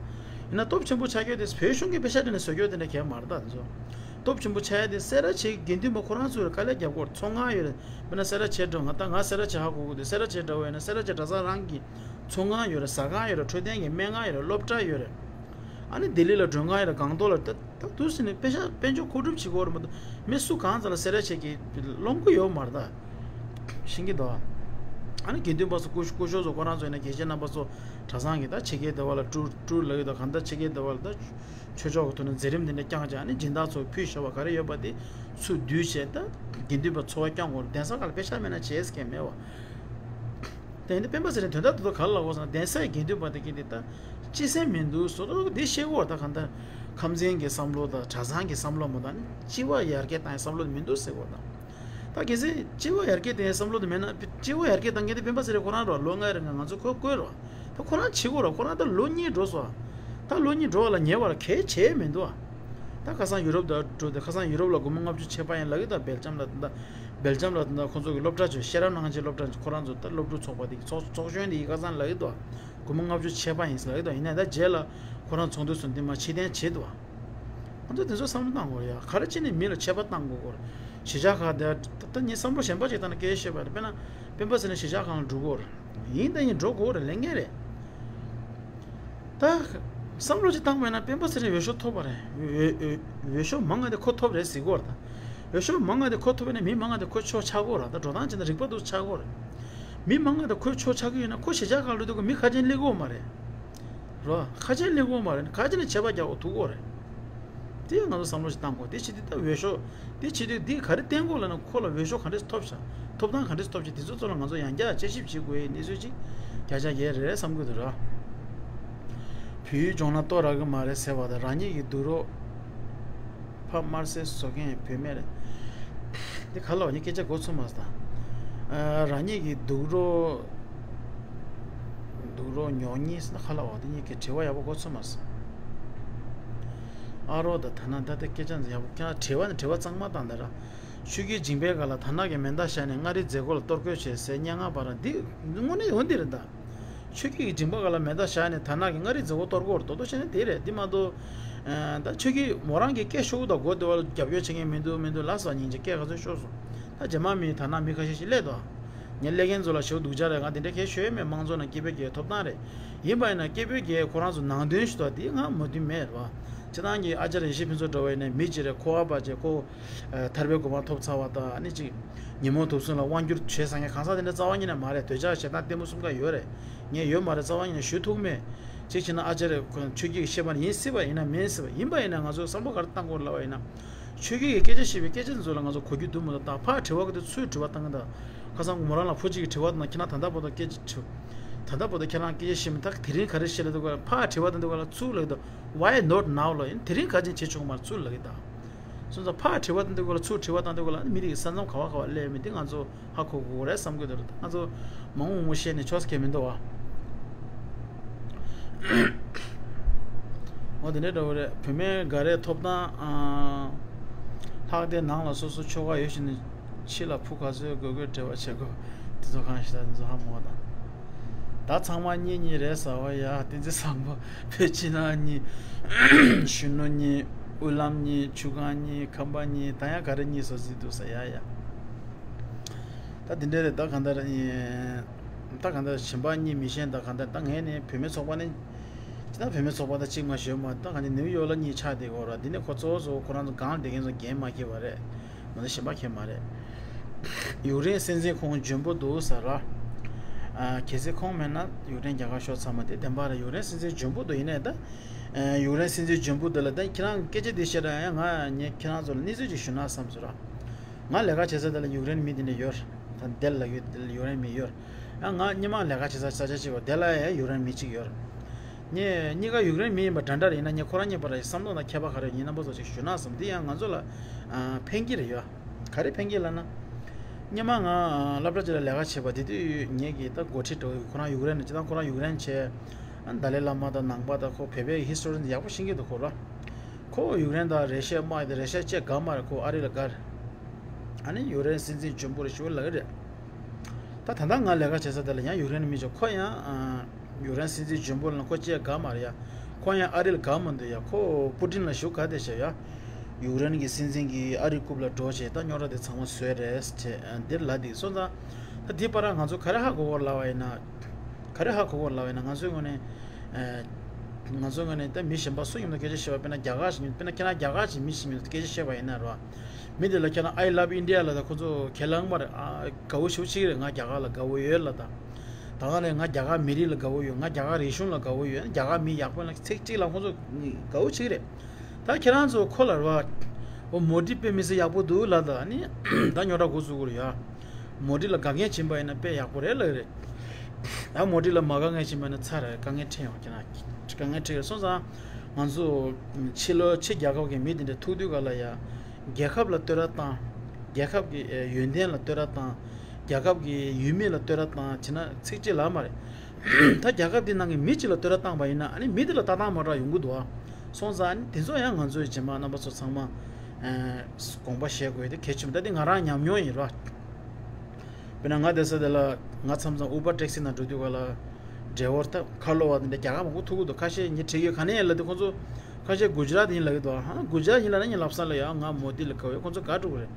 ཡིན་ན་སྟོབས་ཆེན་པོ་ཆགས་ཀྱི་དེ་བོད་གཞུང་གི་དཔེ་ཆ་དེ་ནས་བཟོ་རྒྱུ་དེ་འདྲ་གས་མ་རེད་ད་དེ་ཚོ། སྟོབས་ཆེན་པོ་ཆགས་ཡ་དེ་སེ་ར་བྱེས་དགེ་འདུན་པ་ཁོ་རང་ཚོ་རེད་དཀའ་ལས་རྒྱབ་སྐོར་ཚོང་ཁང་ཡོད་རེད། དཔེར་ན་སེ་ར་བྱེས་འགྲོ་ང་ད་ང་སེ་ར་བྱེས་ཧ་གོ་གི་འདུག་སེ་ར་བྱེས་འདྲ་བོ་ཡིན་ན་སེ་ར་བྱེས་གྲྭ་ཚང་རང་གི་ཚོང་ཁང་ཡོད་རེད། ཟ་ཁང་ཡོད་རེད། འཕྲོད་བསྟེན་གྱི་སྨན་ཁང་ཡོད་རེད། སློབ་གྲྭ་ཡོད་རེད། ཨ་ནི་ལྡི་ལི་ལ་མགྲོན་ཁང་ཡོད་རེད། སྒང་ཏོག་ལ་ད་ད་དུས་ཟིན་ནས་དཔེ་ཆ་དཔལ་འབྱོར་མཁོ་སྒྲུབ་བྱེད་དགོས་རེད་མ་གཏོགས་མི་སུ་གང་ཙམ་ལ་སེ་ར་བྱེས་ཀྱི་སློང་གི་ཡོད་མ་རེད་ད། ཤེས་ཀྱི་འདུག་ཨ་ནི་དགེ་འདུན་པ་ཚོ་སྐུ་སྐུ་ཞབས་ཚོ་ཁོ་རང་ཚོ་ཡིན་ན་དགེ་བཤེས་རྣམ་པ་ཚོ་གྲྭ་ཚང་གི་ད་ཕྱི་རྒྱལ་སྡེ་བ་ལ་ཀྲུར་ཀྲུར་ལབ་ཡོད་ད་གང་ལྟར་ཕྱི་རྒྱལ་སྡེ་བ་ལ་ད་ཆོས་ཕྱོགས་ཀྱི་ཐོག་ནས་མཛད་རིམ་འདི་འདྲ་བསྐྱངས་བྱས་ཨ་ནི་སྦྱིན་བདག་ཚོ་ཕུལ་བཞག་པ་ག་རེ་ཡོད་པ་དེ་ཚུར་བསྡུས་བྱས་ད་དགེ་འདུན་པ་འཚོ་བ་སྐྱོང་དགོས་རེད། གདན་ས་ཁག་ལ་དཔེ་ཆ་མེད་ན་བྱས་ཟེར་མཁན་མེད་བ། དེ་ཡིན་དུས་སྤེན་པ་ཚེ་རིང་དོན་དག་དེ་ཚོ་ག་ལ་ལབ་དགོས་ཟེར་ན་གདན་སའི་དགེ་འདུན་པ་དེ་གི་དེ་ད་སྤྱི་སེམས་མི་འདུག་བཟོ་འདྲ་འདི་བཤད་དགོས་ད་གང་ལྟར་ཁམས་ཚན་གྱི་བསམ་བློ་དང་གྲྭ་ཚང་གི་བསམ་བློ་མ་དང་ནི་སྤྱི་བ་ཡར་རྒྱས་བཏང་ཡའི་བསམ་བློ་མི་འདུག་ཟེར་དགོས་ད། ད་གལ་སྲིད་སྤྱི་བ་ཡར་རྒྱས་བཏང་ཡའི་བསམ་བློ་དེ་མེད་ན་སྤྱི་བ་ཡར་རྒྱས་བཏང་མཁན་དེ་སྤེན་པ་ཚེ་རིང་ཁོ་རང་རེད་བ། ལོ་ལྔའི་རིང་ང་ཚོ་ཁོ་བསྐོས་རེད་བ། ད་ཁོ་རང་བྱེད་དགོས་རེད་བ། ཁོ་རང་ད་ལོ་གཉིས་འགྲོ་སོང་། ད་ལོ་གཉིས་འགྲོ་བ་ལ་ཉེ་བར་གལ་ཆེ་མི་འདུག་བ། ད་ཁ་སང་ཡུ་རོབ་ད་འགྲོ་དེ་ཁ་སང་ཡུ་རོབ་ལ་སྒོར་མོ་ལྔ་བཅུ་ཆད་པ་ཡིན་ལབ་ཀྱི་ད་སྦེལ་ཇམ་ལ་ད། སྦེལ་ཇམ་ལ་ད་ལྟ་ཁོང་ཚོ་གི་སློབ་གྲྭ་ཆོས་ཤེས་རབ་སྣང་བྱེད་སློབ་གྲྭ་ཁོ་རང་ཚོ་ད་སློབ་ཕྲུག་ཚོགས་པ་དེ་གི་ཚོགས་ཚོགས་གཞོན་དེ་ཡི་ཁ་སང་ལབ་ཡོད་དོ། སྒོར་མོ་ལྔ་བཅུ་ཆད་པ་ཡིན་ཟེར་ལབ་ཡོད་དོ། ཡིན་ནའི་ད་རྗེས་ལ་ཁོ་རང་ཚོགས་འདུ་ཚོགས་འདི་མ་ཕྱིར་འཐེན་བྱེད་དོ། ང་ཚོ་དེ་ཚོ་བསམ་བློ་བཏང་དགོས་རེད་ཡ། ག་རེ་བྱས་ནས་མི་ལ་ཆད་པ་བཏང་དགོས་གོ་རེད། གཞིས་ཆགས་ཁག་དེ་ད་ད་ངས་བསམ་བློ་གཞན་པ་ཅིག་བཏང་ན་སྐད་ཆ་བཤད་པ་རེད། དཔེར་ན་སྤེན་པ་ཚེ་རིང་གཞིས་ཆགས་ཁག་ལ་འགྲོ་གོ་རེད། ཡིན་ད་ཡིན་འགྲོ་གོ་རེད། ལས་ངན་རེད། ད་བསམ་བློ་ཅིག་བཏང་པ་ཡིན་ན་སྤེན་པ་ཚེ་རིང་འོས་ཤོག་ཐོབ་པ་རེད། འོས་འོས་འོས་ཤོག་མང་ང་དེ་ཁོ་ཐོབ་རེད་ཟེར་གོ་རེད། ད་འོས་ཤོག་མང་ང་དེ་ཁོ་ཐོབ་པ་ཡིན་ན་མི་མང་ང་དེ་ཁོ་ཕྱོགས་ཆགས་གོ་རེད། ད་འགྲོ་སྟངས་ཅིག་ན་རིག་པ་འདུག་ཆགས་གོ་རེད། མི་མང་ང་དེ་ཁོའི་ཕྱོགས་ཆགས་ཀྱི་ཡོད་ན་ཁོ་གཞིས་ཆགས་ཁག་ལ་འགྲོ་དུས་ཁོ་མི་ཁ་ཆེམས་སླེབས་གོ་མ་རེད། རོ། ཁ་ཆེམས་སླེབས་གོ་མ་རེད། ཁ་ཆེམས་ནས་ཆད་པ་རྒྱག་གོ་ཐུག་གོ་རེད། དེ་ང་ཚོ་བསམ་བློ་ཞིག་བཏང་དགོས། དེ་བྱེད་དུས་ད་འོས་ཤོག་དེ་བྱེད་དུས་འདི་ག་རེ་བསྟན་དགོས་ལབ་ན་ཁོ་ལ་འོས་ཤོག་ག་འདྲས་ཐོབ་ཤག་ཐོབ་ཐང་ག་འདྲས་ཐོབ་ཤག་དེ་ཚོ་ཚོ་ལ་ང་ཚོ་ཡང་བསྐྱར་དཔྱད་ཞིབ་བྱེད་དགོས་ཡའི་གནས་ཚུལ་ཅིག་བརྒྱ་ཆ་བརྒྱ་རེད་བསམ་གི་འདུག་ར། བོད་ཡིག་སྦྱོང་ན་ལྟོ་རག་གི་མ་རེད་ཟེར་བ་དང་རང་ཉིད་ཀྱི་སྡུག་རོགས་ཕ་དམར་ཟས་བཟོ་མཁན་བུད་མེད་རེད། འདི་ག་ལ་བ་ནི་སྐད་ཆ་གོ་ཚོད་མ་སོང་། ཨ། རང་ཉིད་ཀྱི་སྡུག་རོགས་སྡུག་རོགས་ཉོག་གཉིས་ཟེར་ན་ག་ལ་བ་དེ་གཉིས་ཀྱི་དྲི་བ་ཡག་པོ་གོ་ཚོད་མ་སོང་། ཨ་རོགས་ད་ཐ་ན་ད་ལྟ་སྐད་ཆ་འདི་ཡག་པོ་ཁྱེད་རང་དྲི་བ་ནི་དྲི་བ་གཙང་མ་བཏང་ད་ར། ཆོས་ཀྱི་སྦྱིན་པའི་སྒང་ལ་དར་ནག་གི་མེ་མདའ་བཞག་ནས་མངའ་རིས་མཛད་སྒོ་ལ་གཏོར་རྒོལ་བྱས་ཟེར་སྙན་ངག་པ་རང་འདི་དངོས་གནས་འོན་འདི་རེད་ད། ཆོས་ཀྱི་སྦྱིན་པ་སྒང་ལ་མེ་མདའ་བཞག་ནས་དར་ནག་གི་མངའ་རིས་མཛད་སྒོ་གཏོར་རྒོལ་རྡོག་རྡོག་བྱས་ནས་དེ་རེད། འདི་མ་གཏོགས། ཨ། ད་ཆོས་ཀྱི་མོ་རང་གི་སྐད་ཤོར་དང་གོ་བདེ་བ་ལ་རྒྱབ་སྐྱོར་བྱེད་མཁན་མི་འདུག་མི་འདུག་ལབ་ས་སྙིང་རྗེ་སྐད་ག་ཚོད་ཤོར་སོང་། ད་རྗེས་མ་མི་དར་ནག་མི་ཁ་ཤས་ཤིག་སླེབས་དོ། ངས་སླེབས་མཁན་ཚོ་ལ་ཞེ་པོ་སྡུག་ཅག་རེད། ང་དེ་འདྲ་གལ་ཤོད་མེད། དམངས་གཙོ་ནང་སྐད་འབོད་རྒྱག་ཐོབ་ཐང་རེད། ཡིན་པ་ཡིན་ན་སྐད་འབོད་རྒྱག་ཁོ་རང་ཚོ་ནང་དོན་ཞུ་ཐོག་དེ་ང་མོས་མཐུན་མེད་རེད་བ། སྤྱིར་བཏང་གི་ཨ་ཅར་ཡེ་ཤེས་ཕུན་ཚོགས་འདྲ་བོ་ཡིན་ནའི་མི་གཅིག་རེད། ཁོ་ཨ་ཕ་བྱས་ཁོ། ཨ། ཐར་པའི་གོ་འཕང་ཐོབ་ཚར་བ་དང་ཨ་ནི་གཅིག་ཉོན་མོངས་དུག་གསུམ་ལ་དབང་བསྒྱུར་བྱས་ཚར་མཁན་གང་ཟག་དེ་འདྲ་རྩ་བ་ཉིད་ནས་མ་རེད། འདོད་ཆགས་ཞེ་སྡང་གཏི་མུག་གསུམ་ཀ་ཡོད་རེད། ངས་ཡོད་མ་རེད་རྩ་བ་ཉིད་ནས་ཞུ་ཐུབ་མེད། གཅིག་བྱས་ན་ཨ་ཅར་ཁོ་ཆོས་བརྒྱུད་ཀྱི་བཤད་པ་ཡིན་སྲིད་པ་ཡིན་ན་མིན་སྲིད་པ་ཡིན་པ་ཡིན་ན་ང་ཚོས་བསམ་བློ་ག་རེ་བཏང་དགོས་ལབ་པ་ཡིན་ན། ཆོས་བརྒྱུད་ཀྱི་སྐད་ཆ་བཤད་པའི་སྐད་ཆ་ཚོ་ལ་ང་ཚོ་གོ་རྒྱུ་འདུག་མི་འདུག་དང་ཕར་དྲི་བ་གི་དུས་ཚུར་དྲི་བ་བཏང་གི་འདུག་ཁ་སང་མོ་རང་ལ་ཕོ་གཅིག་གིས་དྲི་བ་བཏང་ན་ཁྱེད་རང་ད་ལྟ་བར་དུ་སྐད་ཆ་དྲི། ད་ལྟ་བར་དུ་ཁྱེད་རང་སྐད་ཆ་བཤད་མི་ཐག་དེ་རིང་ག་རེ་བཤད་ལ་འདུག་ག་ཕར་དྲི་བ་བཏང་འདུག་ག་ལ་ཚུར་ལབ་ཀྱི་འདུག Why not now ལབ་ཡིན། དེ་རིང་ག་ཅིག་བྱེད་ཆོག་གི་མ་རེད་ཚུར་ལབ་ཀྱི་འདུག་སོང་ཙང་ཕར་དྲི་བ་བཏང་དུས་སྐོར་ལ་ཚུར་དྲི་བ་བཏང་དུས་སྐོར་ལ་མི་རིགས་ས་མཚམས་ག་བ་ག་བ་སླེབས་མིན་འདི་ང་ཚོ་ཧ་གོ་དགོས་རེད་བསམ་གྱི་འདུག་ང་ཚོ་མ་འོངས་དངོས་བཤད་ནས་ཆོག་ས་གལ་མི་འདུག་བ། འོ་དེ་འདྲ་འདྲ་བོ་རེད། བུད་མེད་འགའ་རེ་ཐོབ་ཐང་ལྷག་སྟེ་ནང་ལ་སོ་སོ་ཆོལ་ཁ་ཡོད་བཞིན་ནས་ཕྱི་ལ་ཕུ་ག་ཚོད་དགོས་དགོས་འབྲེལ་བ་བྱེད་དགོས། དེ་ཚོ་གང་ཞིག་ད་དེ་ཚོ་ཧ་མ་གོ་ད། ད་ཚང་མ་གཉིས་གཉིས་རེད་ཟེར་བ་ཡ། བསྟན་འཛིན་བཟང་པོ་བོད་ཕྱི་ནང་གཉིས། གཞོན་ནུ་གཉིས། དབུས་ལམ་གཉིས། ཆུ་སྒང་གཉིས། ཁམས་པ་གཉིས། ད་ཡང་ག་རེ་གཉིས་བཟོ་རྩིས་འདུག་ཟེར་ཡ་ཡ། ད་དེ་འདྲ་རེད། ད་གང་ལྟར་ཡིན། ད་གང་ལྟར་གཞན་པ་གཉིས་མི་ཤེས། ད་གང་ལྟར་ད་ངས་ནི་བུད་མེད་ཚོགས་པ་ནི། ཅི་ད་བུད་མེད་ཚོགས་པ་ད་གཅིག་མ་ཞོལ་མ་ད་གང་ནི་ནིའུ་ཡོག་ལ་གཉིས་ཆགས་བསྡད་ཡོད་ར། འདི་ནི་ཁོ་གཙོ་བོ་གཙོ་བོ་ཁོ་རང་ཚོ་སྒང་ལ་བསྡད་མཁན་ཚོ་འགན་མ་འཁྱེར་བ་རེད། མ་གཏོགས་གཞན་པ་ཁྱེར་མ་རེད། ཡུཀ་རེན་སྲིད་འཛིན་ཁོང་འཇོན་པོ་འདུག་ཟེར་ར། ཨ། གལ་སྲིད་ཁོང་མེད་ན་ཡུཀ་རེན་རྒྱལ་ཁ་ཤོར་ཚར་མ་དེ་བདེན་པ་རེད། ཡུཀ་རེན་སྲིད་འཛིན་འཇོན་པོ་འདུག་ཡིན་ནའི་ད། ཨ། ཡུཀ་རེན་སྲིད་འཛིན་འཇོན་པོ་འདུག་ལ་ད་ཁྱེད་རང་སྐད་ཆ་འདི་བཤད་ར་ཡང་ང་ངས་ཁྱེད་རང་ཚོ་ལ་གནས་ཚུལ་ཅིག་ཞུ་ན་བསམ་ཟེར་ར། ང་ལས་ཀ་བྱེད་ས་དེ་ལ་ཡུཀ་རེན་མི་དེ་འདྲ་ཡོད། ད་དེ་ལ་ཡུ་དེ་ལ་ཡུཀ་རེན་མི་ཡོད། ཡང་ང་སྔོན་མ་ལས་ཀ་བྱེད་ས་ས་ཆ་གཅིག་པ་དེ་ལ་ཡང་ཡུཀ་རེན་མི་གཅིག་ཡོད། ངས་གཉིས་ཀ་ཡུཀ་རེན་མི་ཡིན་པ་འདྲ་འདྲ་རེད། ཡིན་ན་ངས་ཁོ་རང་གཉིས་བར་ལ་བསམ་བློ་དང་ཁྱད་པར་ག་རེ་ཡིན་རྣམ་པ་ཚོ་ཅིག་ཞུ་ན་བསམ། འདི་ཡང་ང་ཚོ་ལ་ཨ་ཕན་གྱི་རེད་ཡ། ག་རེ་ཕན་གྱི་ལབ་ན། སྔོན་མ་ང་སློབ་གྲྭ་གཅིག་ལ་ལས་ཀ་བྱེད་པ་དེ་དུས་ངེད་ཀྱི་ད་འགོ་ཁྲིད་འགྲོ་ཁོ་རང་ཡུཀ་རེན་ནས་ཅི་ད་ཁོ་རང་ཡུཀ་རེན་བྱས། ཨ་ནི་ཏཱ་ལའི་བླ་མ་དང་ནང་པ་དང་ཁོ་བོད་པའི་ཧི་སི་ཊོ་རི་ཡག་པོ་ཤེས་ཀྱི་འདུག་ཁོ་ར། ཁོ་ཡུཀ་རེན་དང་རེ་ཤ་དམག་ཡོད་དེ་རེ་ཤ་བཅས་དགའ་མ་རེད། ཁོ་ཨ་རི་ལ་དགའ་རེད། ཨ་ནི་ཡུཀ་རེན་སྲིད་འཛིན་འཇོན་པོ་རེད་ཞུ་ལབ་ཀྱི་རེད། ད་ད་ལྟ་ང་ལས་ཀ་བྱེད་ས་དེ་ལ་ཡང་ཡུཀ་རེན་མི་ཅིག་ཁོ་ཡང་ཨ་ཡུཀ་རེན་སྲིད་འཛིན་འཇོན་པོ་ལ་ཁོ་བཅས་དགའ་མ་རེད་ཡ། ཁོ་ཡང་ཨ་རི་ལ་དགའ་མ་འདུག་ཡ། ཁོ་པུ་ཏིན་ལ་ཞུ་ག་དེ་བྱས་ཡ། ཡུཀ་རེན་གྱི་སྲིད་འཛིན་གྱིས་ཨ་རི་རྐུབ་ལ་འགྲོ་བྱས་ད་རྙོག་དྲ་དེ་ཚང་མ་བཟོས་རེད་བྱས་འདིར་ལབ་དེ་སོང་ཙང་། ད་འདི་བར་ང་ཚོ་ག་རེ་ཧ་གོ་གོ་ལབ་པ་ཡིན་ན། ག་རེ་ཧ་གོ་གོ་ལབ་པ་ཡིན་ན་ང་ཚོའི་ངོས་ནས། ཨ། ང་ཚོའི་ངོས་ནས་ད་མི་གཞན་པ་སུ་མཉམ་དུ་སྐད་ཆ་བཤད་པ་དཔེར་ན་རྒྱ་གར་ཞིག་དཔེར་ན་ཁྱེད་རང་རྒྱ་གར་གྱི་མི་ཞིག་མཉམ་དུ་སྐད་ཆ་བཤད་པ་ཡིན་ན་རོ། མི་དེ་ལ་ཁྱེད་རང་I love India ལབ་ད་ཁོ་ཚོ་ཁས་བླངས་པ་རེད། ཨ། དགའ་བོ་ཞེ་པོ་ཅིག་རེད། ང་རྒྱ་གར་ལ་དགའ་བོ་ཡོད་ལབ་ད། ད་ག་ནས་ང་རྒྱ་གར་མི་རིགས་ལ་དགའ་བོ་ཡོད། ང་རྒྱ་གར་རིག་གཞུང་ལ་དགའ་བོ་ཡོད། རྒྱ་གར་མི་ཡག་པོ་ལ་ཚིག་གཅིག་ལ་ཁོ་ཚོ་དགའ་བོ་ཅིག་རེད། ད་ཁྱེད་རང་ཚོ་ཁོ་ལ་རོ། འོ་མོ་དི་དཔེ་མི་སྲིད་ཡག་པོ་འདུག་ལབ་ད་ནི་ད་རྙོག་དྲ་འགོ་བཙུགས་དགོས་རེད་ཡ། མོ་དི་ལ་དགའ་མཁན་བྱིན་པ་ཡིན་ན་དཔེ་ཡག་པོ་རེད་ལབ་རེད། ཨ་མོ་དི་ལ་མ་དགའ་མཁན་བྱིན་པ་ཡིན་ན་ཚར་རེད། དཀའ་ངལ་འཕྲད་ཡོང་ཁྱེད་རང་དཀའ་ངལ་འཕྲད་ཡོང་སོང་ཙང་། ང་ཚོ་ཕྱི་ལོགས་ཕྱི་རྒྱལ་ཁབ་ཀྱི་མི་དེ་འདྲ་ཐུག་དུས་ག་ལ་ཡ། རྒྱལ་ཁབ་ལ་བསྟོད་ར་བཏང་། རྒྱལ་ཁབ་ཀྱི་ཡོན་ཏན་ལ་བསྟོད་ར་བཏང་། རྒྱལ་ཁབ་ཀྱི་ཡུལ་མི་ལ་བསྟོད་ར་བཏང་བྱས་ན་ཚིག་གཅིག་ལབ་མ་རེད། ད་རྒྱལ་ཁབ་དེ་ནང་གི་མི་གཅིག་ལ་བསྟོད་ར་བཏང་པ་ཡིན་ན་ཨ་ནི་མི་དེ་ལ་ལྟ་སྟངས་མ་འདྲ་ཡོང་གི་འདུག་ཨ། སོང་ཙང་ཨ་ནི་དེ་ཚོ་ཡང་ང་ཚོའི་རྗེས་མ་རྣམ་པ་ཚོ་ཚང་མ་ དགོངས་པ་བཞེས་དགོས་དེ་གལ་ཆེན་པོ། ད་དེ་ང་རང་ཉམས་མྱོང་ཡིན་རོ། དཔེར་ན་ང་བསྡད་ས་དེ་ལ་ང་མཚམས་མཚམས་ཨུ་བར་ཊེག་སི་ནང་འགྲོ་དུས་ག་ལ་འབྲས་བོར་ད་ཁ་ལོ་བ་དེ་འདྲ་རྒྱ་གར་མང་པོ་ཐུག་གི་འདུག་ཁ་ཤས་ཉི་ཁྲིད་ཡོད་ག་ནས་ཡིན་ལབ་དུས་ཁོང་ཚོ་ཁ་ཤས་གུ་ཇ་རཱཏ་ཡིན་ལབ་ཀྱི་འདུག་ཧ་གུ་ཇ་རཱཏ་ཡིན་ལབ་ན་ཉི་ལབ་ས་ལ་ཡ་ང་མོ་དི་ལ་དགའ་བོ་ཡོད། ཁོང་ཚོ་དགའ་འགྲོ་གི་རེད།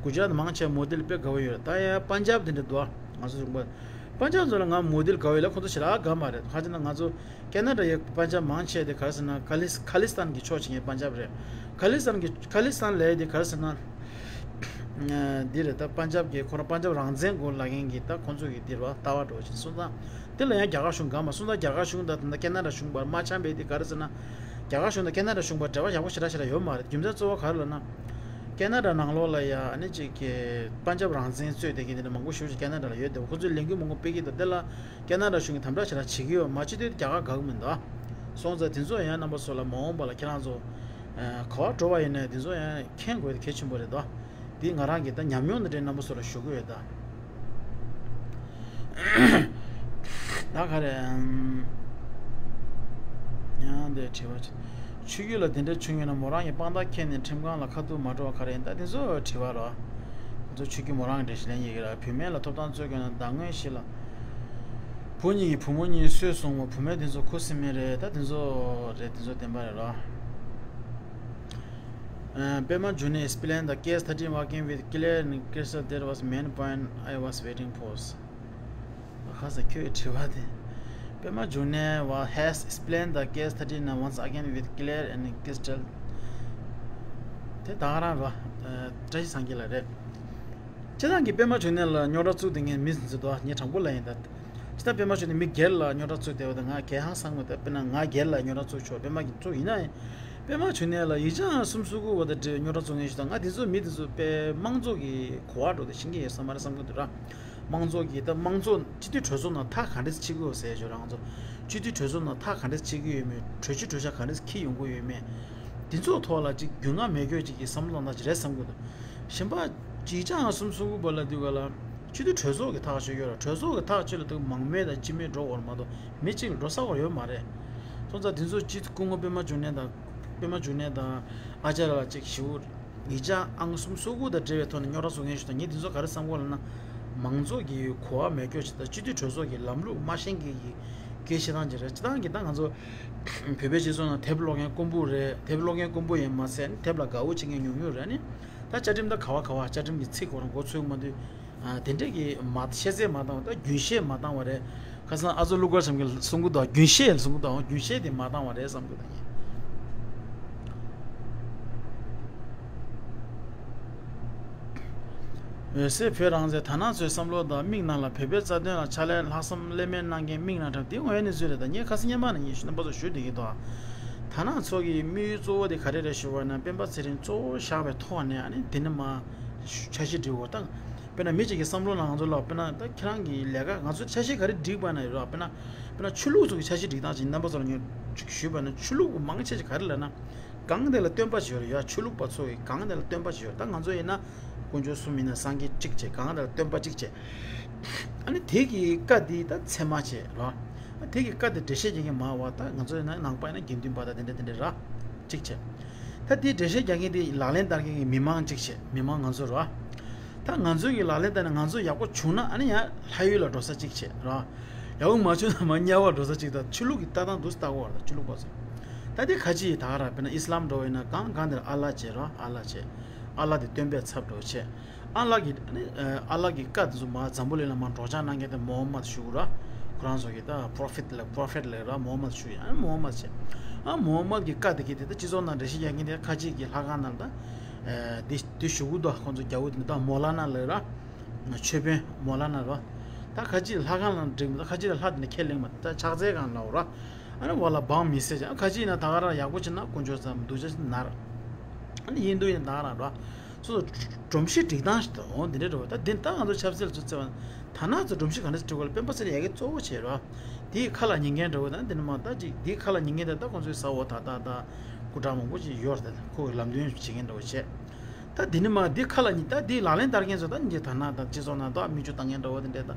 གུ་ཇ་རཱཏ་མང་ཆེ་མོ་དི་ལ་དཔེ་དགའ་བོ་ཡོད་རེད། ད་ཡ་པན་ཇབ་དེ་འདྲ་འདུག་ང་ཚོ་རིག་པ་པན་ཇབ་ཚོ་ལ་ང་མོ་དི་ལ་དགའ་བོ་ཡོད་ལ་ཁོང་ཚོ་ཞེ་དྲག་དགའ་མ་རེད། ཧ་ཅང་ན་ང་ཚོ་ཁེ་ན་ཌ་ཡི་པན་ཇབ་མང་ཆེ་དེ་ག་རེ་ཟེར་ན་ཁ་ལིས་ཁ་ལིས་ཐན་གྱི་ཕྱོགས་ཕྱིན་མཁན་པན་ཇབ་རེད། ཁ་ལིས་ཐན་གྱི་ཁ་ལིས་ཐན་ལས་དེ་ག་རེ་ཟེར་ན། འདི་རེད། ད་པན་ཇབ་ཀྱི་ཁོ་རང་པན་ཇབ་རང་བཙན་དགོས་ལབ་མཁན་གྱི་ད་ཁོང་ཚོ་གི་འདི་རེད་བ། ལྟ་བ་འགྲོ་བཞིན་སོང་ཙང་དེ་ལ་ཡང་རྒྱ་གར་གཞུང་དགའ་མ་སོང་ཙང་རྒྱ་གར་གཞུང་དང་ད་ལྟ་ཁེ་ན་ཌ་གཞུང་བར་མ་འཆམ་པའི་དེ་ག་རེ་ཟེར་ན། རྒྱ་གར་གཞུང་དང་ཁེ་ན་ཌ་གཞུང་བར་འབྲེལ་བ་ཡག་པོ་ཞེ་དྲག་ཞེ་དྲག་ཡོད་མ་རེད། རྒྱུ་མཚན་གཙོ་བོ་ག་རེ་ལབ་ན། ཁེ་ན་ཌ་ནང་ལོགས་ལ་ཡ་ཨ་ནི་གཅིག་གི་པན་ཇབ་རང་བཙན་རྩོད་བསྡད་མཁན་དེ་འདྲ་མང་པོ་ཞེ་པོ་ཅིག་ཁེ་ན་ཌ་ལ་ཡོད་དེ་ཁོ་ཚོས་ལས་འགུལ་མང་པོ་སྤེལ་གྱི་འདུག་དེ་ལ་ཁེ་ན་ཌ་གཞུང་གིས་དམ་དྲག་ཞེ་དྲག་བྱེད་ཀྱི་ཡོད་མ་བྱེད་དུས་རྒྱ་གར་དགའ་གི་མི་འདུག་སོང་ཙང་དེ་ཚོ་ཡང་རྣམ་པ་ཚོ་ལ་མ་འོངས་པ་ལ་ཁྱེད་རང་ཚོ་ག་བ་འགྲོ་བ་ཡིན་ནའི་དེ་ཚོ་ཡང་མཁྱེན་དགོས་དེ་གལ་ཆེན་པོ་རེད་དོ། འདི་ང་རང་གི་ད་ཉམས་མྱོང་དེ་འདྲའི་རྣམ་པ་ཚོ་ལ་ཞུ་གི་ཡོད་ད། ད་ག་རེ་ཨམ། ཡང་འདི་དྲི་བ་ཆེ། ཆོས་བརྒྱུད་ལ་དེ་འདྲ་བྱུང་ཡོད་ན་མོ་རང་གི་དཔང་རྟགས་འཁྱེར་ནས་ཁྲིམས་ཁང་ལ་ཁ་ཐུག་མ་འགྲོ་བ་ག་རེ་ཡིན། ད་དེ་ཚོ་དྲི་བ་རོ། ཁོ་ཚོ་ཆོས་བརྒྱུད་མོ་རང་གི་འགྲེལ་བཤད་ལེན་ཡི་གེ་ར། བུད་མེད་ལ་ཐོབ་ཐང་རྩོད་དགོས་ན་ཟླ་ངོས་ཤིག་ལ་བུ་གཉིས་ཀྱི་བུ་མོ་གཉིས་གསོས་སོང་བ། བུད་མེད་དེ་ཚོ་ཁུ་སིམ་མེ་རེད། ད་དེ་ཚོ་རེད། དེ་ཚོ་བདེན་པ་རེད་རོ། Uh, པད་མ་འབྱུང་གནས explained the case thirteen working with clear and crystal. That was main point I was waiting for. ཁ་ས་ཁྱོད་དྲི་བ་དེ། པད་མ་འབྱུང་གནས་was has explained the case thirteen once again with clear and crystal. དེ་ད་ག་རང་རོ། བཀྲ་ཤིས་སངས་རྒྱས་ལགས་རེད། སྤྱིར་བཏང་གི་པད་མ་འབྱུང་གནས་ལ་རྙོག་དྲ་བཙུགས་དེ་ངས་མི་ཟིན་ཚུལ་དོ་ངས་དྲང་པོ་ལ་ཡིན་ད། སྤྱིར་བཏང་པད་མ་འབྱུང་གནས་མི་སྒེར་ལ་རྙོག་དྲ་བཙུགས་བསྡད་པ་དང་ང་སྒེར་ཧང་སང་མོད་ད། དཔེར་ན་ང་སྒེར་ལ་རྙོག་དྲ་བཙུགས་ཆོག་པད་མ་གི་བཙུགས་ཡིན་ན་ཡང་། པད་མ་འབྱུང་གནས་ལ་ཡིག་ཆ་གསུམ་གསུམ་དགུ་བ་དང་འབྲེལ་རྙོག་དྲ་བཙུགས་མཁན་ཞིག་དང་ང་དེ་ཚོ་མི་དེ་ཚོ་དཔེ་དམངས་གཙོ་གི་གོ་བ་འགྲོ་དེ་ཤེས་ཀྱི་ཡོད་ས་མ་རེད་བསམ་གྱི་འདུག་ར། དམངས་གཙོ་གི་ད་དམངས་གཙོ་སྤྱི་འཐུས་གྲོས་ཚོགས་ནང་ཐག་ག་འདྲས་ཕྱེ་གི་ཡོད་ཟེར་ཞོར་ང་ཚོ་སྤྱི་འཐུས་གྲོས་ཚོགས་ནང་ཐག་ག་འདྲས་ཕྱེ་གི་ཡོད་མེད། གྲོས་ཆོད་གྲོས་འཆར་ག་འདྲས་འཁྱེར་ཡོང་གི་ཡོད་མེད། དེ་ཚོ་ཐོག་ལ་ཅིག་རྒྱུས་མངའ་མེད་སྐྱོ་ཅིག་གི་བསམ་བློ་གཏོང་སྟངས་ཅིག་རེད་བསམ་གྱི་འདུག་གཞན་པ་ཅིག་ཅང་གསུམ་གསུམ་དགུ་བ་ལ་དུས་ག་ལ་སྤྱི་འཐུས་གྲོས་ཚོགས་ཀྱི་ཐག་གཅོད་ཡོད་ར། གྲོས་ཚོགས་ཀྱི་ཐག་གཅོད་ལ་དུས་མང་མོས་དང་སྤྱི་མོས་འགྲོ་བར་མ་གཏོགས་མི་གཅིག་ལ་འགྲོ་ས་བར་ཡོད་མ་རེད། སོང་ཙང་དེ་ཚོ་སྤྱི་སྐུ་ངོ་པད་མ་འབྱུང་གནས་དང་པད་མ་འབྱུང་གནས་དང་ཨ་ཅར་ལ་ཅིག་ཞིའུ་ཡིག་ཆ་ཨང་གསུམ་སོ་དགུ་དང་འབྲེལ་བའི་ཐོག་ནས་རྙོག་དྲ་བཟོ་མཁན་ཞིག་དང་ངས་དེ་ཚོ་ག་རེ་བསམ་གོ་ལབ་ན། མང་ཚོགས་ཀྱི་གོ་བ་མེད་སྐྱོ་ཞིག་དང་སྤྱི་འཐུས་གྲོས་ཚོགས་ཀྱི་ལམ་ལུགས་མ་ཤེས་མཁན་གྱི་སྐད་ཆ་བཤད་སྟངས་ཅིག་རེད། སྤྱི་བཏང་གི་ད་ང་ཚོ་བོད་པའི་སྤྱི་ཚོགས་ནང་དེབ་ཀློག་མཁན་དཀོན་པོ་རེད། དེབ་ཀློག་མཁན་དཀོན་པོ་ཡིན་མ་ཟད་དེབ་ལ་དགའ་བོ་བྱེད་མཁན་ཉུང་ཉུང་རེད། ཨ་ནི་ད་བཅའ་ཁྲིམས་ད་ག་བ་ག་བ་བཅའ་ཁྲིམས་ཀྱི་ཚིག་ཁོ་རང་མགོ་ཚོས་མ་འདུག་ཨ་དེ་འདྲས་ཀྱི་མ་ཤེས་ཚད་མ་བཏང་བ་ད་རྒྱུན་ཤེས་མ་བཏང་བ་རེད། ཁ་སང་ཨ་ཚོ་ཀླུ་མཁར་བྱམས་ཀྱིས་གསུང་གི་འདུག་རྒྱུན་ཤེས་གསུང་གི་འདུག་རྒྱུན་ཤེས་དེ་མ་བཏང་བ་རེད་བསམ་གི་འདུག་ད་ངས། འོད་ཟེར་བོད་རང་བཙན་དར་ནག་ཚོའི་བསམ་བློ་དང་མིག་ནང་ལ་བོད་པའི་རྩ་དོན་ལ་ཕྱག་ལས་ལྷག་བསམ་ལྷད་མེད་གནང་མཁན་མིག་ནང་འཁྲབ་འདི་དངོས་ཡོད་གནས་ཚུལ་རེད། ད་ངས་ཁ་སང་སྔོན་མ་ནས་ངས་ཞུ་རྣམ་པ་ཚོ་ཞུ་བསྡད་ཀྱི་འདུག་དར་ནག་ཚོ་གི་དམིགས་ཡུལ་གཙོ་བོ་དེ་ག་རེ་རེད་ཞུ་བ་ན་སྤེན་པ་ཚེ་རིང་གཙོ་བོ་བཞག་པའི་ཐོག་ནས་ཨ་ནི་འདི་ནས་མར་འཆར་གཞི་སྒྲིག་དགོས་ད། དཔེར་ན་མི་གཅིག་གི་བསམ་བློ་ནང་ང་ཚོ་ལ་དཔེར་ན་ད་ཁྱེད་རང་གི་ལས་ཀ་ང་ཚོ་འཆར་གཞི་ག་རེ་སྒྲིག་པ་ན་ཡོད་ར། དཔེར་ན་དཔེར་ན་ཆོས་ལུགས་ཚོ་གི་འཆར་གཞི་སྒྲིག་སྟངས་ཅིག་རྣམ་པ་ཚོ་ལ་ངས་ཅིག་ཞུས་པ་ན་ཆོས་ལུགས་མང་ཆེ་ཅིག་ག་རེ་ལབ་ན་གང་དེ་ལ་སྟོན་པ་ཅིག་ཡོད་རེད་ཡ། ཆོས་ལུགས་པ་ཚོ་གི་གང་དེ་ལ་སྟོན་པ་ཅིག་ཡོད་རེད། ད་ང་ཚོ་ཡིན་ན་དཀོན་མཆོག་གསུམ་ཡིན་ན་སངས་རྒྱས་གཅིག་བྱས་གང་དེ་ལ་སྟོན་པ་གཅིག་བྱས། ཨ་ནི་དེ་གི་བཀའ་འདི་ད་ཚད་མ་བྱས་ར། དེ་གི་བཀའ་འདི་འགྲེལ་བཤད་རྒྱག་མཁན་མང་བ་ད་ང་ཚོ་ཡིན་ན་ནང་པ་ཡིན་ན་དགེ་འདུན་པ་ད་དེ་འདྲ་དེ་འདྲ་ར་གཅིག་བྱས། ད་དེའི་འགྲེལ་བཤད་རྒྱག་མཁན་དེ་ལག་ལེན་བསྟར་མཁན་གྱི་མི་མང་གཅིག་བྱས། མི་མང་ང་ཚོ་རེད་བ། ད་ང་ཚོའི་གི་ལག་ལེན་བསྟར་ནས་ང་ཚོ་ཡག་པོ་བྱུང་ན་ཨ་ནི་ཡང་ལྷ་ཡུལ་ལ་འགྲོ་ས་གཅིག་བྱས་རེད་བ། ཡག་པོ་མ་བྱུང་ན་མར་དམྱལ་བར་འགྲོ་ས་གཅིག་ད་ཆོས་ལུགས་ཀྱི་ལྟ་སྟངས་འདུག་སེ་ལྟ་དགོས་རེད་ད་ཆོས་ལུགས་པ་ཚོ། ད་དེ་ཁ་ཅིག་ད་ག་རང་དཔེར་ན་ཨི་སི་ལམ་འགྲོ་བ་ཡིན་ན་གང་གང་དེར་ཨ་ལ་བྱས་རེད་བ། ཨ་ལ་བྱས། ཨ་ལ་དེ་སྟོན་པའི་ཚབ་འགྲོ་བྱས། ཨ་ལ་གི་ཨ་ནི་ཨ་ལ་གི་བཀའ་དེ་ཚོ་མར་འཛམ་བུ་གླིང་ལ་མར་སྒྲོག་སྦྱང་གནང་མཁན་དེ་མོ་ཧམ་མད་ཞུ་གི་ར། ཁོ་རང་ཚོ་གི་ད་པྲོ་ཕེཊ་ལབ་པྲོ་ཕེཊ་ལབ་ར་མོ་ཧམ་མད་ཞུ་ཡ། ཨ་ནི་མོ་ཧམ་མད་བྱས། ཨ་མོ་ཧམ་མད་གི་བཀའ་དེ་གི་དེ་ད་སྤྱི་ཚོགས་ནང་འགྲེལ་བཤད་རྒྱག་མཁན་དེ་ཁ་ཅིག་གི་ལྷ་ཁང་ནང་ད་དེ་དེ་ཞུ་གི་འདུག་ཁོང་ཚོ་རྒྱ་བོ་དེ་ད་མོ་ལ་ན་ལབ་ར། ཆོས་དཔོན་མོ་ལ་ན་ར། ད་ཁ་ཅིག་ལྷ་ཁང་ནང་འགྲིག་མི་ད་ཁ་ཅིག་ལ་ལྷ་དེ་ནས་ཁས་ལེན་མ་ད་ཕྱག་འཚལ་གང་ལབ་ར། ཨ་ནི་བ་ལ་འབངས་མི་སེར་ཅན་ཁ་ཅིག་ཡིན་ན་ད་ག་རང་ཡག་པོ་བྱེད་ན་དཀོན་མཆོག་ཙམ་སྡུག་ཅག་ཅིག་ན་ར། ཨ་ནི་ཡིན་དུ་ཡིན་ད་ག་རང་ར། སོ་སོ་སྒྲོམ་གཞི་སྒྲིག་སྟངས་ཤིག་དང་འོ་འདི་འདྲ་འགྲོ་བ་ད་འདི་ད་ང་ཚོ་ཆབ་སྲིད་ལ་ཚུར་བརྩི་བ་ན་ད་ན་ཚོ་སྒྲོམ་གཞི་ག་འདྲ་ཞིག་སྒྲིག་དགོས་ལ་སྤེན་པ་ཚེ་རིང་ཡ་གི་གཙོ་བོ་བྱས་ར། དེའི་ཁ་ལ་ཉན་མཁན་འགྲོ་བ་ད་འདི་ནི་མ་ད་ཅིག་དེའི་ཁ་ལ་ཉན་མཁན་དེ་ད་ཁོང་ཚོའི་ས་འོག་ད་ད་ད་སྐུ་དྲག་མང་པོ་ཅིག་ཡོད་རེད། ད་ཁོ་གི་ལམ་སྟོན་བྱེད་མཁན་འགྲོ་བ་བྱས། ད་འདི་ནི་མ་འདི་ཁ་ལ་ཉིད་ད་འདི་ལག་ལེན་བསྟར་མཁན་ཚོ་ད་ཉིད་ཀྱི་དར་ནག་དང་སྤྱི་ཚོགས་ནང་ད་མི་ཆུ་བཏང་མཁན་འདྲ་བོ་དེ་འདྲས་ད་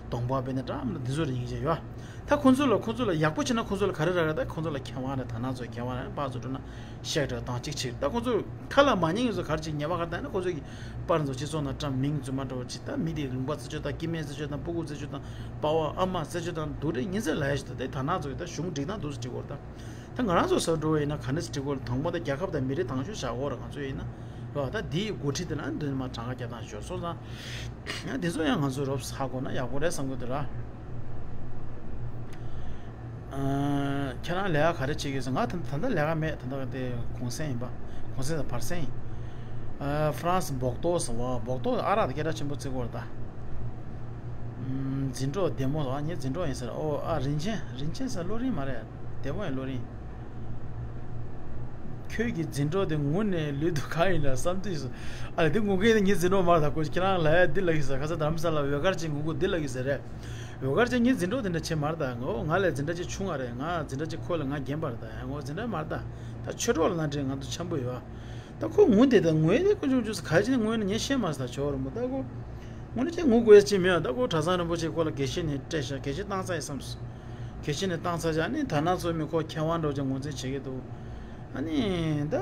གདོང་པ་བས་ནས་འདྲ་མི་འདི་ཚོ་རེ་ཡིན་བཞིན་ཡོད། ད་ཁོང་ཚོ་ལ་ཁོང་ཚོ་ལ་ཡག་པོ་བྱས་ན་ཁོང་ཚོ་ལ་ག་རེ་རག་རེད། ད་ཁོང་ཚོ་ལ་མཁས་དབང་རེད། དར་ནག་ཚོ་མཁས་དབང་རེད། ཕར་ཚུར་འགྲོ་ན་བཤད་འདྲ་དང་གཅིག་ཆིག་ད་ཁོང་ཚོ་ཁ་ལ་མ་ཉན་ཡིན་ཚོ་ག་རེ་བྱེད། ཉེས་པ་ག་རེ་ད་ན་ཁོང་ཚོ་གི་པར་ཚོ་སྤྱི་ཚོགས་ནང་བཀྲམ་མིང་རྫུན་མ་འདྲ་བོ་བྱེད། ད་མི་དེ་ལུང་པ་རྩི་སྤྱོད་དང་སྐྱེ་དམན་རྩི་སྤྱོད་དང་སྤུ་གུ་རྩི་སྤྱོད་དང་པ་ཕ་ཨ་མ་རྩི་སྤྱོད་དང་སྡུག་རེ་ཉིན་ཚེ་ལ་ཡ་ཞིག་ད་དེ་དར་ནག་ཚོ་གི་ད་གཞུང་སྒྲིག་སྟངས་འདུག་སེ་སྒྲིག་དགོས་རེད་ད། ད་ང་རང་ཚོ་ས་འགྲོ་བ་ཡིན་ན་ག་འདྲ་སེ་འགྲིག་དགོས་ལ། དང་པོ་ད་རྒྱལ་ཁབ་དང་མི་རིགས་དང་ཤོས་བཞག་དགོས་ར། ང་ཚོ་ཡིན་ན་ར། ད་འདིའི་འགོ་ཁྲིད་དེ་ལ་འདི་མ་གྲངས་ཀ་རྒྱག་སྟངས་ཤོར་སོང་ཙང་། ཡང་འདི་ཚོ་ཡང་ང་ཚོ་རོབ་ཧ་གོ་ན་ཡག་པོ་རེད་བསམ་གི་འདུག་ར། ཨ། ཁྱེད་རང་ལས་ཀ་ག་རེ་བྱེད་ཀྱི་ཟེར། ང་ད་ད་ལྟ་ལས་ཀ་མེད། ད་ལྟ་དེ་གུང་སེང་ཡིན་པ། གུང་སེང་དང་བར་གསེང་ཡིན། ཨ། ཧྥ་རན་སི་སྦོག་ཏོ་ཟེར་བ། སྦོག་ཏོ་ཨ་རག་དེ་སྐད་གྲགས་ཆེན་པོ་བརྩི་གི་ཡོད་རེད་ད། ཨུམ། འཛིན་གྲོགས་བདེ་མོ་ཟེར་བ། ངའི་འཛིན་གྲོགས་ཡིན་ཟེར། ཨོ་ཨ། རིན་ཆེན། རིན་ཆེན་ཟེར། བློ་རིང་མ་རེད། བདེ་མོ་ཡིན། བློ་རིང་། ཁྱོད་ཀྱི་འཛིན་གྲོགས་དེ་ངུ་ནས་ལུས་འདུག་ག་ཡིན་ལ་བསམ་དུས་སུ། ཨ་ལས་དེ་ངུ་མཁན་དེ་ངའི་འཛིན་གྲོགས་མ་རེད་ད། ཁོ་ཁྱེད་རང་ལ་ཡ་འདི་ལབ་ཀྱི་ཟེར། ཁ་སང་དྷ་རམ་ས་ལ་འོད་དཀར་ཅན་ངུ་གུ་འདི་ལབ་ཀྱི་ཟེར་རེད། འོད་དཀར་ཅན་ངའི་འཛིན་གྲོགས་དེ་འདྲ་བྱེད་མ་རེད་ད། ངོ་ང་ལས་འཛིན་གྲྭ་གཅིག་ཆུང་བ་རེད། ང་འཛིན་གྲྭ་གཅིག་ཁོ་ལས་ང་རྒན་པ་རེད་ད། ཡ་ངོ་འཛིན་གྲྭ་མ་རེད་ད། ད་ཆོས་གྲོགས་ལ་ན་འདྲེ་ང་ཚོ་འཆམ་པོ་ཡོད། ད་ཁོ་ངུ་དེ་ད་ངུ་ཡ་དེ་ཁོ་ཆུང་ཆུང་ས་ག་ཅི་ནས་ངུ་ཡ་ན་ངས་ཤེས་མ་སོང་ད། ཇོ་བོ་རིན་པོ་ད་ཁོ་ངུ་ན་ཅི་ངུ་དགོས་ཡ་ཅི་མེད་ད། ཁོ་གྲྭ་ཚང་རིན་པོ་ཆེ་ཁོ་ལ་དགེ་བཤེས་ནས་སྤྲད་ཤག་དགེ་བཤེས་བཏང་ཚར་ཡ་བསམ་སོང་། དགེ་བཤེས་ནས་བཏང་ཚར་ཤག་ཨ་ནི་དར་ནག་ཚོ་མི་ཁོ་མཁས་དབང་འདྲ་བོ་ཅིག་ངོས་འཛིན་བྱེད་ཀྱི་འདུག་ཨ་ནི་ད་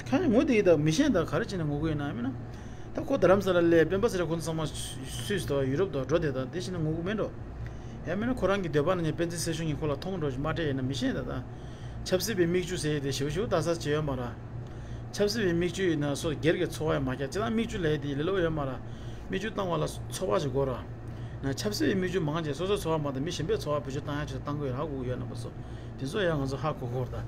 ཁ་ངུ་དེ་ཡི་ད་མི་ཤེས་ད། ག་རེ་བྱས་ནས་ངུ་གི་ཡོད་ན་མིན་ན། ད་ཁོ་དྷ་རམ་ས་ལ་སླེབས། སྤེན་པ་ཚེ་རིང་ཁོ་ཚོ་ཚང་མ་སུད་སི་དང་ཡུ་རོབ་དང་འགྲོ་དེ་ད། དེ་བྱས་ན་ངུ་གི་མེད་འགྲོ། ཡང་མིན་ན་ཁོ་རང་གི་འདོད་པ་ན་ནས་སྤེན་ཚེ་ཚེ་ཆུང་གིས་ཁོ་ལ་མཐོང་འགྲོ་མ་སྤྲད་ཡིན་ན་མི་ཤེས་ད། ད་ཆབ་སྲིད་པའི་མིག་ཆུ་ཟེར་ཡས་དེ་ཞེ་པོ་ཞེ་པོ་ལྟ་ས་བྱེད་ཡོད་མ་རེད། ཆབ་སྲིད་པའི་མིག་ཆུ་ཡིན་ན་སོ་སྒེར་གྱི་འཚོ་བ་ཡང་མ་རྒྱག་སྤྱིར་བཏང་མིག་ཆུ་ལས་དེ་ལས་སླ་པོ་ཡོད་མ་རེད། མིག་ཆུ་བཏང་བ་ལ་འཚོ་བ་ཞིག་དགོས་རེད། ན་ཆབ་སྲིད་པའི་མིག་ཆུ་མང་ཆེ་སོ་སོའི་འཚོ་བ་མ་གཏོགས་མི་གཞན་པའི་འཚོ་བ་བེད་སྤྱོད་བཏང་ཡག་ཆེད་དུ་བཏང་གི་ཡོད་རེད། ཧ་གོ་གི་ཡོད་རྣམ་པ་ཚོ། དེ་ཚོ་ཡང་ང་ཚོ་ཧ་གོ་དགོས་རེད་ད།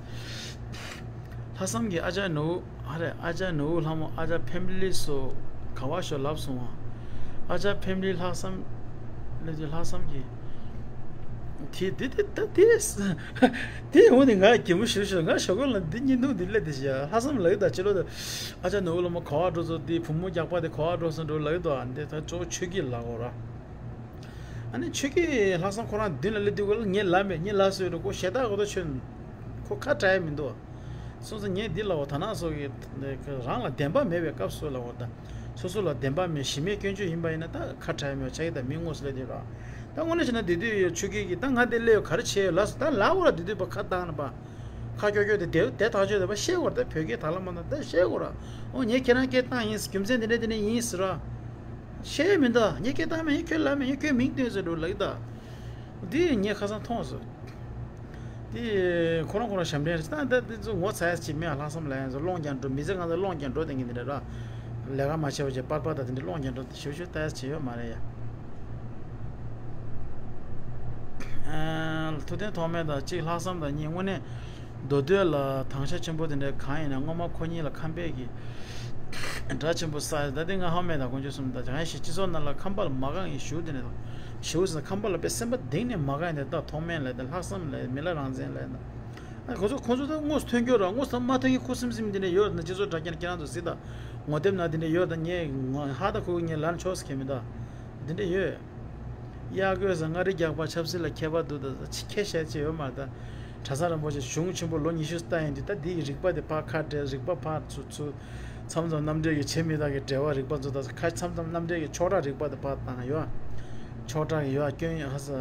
ལྷག་བསམ་གྱི་ཨ་ཅག་ནུ་བོ་ཨ་རེད། ཨ་ཅག་ནུ་བོ་ལྷ་མོ་ཨ་ཅག་ཕེམ་ལི་སོ་ག་བ་ཤོ་ལབ་སོང་བ། ཨ་ཅག་ཕེམ་ལི་ལྷག་བསམ་ལབ་དུས་ལྷག་བསམ་གྱི་དེ་དེ་དེ་ད་དེ་དེ་འོ་ནི་ང་གད་མོ་ཤོར་ཤོར། ང་ཞོགས་ཀ་ལ་འདི་བརྙན་ཐུང་འདི་སླེབས་དེ་བཞག་ལྷག་བསམ་ལབ་ད་ཕྱི་ལོགས་དུ་ཨ་ཅག་ནུ་བོ་ལྷ་མོ་ག་བ་འགྲོ་སོང་། དེ་བུ་མོ་རྒྱག་པ་དེ་ག་བ་འགྲོ་སོང་འགྲོ་ལབ་དོ། ཨ་འདི་ད་ཅོག་ཆོས་སྐྱིད་ལབ་དགོས་ར། ཨ་ནི་ཆོས་སྐྱིད་ལྷག་བསམ་ཁོ་རང་མདུན་ལ་སླེབས་དུས་ཁོ་ལ་ངས་ལབ་མེད། ངས་ལབ་སོང་རེད། ཁོ་ཞེ་དྲག་གོ་ད་ཆོད། ཁོ་ཁ་བྲལ་ཡ་མི་འདུག་སོང་ཙང་ངས་འདི་ལབ་པ། དར་ནག་ཚོ་གིས་རང་ལ་བདེན་པ་མེད་པའི་སྐབས་སུ་ལབ་པ་ད། སོ་སོ་ལ་བདེན་པ་མེད་གཞི་མེད་སྐྱོན་བརྗོད་ཡིན་པ་ཡིན་ན་ད་ཁ་བྲལ་མེད་ཆགས་ཀྱི་ད། མི་དངོས་སུ་སླེབས་དུས་ར། ད་དངོས་གནས་བྱས་ན་དེ་དུས་ཡོད་ཆོས་སྐྱིད་ཀྱིས་ད་ང་འདི་སླེབས་ཡོད་ག་རེ་བྱས་ཡོད་ལབ་སོང་། ད་ལབ་དགོས་ར། དེ་དུས་པ་ཁ་བཏང་ན་པ། ཁ་ཀྱོག་ཀྱོག་དེ་དེ་དེ་ཐག་ཆོད་དེ་པ་བཤད་དགོས་ར། ད་བོད་སྐད་དག་ལ་མ་ན་ད་བཤད་དགོས་ར། ཨོ་ངས་ཁྱེད་རང་སྐད་བཏང་ཡིན། རྒྱུ་མཚན་དེ་འདྲ་དེ་འདྲ་ཡིན་ཟེར་ར། བཤད་མི་འདུག་ངས་སྐད་བཏང་མེད། ངས་ཁྱོད་ལབ་མེད། ངས་ཁྱོད་མིང་བཏོན་ཟེར་འགྲོ་ལབ་ཀྱི་ད། འདི་ངས་ཁ་སང་མཐོང་སོང་། འདི་ཁོ་རང་ཁོ་རང་ཞབས་འདྲེན་རེད། ད་ད་འདི་ཚོ་ངོ་ཚ་ཡ་ཅིག་མེད། ལྷག་བསམ་ལ་ཡང་ཚོ་སློང་རྒྱག་འགྲོ། མི་ཚེ་གང་ཚ་སློང་རྒྱག་འགྲོ་དེ་ངས་འདི་འདྲ་ར། ལས་ཀ་མ་བྱས་པ་བྱས་པར་པར་ད་དེ་འདྲ་སློང་རྒྱག་འགྲོ་དེ་ཞུ་ཞུ་ལྟ་ཡ་ཅིག་ཡོད་མ་རེད་ཡ། ཨ། ཐུབ་བསྟན་ཐོགས་མེད་དང་གཅིག་ལྷག་བསམ་དང་གཉིས་དངོས་གནས། མདོ་སྟོད་ལ་དྭངས་ཤ་ཆེན་པོ་དེ་འདྲ་གང་ཡིན་ན་སྔོན་མ་ཁོ་གཉིས་ལ་ཁམས་པའི་གི་སྒྲ་ཆེན་པོ་ས་ཡ་ད་དེ་ང་ཧ་མེད་ད། དཀོན་མཆོག་གསུམ་ད་གང་ཞིག་སྤྱི་ཚོགས་ནང་ལ་ཁམས་པ་ལ་མ་གང་ཡིན་ཞུ་དེ་འདྲ་དང་ཞུ་ཟེར་ན་ཁམས་པ་ལ་དཔེ་སེམས་པ་གཏིང་ནས་མ་གང་ཡིན་དེ་ད། ཐོགས་མེད་ལ་དེ་ལྷག་བསམ་ལ་མི་ལ་རང་བཙན་ལ་ད། ཁོ་ཚོ་ཁོ་ཚོ་ད་དངོས་སུ་ཐོན་རྒྱུ་ར། དངོས་སུ་ད་མ་ཐོན་གི་ཁུ་སིམ་སིམ་དེ་འདྲ་ཡོད་ན་སྤྱི་ཚོགས་དྲ་རྒྱ་ཁྱེད་རང་ཚོ་གཟིགས་ད། ངོ་དེབ་ན་དེ་འདྲ་ཡོད་ད། ངས་ཧ་ད་ཁུ་ངས་ལན་ཆོག་ཟེར་མཁན་མི་ད། དེ་འདྲ་ཡོད། གཡག་རྒོད་ཟེར་མངའ་རིས་རྒྱག་པ་ཆབ་སྲིད་ལ་མཁས་པ་འདུག་ད་ཁྱད་བཤད་ཅིག་ཡོད་མ་རེད་ད། གྲྭ་ཚང་རིན་པོ་ཆེ་གཞུང་ཆེན་པོ་ལོ་ཉི་ཤུ་ལྟ་ཡིན་དུས་ད་འདི་ཡི་རིག་པ་དེ་ཕར་ཁ་བྲལ། རིག་པ་ཕར་ཚུར་ཚུར་མཚམས་མཚམས་རྣམ་འགྲེལ་གྱི་བྱེད་མི་དག་གི་འགྲེལ་བ་རིག་པ་ཚོ་ད་ཁ་མཚམས་མཚམས་རྣམ་འགྲེལ་གྱི་ཕྱོགས་སྒྲ་རིག་པ་དེ་ཕར་བཏང་ཡོད། ཕྱོགས་སྒྲ་གི་ཡོད་སྐྱོན་ཧ་ས།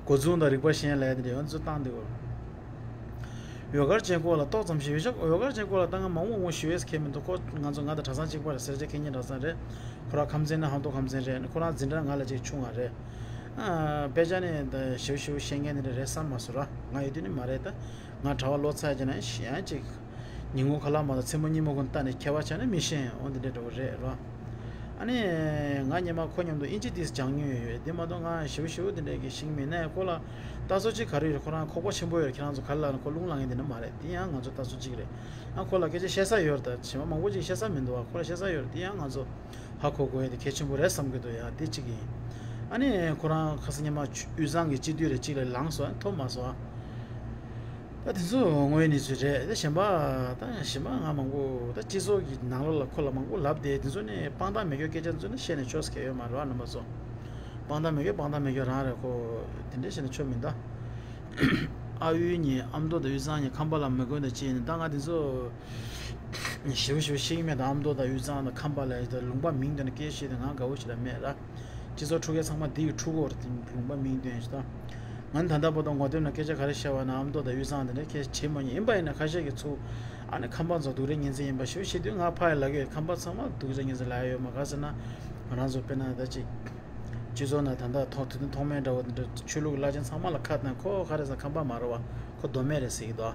འགོ་རྫུན་དང་རིག་པ་ཞན་ལས་དེ་འདྲ་ཡོད་ཚུལ་བཏང་འདུག་འོད་དཀར་ཅན་སྐོར་ལ་ཏོག་ཙམ་ཞིག་ཡོད་ཤག་འོད་དཀར་ཅན་སྐོར་ལ་ད་ང་མང་པོ་མང་པོ་ཞུ་ཡས་ཁེལ་མི་འདུག་ཁོ་ང་ཚོ་ང་དང་གྲྭ་ཚང་གཅིག་པ་རེད། སེར་སྐྱ་མཁས་སྙན་གྲྭ་ཚང་རེད། ཁོ་རང་ཁམས་ཚན་ནས་ཧང་ཏོ་ཁམས་ཚན་རེད། ཁོ་རང་འཛིན་གྲྭ་ང་ལ་ཅིག་ཆུང་བ་རེད། ཨ། དཔེ་ཆ་ནས་ད་ཞིབ་ཞིབ་ཤེས་མཁན་དེ་འདྲ་རེད་བསམ་མ་སོང་ར། ང་ཡོད་དུས་ནི་མ་རེད་ད། ང་གྲྭ་བ་ལོ་ཚ་ཡ་ཅིག་ན་ཡང་ཅིག་ཉིན་གུང་ཁ་ལག་མ་དང་མཚན་མོ་ཉིན་མོ་ཀུན་ལྟ་ནས་ཁྱད་པར་ཆགས་ནས་མི་ཤེས་འོ་འདི་འདྲ་འདྲ་བོ་རེད་རོ། ཨ་ནི་ང་སྔོན་མ་ཁོ་མཉམ་དུ་ཨིན་ཇི་ཏིས་སྦྱང་མྱོང་ཡོད་ཡོད། དེ་མ་གཏོགས་ང་ཞིབ་ཞིབ་འདི་འདྲ་གི་ཤེས་མེད་ན་ཁོ་ལ་ལྟ་ཚུལ་གཅིག་ག་རེ་ཡོད་རེད། ཁོ་རང་ཁོག་པ་ཆེན་པོ་ཡོད་རེད། ཁྱེད་རང་ཚོ་ག་རེ་ལབ་ན་ཁོ་རླུང་ལངས་མཁན་དེ་འདྲ་མ་རེད། དེ་ཡང་ང་ཚོ་ལྟ་ཚུལ་གཅིག་རེད། ཨ་ཁོ་ལ་སྐད་ཆ་བཤད་ས་ཡོད་རེད། ད་བྱེ་མ་མང་པོ་ཅིག་བཤད་ས་མི་འདུག་ཨ་ཁོ་ལ་བཤད་ས་ཡོད་རེད། དེ་ཡང་ང་ཚོ་ཧ་གོ་དགོས་ཡ་དེ་གལ་ཆེན་པོ་རེད་བསམ་གྱི་འདུག་ཡ་དེ་གཅིག་ཡིན། ཨ་ནི་ཁོ་རང་ཁ་སང་སྔོན་མ་དབུས་གཙང་གི་སྤྱི་འཐུས་རེད་གཅིག་ལ་ལངས་སོང་། ཨ་ཐོབ་མ་སོང་ཨ། ད་དེ་ཚོ་དངོས་ཡོད་གནས་ཚུལ་རེད། ད་གཞན་པ་ད་གཞན་པ་ང་མང་པོ་ད་སྤྱི་ཚོགས་ཀྱི་ནང་ལོགས་ལ་ཁོ་ལ་མང་པོ་ལབ་བསྡད། དེ་ཚོ་ནི་དཔང་རྟགས་མེད་སྐྱོ་སྐད་ཆ་ཚོ་ནི་བཤད་ནས་ཆོག་ས་གལ་ཡོད་མ་རེད་བ་རྣམ་པ་ཚོ། དཔང་རྟགས་མེད་སྐྱོ་དཔང་རྟགས་མེད་སྐྱོ་རང་རེད། ཁོ་དེ་འདྲ་བཤད་ནས་ཆོག་མི་འདུག་ཨ་དབུས་གཉིས་ཨ་མདོ་དང་དབུས་གཙང་གཉིས་ཁམས་པ་ལ་མི་དགོས་འདུག་ཅེས་ནི་ད་ང་དེ་ཚོ་ ཞིབ་ཞིབ་ཤེས་ཀྱི་མེད་དང་། ཨ་མདོ་དང་དབུས་གཙང་དང་ཁམས་པ་ལ་ཡི་དང་ལུང་པ་མིང་འདོན་ནས་སྐད་བཤད་དེ་ང་དགའ་བོ་ཞིག་ལ་མེད་ར། སྤྱི་ཚོགས་ཕྲུ་གུ་ཚང་མ་འདི་ཡི་ཕྲུ་གུ་རེད། ལུང་པ་མིང་འདོན་ཞིག་དང་། ང་ནི་ད་ལྟ་བར་དུ་ངོ་དེབ་ནང་སྐད་ཆ་ག་རེ་བཤད་པ་ན་ཨ་མདོ་དང་དབུས་གཙང་དེ་འདྲ་སྐད་བྱེད་མ་མྱོང་། ཡིན་པ་ཡིན་ན་ཁ་ཤས་ཀྱིས་ཚུར་ཨ་ནི་ཁམས་པ་ཚོ་སྡུག་རུས་ངན་འཛིན་ཡིན་པ་ཞུ་བྱེད་དུས། ང་ཕ་ཡི་ལབ་ཀྱི་ཡོད། ཁམས་པ་ཚང་མ་སྡུག་རུས་ངན་འཛིན་ལབ་ཡ་ཡོད་མ། ག་ཟེར་ན་ང་རང་ཚོ་དཔེར་ན་ད་ཅིག་སྤྱི་ཚོགས་ནང་ད་ལྟ་ཐོག་དེ་དུས་ཐོག་མའི་འདྲ་བོ་འདི་འདྲ་ཆོས་ལུགས་བླ་ཆེན་ཚང་མ་ལ་ཁ་བཏང་། ཁོ་ག་རེ་ཟེར་ཁམས་པ་མ་རེད་བ། ཁོ་མདོ་སྨད་རེད་ཟེར་གྱི་འདུག་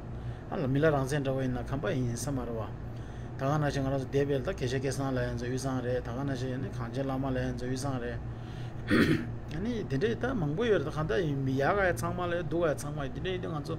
ཨ་ལ་མི་ལ་རང་བཙན་འདྲ་བོ་ཡིན་ན་ཁམས་པ་ཡིན་ས་མ་རེད་བ། ད་ག་ནང་བཞིན་ང་རང་ཚོ་སྡེ་བའི་ད་དགེ་བཤེས་སྐལ་བཟང་ལབ་ཡ་ཚོ་དབུས་གཙང་རེད། ད་ག་ནང་བཞིན་ནི་གངས་ཅན་བླ་མ་ལབ་ཡ་ཚོ་དབུས་གཙང་རེད། ཨ་ནི་དེ་འདྲའི་ད་མང་པོ་ཡོད་རེད། ད་གང་ལྟར་ཡིན་མི་ཡག་ག་ཡ་ཚང་མ་ལ་ཡོད། སྡུག་ག་ཡ་ཚང་མ་ཡོད། དེ་འདྲ་ཡིན་དུས་ང་ཚོ་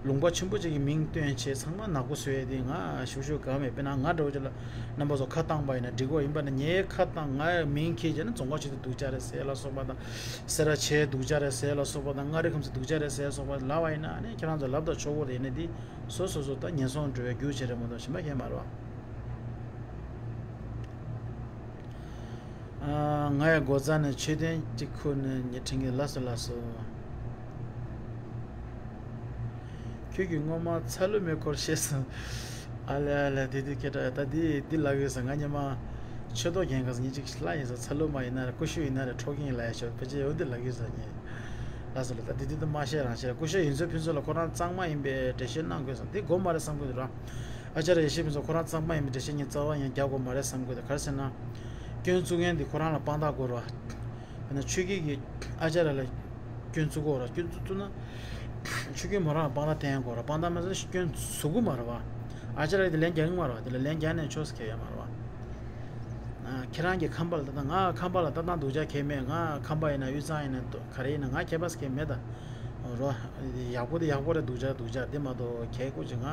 ལུང་པ་ཆེན་པོ་ཅིག་གི་མིང་བཏོན་བྱས་ཚང་མ་ནག་པོ་བཟོ་ཡ་དེ་ང་ཞུ་ཞུ་དགའ་མེད། དཔེར་ན་ང་འདྲ་བོ་ཅིག་ལ་རྣམ་པ་ཚོ་ཁ་བཏང་པ་ཡིན་ན་འགྲིག་གོ། ཡིན་པ་ན་ངའི་ཁ་བཏང་ངའི་མིང་འཁྱེར་བྱས་ན་རྫོང་ཁ་ཆེ་དུ་སྡུག་ཅག་རེད་ཟེར་ལ་སོགས་པ་དང་། སེ་ར་བྱེས་སྡུག་ཅག་རེད་ཟེར་ལ་སོགས་པ་དང་། མངའ་རིས་ཁམས་སྡུག་ཅག་རེད་ཟེར་ལ་སོགས་པ་ལབ་པ་ཡིན་ན་ཨ་ནི་ཁྱེད་རང་ཚོ་ལབ་དང་ཆོག་གོ། རེད། ཡིན་ན་འདི་སོ་སོ་སོ་ད་ངན་སོང་འགྲོ་བའི་རྒྱུ་བྱེད་རེད་མ་གཏོགས་གཞན་པ་གཞན་མ་རེད་བ། ང་ཡི་སྒོ་རྩ་ནས་མཆོད་རྟེན་གཅིག་ཁུར་ནས་ཉེ་འཕྲིན་གྱི་ལ་སོ་ལ་སོ། ཁྱོད་ཀྱིས་སྔོན་མ་ཚ་ལུ་མེ་འཁོར་ཤེས་སོང་། ཨ་ལེ་ཨ་ལེ། དེ་དུས་སྐད་གྲགས་ད་འདི་འདི་ལབ་ཡོད་ས། ང་སྔོན་མ་ཆོས་ཐོག་རྒན་ག་ས་ཉིན་གཅིག་ལ་ཡིན་ས། ཚ་ལུ་མ་ཡིན་ན་རེད། ཀུ་ཤུ་ཡིན་ན་རེད། འཕྲོག་གིན་ལབ་ཡ་ཤོད་ཕལ་ཆེར་འོ་འདི་ལབ་ཡོད་ས་ཉིན། ལ་སོ་ལ་ད་འདི་དུས་ད་མ་བཤད་རང་བཤད། ཀུ་ཤུ་ཡིན་ཚོད་ཕུན་ཚོད་ལ་ཁོ་རང་གཙང་མ་ཡིན་པའི་འགྲེལ་བཤད་གནང་དགོས་སམ། འདི་དགོས་མ་རེད་བསམ་གི་འདུག་ར། ཨ་ཅར་ཡེ་ཤེས་ཕུན་ཚོགས་ཁོ་རང་གཙང་མ་ཡིན་པའི་འགྲེལ་བཤད་ངས་རྩ་བ་ཡང་རྒྱག་དགོས་མ་རེད་བསམ་གི་འདུག་ག་རེ་ཟེར་ན། སྐྱོན་བཙུགས་མཁན་འདི་ཁོ་རང་ལ་དཔང་རྟགས་དགོས་ར། དཔེར་ན་ཆོས་ཀྱི་གི་ཨ་ཅར་ལ་སྐྱོན་བཙུགས་དགོས་ར། སྐྱོན་བཙུགས་བཙུགས་ན། ཆོས་སྐྱོན་མོ་རང་ལ་དཔང་རྟགས་བསྟན་དགོས་ར། དཔང་རྟགས་མེད་ཚེ་སྐྱོན་བཙུགས་གི་མ་རེད་བ། ཨ་ཅར་ལ་དེ་ལན་རྒྱག་གི་མ་རེད་བ། དེ་ལ་ལན་རྒྱག་ནས་ཆོག་ཟེར་མཁན་ཡོད་མ་རེད་བ། ཨ། ཁྱེད་རང་གི་ཁམས་པ་ལ་ལྟ་སྟངས། ང་ཁམས་པ་ལ་ལྟ་སྟངས་སྡུག་ཅག་གང་ཡང་མེད། ང་ཁམས་པ་ཡིན་ན་དབུས་གཙང་ཡིན་ན་ག་རེ་ཡིན་ན་ང་ཁྱད་པར་གང་ཡང་མེད་ད། རོ། ཡག་པོ་དེ་ཡག་པོ་རེད། སྡུག་ཅག་སྡུག་ཅག་དེ་མ་གཏོགས་གལ་ཁུར་ཅིག་ང་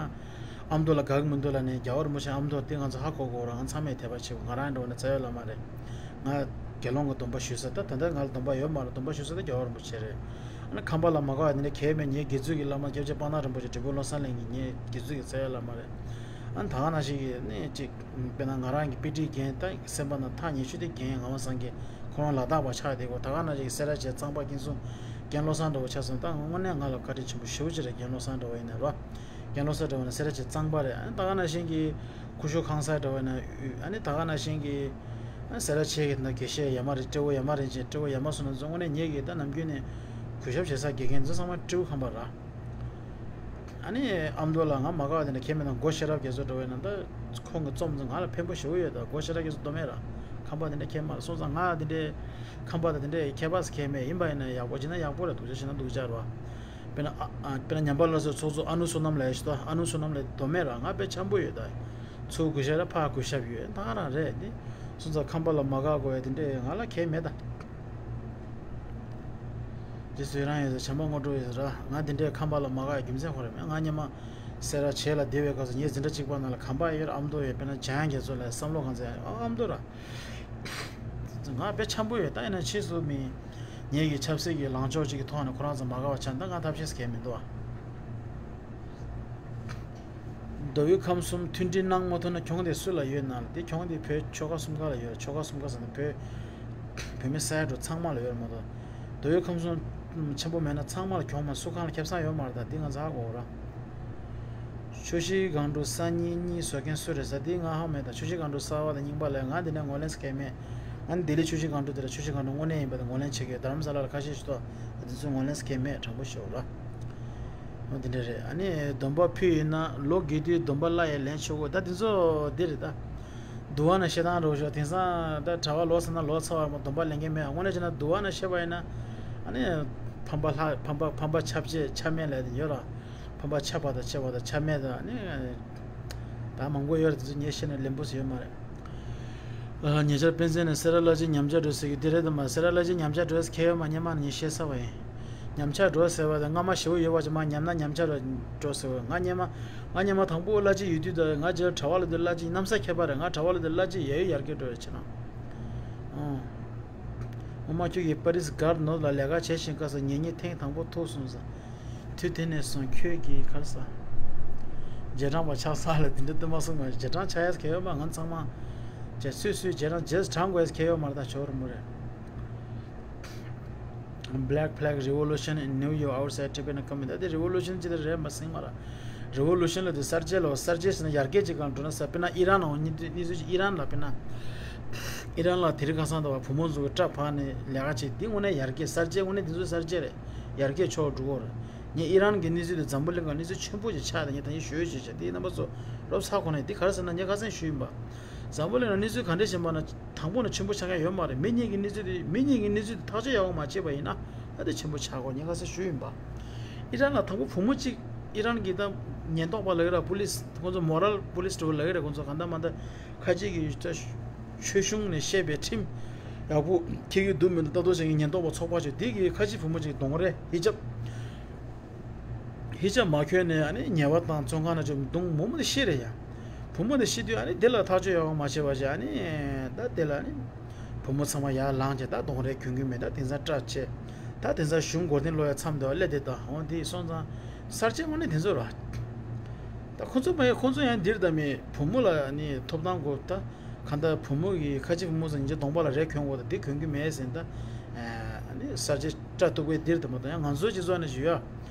ཨ་མདོ་ལ་དགའ་གི་མི་འདུག་ལབ་ནས་རྒྱལ་བ་རིན་པོ་ཆེ་ཨ་མདོ་དེ་ང་ཚོ་ཧ་གོ་གོ་ར། ང་ཚང་མས་དད་པ་བྱེད་དགོས། ང་རང་འགྲོ་ན་རྩ་བའི་བླ་མ་རེད། ང་དགེ་སློང་གི་སྡོམ་པ་ཞུ་ས་ད་ད་ལྟ་ང་ལ་སྡོམ་པ་ཡོད་མ་རེད། སྡོམ་པ་ཞུ་ས་ད་རྒྱལ་བ་རིན་པོ་ཆེ་རེད། ཨ་ནི་ཁམས་པ་ལ་མ་དགའ་བ་དེ་འདྲ་གང་ཡང་མེད། ངའི་དགེ་ཚུལ་གྱི་བླ་མ་སྐྱབས་རྗེ་དཔལ་ནཱ་རིན་པོ་ཆེ་འབྲས་སྤུངས་བློ་བཟང་གླིང་གི་ངའི་དགེ་ཚུལ་གྱི་རྩ་བའི་བླ་མ་རེད། ཨ་ནི་ད་ག་ནང་བཞིན་གྱི་ནི་ཅིག་དཔེར་ན་ང་རང་གི་དཔེ་ཁྲིད་རྒན་ད་སེམས་པ་ནང་ཐག་ཉེ་ཤོས་དེ་རྒན་ངག་དབང་སངས་རྒྱས། ཁོ་རང་ལ་དྭགས་པ་ཆགས་བསྡད་ཀྱི་ཡོད། ད་ག་ནང་བཞིན་གྱི་སེ་ར་བྱེས་གཙང་པ་ཀུན་གསུམ་རྒན་བློ་བཟང་འདྲ་བོ་ཆགས་སོང་། ད་དངོས་གནས་ང་ལ་བཀའ་དྲིན་ཆེན་པོ་ཞེ་པོ་ཅིག་རེད། རྒན་བློ་བཟང་འདྲ་བོ་ཡིན་ན་རོ། རྒན་བློ་བཟང་འདྲ་བོ་ཡིན་ན་སེ་ར་བྱེས་གཙང་པ་རེད། ཨ་ནི་ད་ག་ནང་བཞིན་གྱི་ཀུ་ཤུ་ཁང་གསར་འདྲ་བོ་ཡིན་ན། ཨ་ནི་ད་ག་ནང་བཞིན་གྱི་ཨ་ནི་སེ་ར་བྱེས་ཀྱི་ད་དགེ་བཤེས་ཡ་མ་རེད། སྤྲེའུ་ཡ་མ་རིན་ཆེན། སྤྲེའུ་ཡ་མ་བསོད་ནམས་ཚོ་དངོས་གནས་ངེད་ཀྱི་ད་ནམ་རྒྱུན་ནས་གུས་ཞབས་བྱེད་ས་དགེ་རྒན་ཚོ་ཚང་མ་སྤྲེའུ་ཁམས་པ་ར། ཨ་ནི་ཨ་མདོ་ལ་ང་མ་དགའ་བ་དེ་འདྲ་གང་ཡང་མེད་ན། སྒོ་ཤེས་རབ་རྒྱ་མཚོ་འདྲ་བོ་ཡིན་ན་ད་ཁོང་གི་རྩོམ་ཚོ་ང་ལ་ཕན་པོ་ཞེ་པོ་ཡོད། ད་སྒོ་ཤེས་རབ་རྒྱ་མཚོ་མདོ་སྨད་ར། ཁམས་པ་དེ་འདྲ་གང་ཡང་མ་རེད། སོང་ཙང་ང་དེ་འདྲའི་ཁམས་པ་དང་དེ་འདྲའི་ཁྱད་པར་གང་ཡང་མེད། ཡིན་པ་ཡིན་ན་ཡག་པོ་བྱས་ན་ཡག་པོ་རེད། སྡུག་ཅག་བྱས་ན་སྡུག་ཅག་རེད་བ། དཔེར་ན་ཨ་ཨ་དཔེར་ན་ཉམས་པ་སླར་གསོའི་ཚོགས་གཙོ་ཨ་ནུ་བསོད་ནམས་ལགས་ཡོད་ཤག་ད་ཨ་ནུ་བསོད་ནམས་ལགས་མདོ་སྨད་ར། ང་དཔེ་འཆམ་པོ་ཡོད་ད། ཚུར་གུས་ཞབས་ར་ཕར་གུས་ཞབས་ཡོད། ད་ག་རང་རེད་དེ། སོང་ཙང་ཁམས་པ་ལ་མ་དགའ་དགོས་ཡ་དེ་འདྲ་ང་ལ་གང་ཡང་མེད་ད། རྗེས་སུ་ཡི་རང་ཡོད་ཟེར། བྱམས་པ་དངོས་གྲུབ་ཡོད་ཟེར་ར། ང་དེ་འདྲའི་ཁམས་པ་ལ་མ་དགའ་ཡ་རྒྱུ་མཚན་ཁོ་རང་མེད། ང་སྔོན་མ་སེ་ར་བྱེས་ལ་བསྡད་པའི་སྐབས་སུ་ངའི་འཛིན་གྲྭ་གཅིག་པ་ནང་ལ་ཁམས་པ་ཡོད་ར། ཨ་མདོ་ཡོད། དཔེར་ན་འཇམ་དབྱངས་རྒྱ་མཚོ་ལགས་བསམ་བློ་གང་ཚད་ཡོད། ཨ་མདོ་ར། ང་དཔེ་འཆམ་པོ་ཡོད། ད་ཡིན་ན་ཕྱིས་སུ་མི་ངེད་ཀྱི་ཆབ་སྲིད་ཀྱི་ལངས་ཕྱོགས་གཅིག་གི་ཐོག་ནས་ཁོ་རང་ཚོ་མ་དགའ་བ་ཆགས་ན་ད་ང་ཐབས་ཤེས་གང་ཡང་མི་འདུག་ཨ། མདོ་དབུས་ཁམས་གསུམ་མཐུན་སྒྲིལ་གནང་མ་ཐུབ་ན་གྱོང་དེ་སུ་ལ་ཡོད་ན་ལ། དེ་གྱོང་དེ་བོད་ཆོལ་ཁ་གསུམ་ཀ་ལ་ཡོད། ཆོལ་ཁ་གསུམ་ཀ་ཟེར་ན་བོད་བོད་མི་ས་ཡ་དྲུག་ཚང་མ་ལ་ཡོད་མ་གཏོགས། མདོ་དབུས་ཁམས་གསུམ་ཆེན་པོ་མེད་ན་ཚང་མ་ལ་གྱོང་མ། སུ་གང་ལ་ཁེ་བཟང་ཡོད་མ་རེད། ད་དེ་ང་ཚོ་ཧ་གོ་ར། ཆུ་བཞི་སྒང་དྲུག་གསར་རྙིང་གཉིས་བཟོ་མཁན་སུ་རེད་ཟེར་དེ་ང་ཧ་མེད། ད་ཆུ་བཞི་སྒང་དྲུག་གསར་པ་དང་རྙིང་པ་ལ་ང་འདི་ནས་ངོས་ལེན་ས་གང་ཡང་མེད། ང་ནི་ལྡི་ལི་ཆུ་བཞི་སྒང་དྲུག་དེ་ལ་ཆུ་བཞི་སྒང་དྲུག་དངོས་གནས་ཡིན་པ་དེ་ངོས་ལེན་བྱེད་ཀྱི་ཡོད། རྡ་རམ་ས་ལ་ལ་ཁ་ཤས་ཤིག་འདུག་དེ་ཚོས་ངོས་ལེན་ས་གང་ཡང་མེད། དྲང་པོ་ཤོད་ར། འོ་དེ་འདྲ་རེད། ཨ་ནི་སྡོམ་པ་ཕུལ་ཡིན་ན་ལོ་རྒས་དུས་སྡོམ་པ་གླ་ཡས་ལེན་ཆོག་གོ། ད་དེ་ཚོ་འདི་རེད་ད། འདུལ་བ་ནང་བཤད་སྟངས་འདྲ་བོ་ཞིག་དེང་སང་ད་གྲྭ་པ་ལོ་ཚར་ན་ལོ་ཚར་བ་མ་སྡོམ་པ་ལེན་མཁན་མེད། དངོས་གནས་བྱས་ན་འདུལ་བ་ནང་བཤད་པ་ཡིན་ན། ཨ་ནི་ཕམ་པ་ལྷ་ཕམ་པ་ཕམ་པ་ཆབ་ཆེ་ཆ་མེད་ལབ་དེ་ཡོད་ར། ཕམ་པ་ཆ་པ་དང་ཆེ་བ་དང་ཆ་མེད་དང་ཨ་ནི། ད་མང་པོ་ཡོད་རེད། དེ་ཚོ་ངས་བཤད་ན་ལན་པོ་ཞིག་ཡོད་མ་རེད། ཨ། ཉེ་ཆར་པཎ་ཆེན་ནས་སེ་ར་བླ་སྤྱི་ཉམས་ཆག་འགྲོ་ཟེར་གི་འདི་རེད་དམ། སེ་ར་བླ་སྤྱི་ཉམས་ཆག་འགྲོ་ཟེར་མཁན་ཡོད་མ། སྔོན་མ་ནས་ངས་བཤད་ཚར་བ་ཡིན། ཉམས་ཆག་འགྲོ་ཟེར་བ་དང་སྔ་མ་ཞེ་པོ་ཡོད་པ་ཅིག་མར་ཉམས་ན་ཉམས་ཆག་འགྲོ་ཟེར་བ། ང་སྔོན་མ་ང་སྔོན་མ་དང་པོ་བླ་སྤྱི་ཡོད་དུས་དང་ང་རྗེས་གྲྭ་པ་ལ་དུས་བླ་སྤྱི་གནམ་ས་ཁྱད་པར་རེད། ང་གྲྭ་པ་ལ་དུས་བླ་སྤྱི་ཡར་ཡོད་ཡར་སྐྱེ་འགྲོ་རེད་བྱས་ན། ཨང་། ངོ་མ་ཁྱོད་ཀྱིས་པ་རི་སི་སྒར་ནོར་ལ་ལས་ཀ་བྱེད་བཞིན་སྐབས་སུ་ཉེ་ཉེ་ཐེངས་དང་པོ་ཐུག་སོང་ཟེར། དུས་དེ་ནས་བཟུང་ཁྱོད་ཀྱིས་ག་རེ་ཟ། རྗེས་འབྲང་པ་ཆགས་ས་ལ་དེ་འདྲ་སྟོན་པ་གསུངས་པ། རྗེས་འབྲང་ཆགས་ཡས་གལ་ཡོད་མ། ང་ཚང་མ་རྗེས་སུས་སུས་རྗེས་འབྲང་རྗེས་འབྲང་དགོས་ཡས་གལ་ཡོད་མ་རེད། ད་ཇོ་རིན་པོ་རེད། Black flag revolution in New York outside Tibetan community. ད་དེ་རི་ཝོ་ལུ་ཤན་ཅི་ལྟར་རེད་མ་ཟིན་མ་ར། རི་ཝོ་ལུ་ཤན་ལ་དེ་གསར་བརྗེ་ལ་གསར་བརྗེ་ཟེར་ན་ཡར་རྒྱས་ཀྱི་སྒང་འགྲོ་ན་ས། དཔེར་ན་ཨི་རན་ལ་འོ་གནས་ཚུལ་ཅིག་ཨི་རན་ལ་དཔེར་ན་ཨི་རན་ལ་དེ་རིང་ཁ་སང་ད་བ་བུ་མོ་ཚོ་གི་སྐྲ་ཕར་ནས་ལས་ཀ་བྱེད་དེ་དངོས་གནས་ཡར་རྒྱས་གསར་བརྗེ་དངོས་གནས་དེ་ཚོ་གསར་བརྗེ་རེད། ཡར་རྒྱས་ཕྱོགས་འགྲོ་གི་རེད། ངས་ཨི་རན་གྱི་གནས་ཚུལ་དེ་འཛམ་བུ་གླིང་ག་གནས་ཚུལ་ཆེན་པོ་ཅིག་ཆགས་ཏེ་ངས་ད་ནི་ཞུ་ཞུ་བྱས་དེ་རྣམ་པ་ཚོ་རོབ་ཚ་གོ་ནས་དེ་ག་རེ་ཟེར་ན་ངས་ཁ་སང་ཞུས་ཡིན་པ། འཛམ་བུ་གླིང་ལ་གནས་ཚུལ་ག་འདྲས་ཞིག་ཡིན་པ་ན། དང་པོ་ནས་ཆེན་པོ་ཆགས་མཁན་ཡོད་མ་རེད། མི་གཉིས་ཀྱི་གནས་ཚུལ་དེ་མི་གཉིས་ཀྱི་གནས་ཚུལ་དེ་ཐག་གཅོད་ཡག་པོ་མ་བྱས་པ་ཡིན་ན་ད་དེ་ཆེན་པོ་ཆགས་དགོས། ངས་ཁ་སང་ཞུས་ཡིན་པ། ཨི་རན་ལ་དང་པོ་བུ་མོ་གཅིག་ཨི་རན་གྱི་ད་ཉེན་རྟོག་པ་ལབ་ཀྱི་ར། པུ་ལིས། ཁོང་ཚོ་མོ་རལ་པུ་ལིས་འདྲ་བོ་ལབ་ཀྱི་ར། ཁོང་ཚོ་གང་ལྟར་མ་ལྟར་ཁ་ཅིག་གིས་ད་ཆོས་གཞུང་ནས་བཤད་པའི་ཁྲིམས་ཡག་པོ་འཁྱེར་གྱི་འདུག་མི་འདུག་ལྟ་རྟོག་བྱེད་མཁན་ཉེན་རྟོག་པ་ཚོགས་པ་ཚོས་དེ་གིས་ཁ་ཅིག་བུ་མོ་གཅིག་གདོང་རེ་ཧི་ཇབ། ཧི་ཇབ་མ་གྱོན་ནས་ཨ་ནི་ཉེས་པ་བཏང་བཙོན་ཁང་ནང་བཅུག་བརྡུངས། བུ་མོ་དེ་ཤི་རེད་ཡ། བུ་མོ་དེ་ཤི་དུས་ཨ་ནི་དེ་ལ་ཐག་གཅོད་ཡག་པོ་མ་བྱས་པ་བྱས། ཨ་ནི་ད་དེ་ལ་ཨ་ནི་བུ་མོ་ཚང་མ་ཡར་ལངས་བྱས་ད་གདོང་རེ་གྱོན་གྱི་མེད། ད་དེང་སང་སྐྲ་ཆད། ད་དེང་སང་གཞུང་མགོ་རྟིང་སློག་ཡ་མཚམས་དེ་བ་སླེབས་བསྡད། ད་འོ་དེ་སོང་ཙང་གསར་བརྗེ་དངོས་གནས་དེ་ཚོ་ར། ད་ཁོ་ཚོ་མ་ཡིན། ཁོ་ཚོ་ཡང་འདིར་ད་མི་བུ་མོ་ལ་ཨ་ནི་ཐོབ་ཐང་དགོས། ད་གང་ལྟར་བུ་མོ་གི་ཁ་ཆེ་བུ་མོ་ཚོ་ཉིན་རྗེ་གདོང་པ་ལ་རས་གྱོན་དགོས། ད་དེ་གྱོན་གྱི་མེད་ཟེར། ད་ཨ་ནི་གསར་བརྗེ་སྐྲ་གཏུབ་མཁན་འདིར་དུ་མ་གཏོགས། ཡང་ང་ཚོའི་སྤྱི་ཚོགས་ནས་ཞུ་ཡ།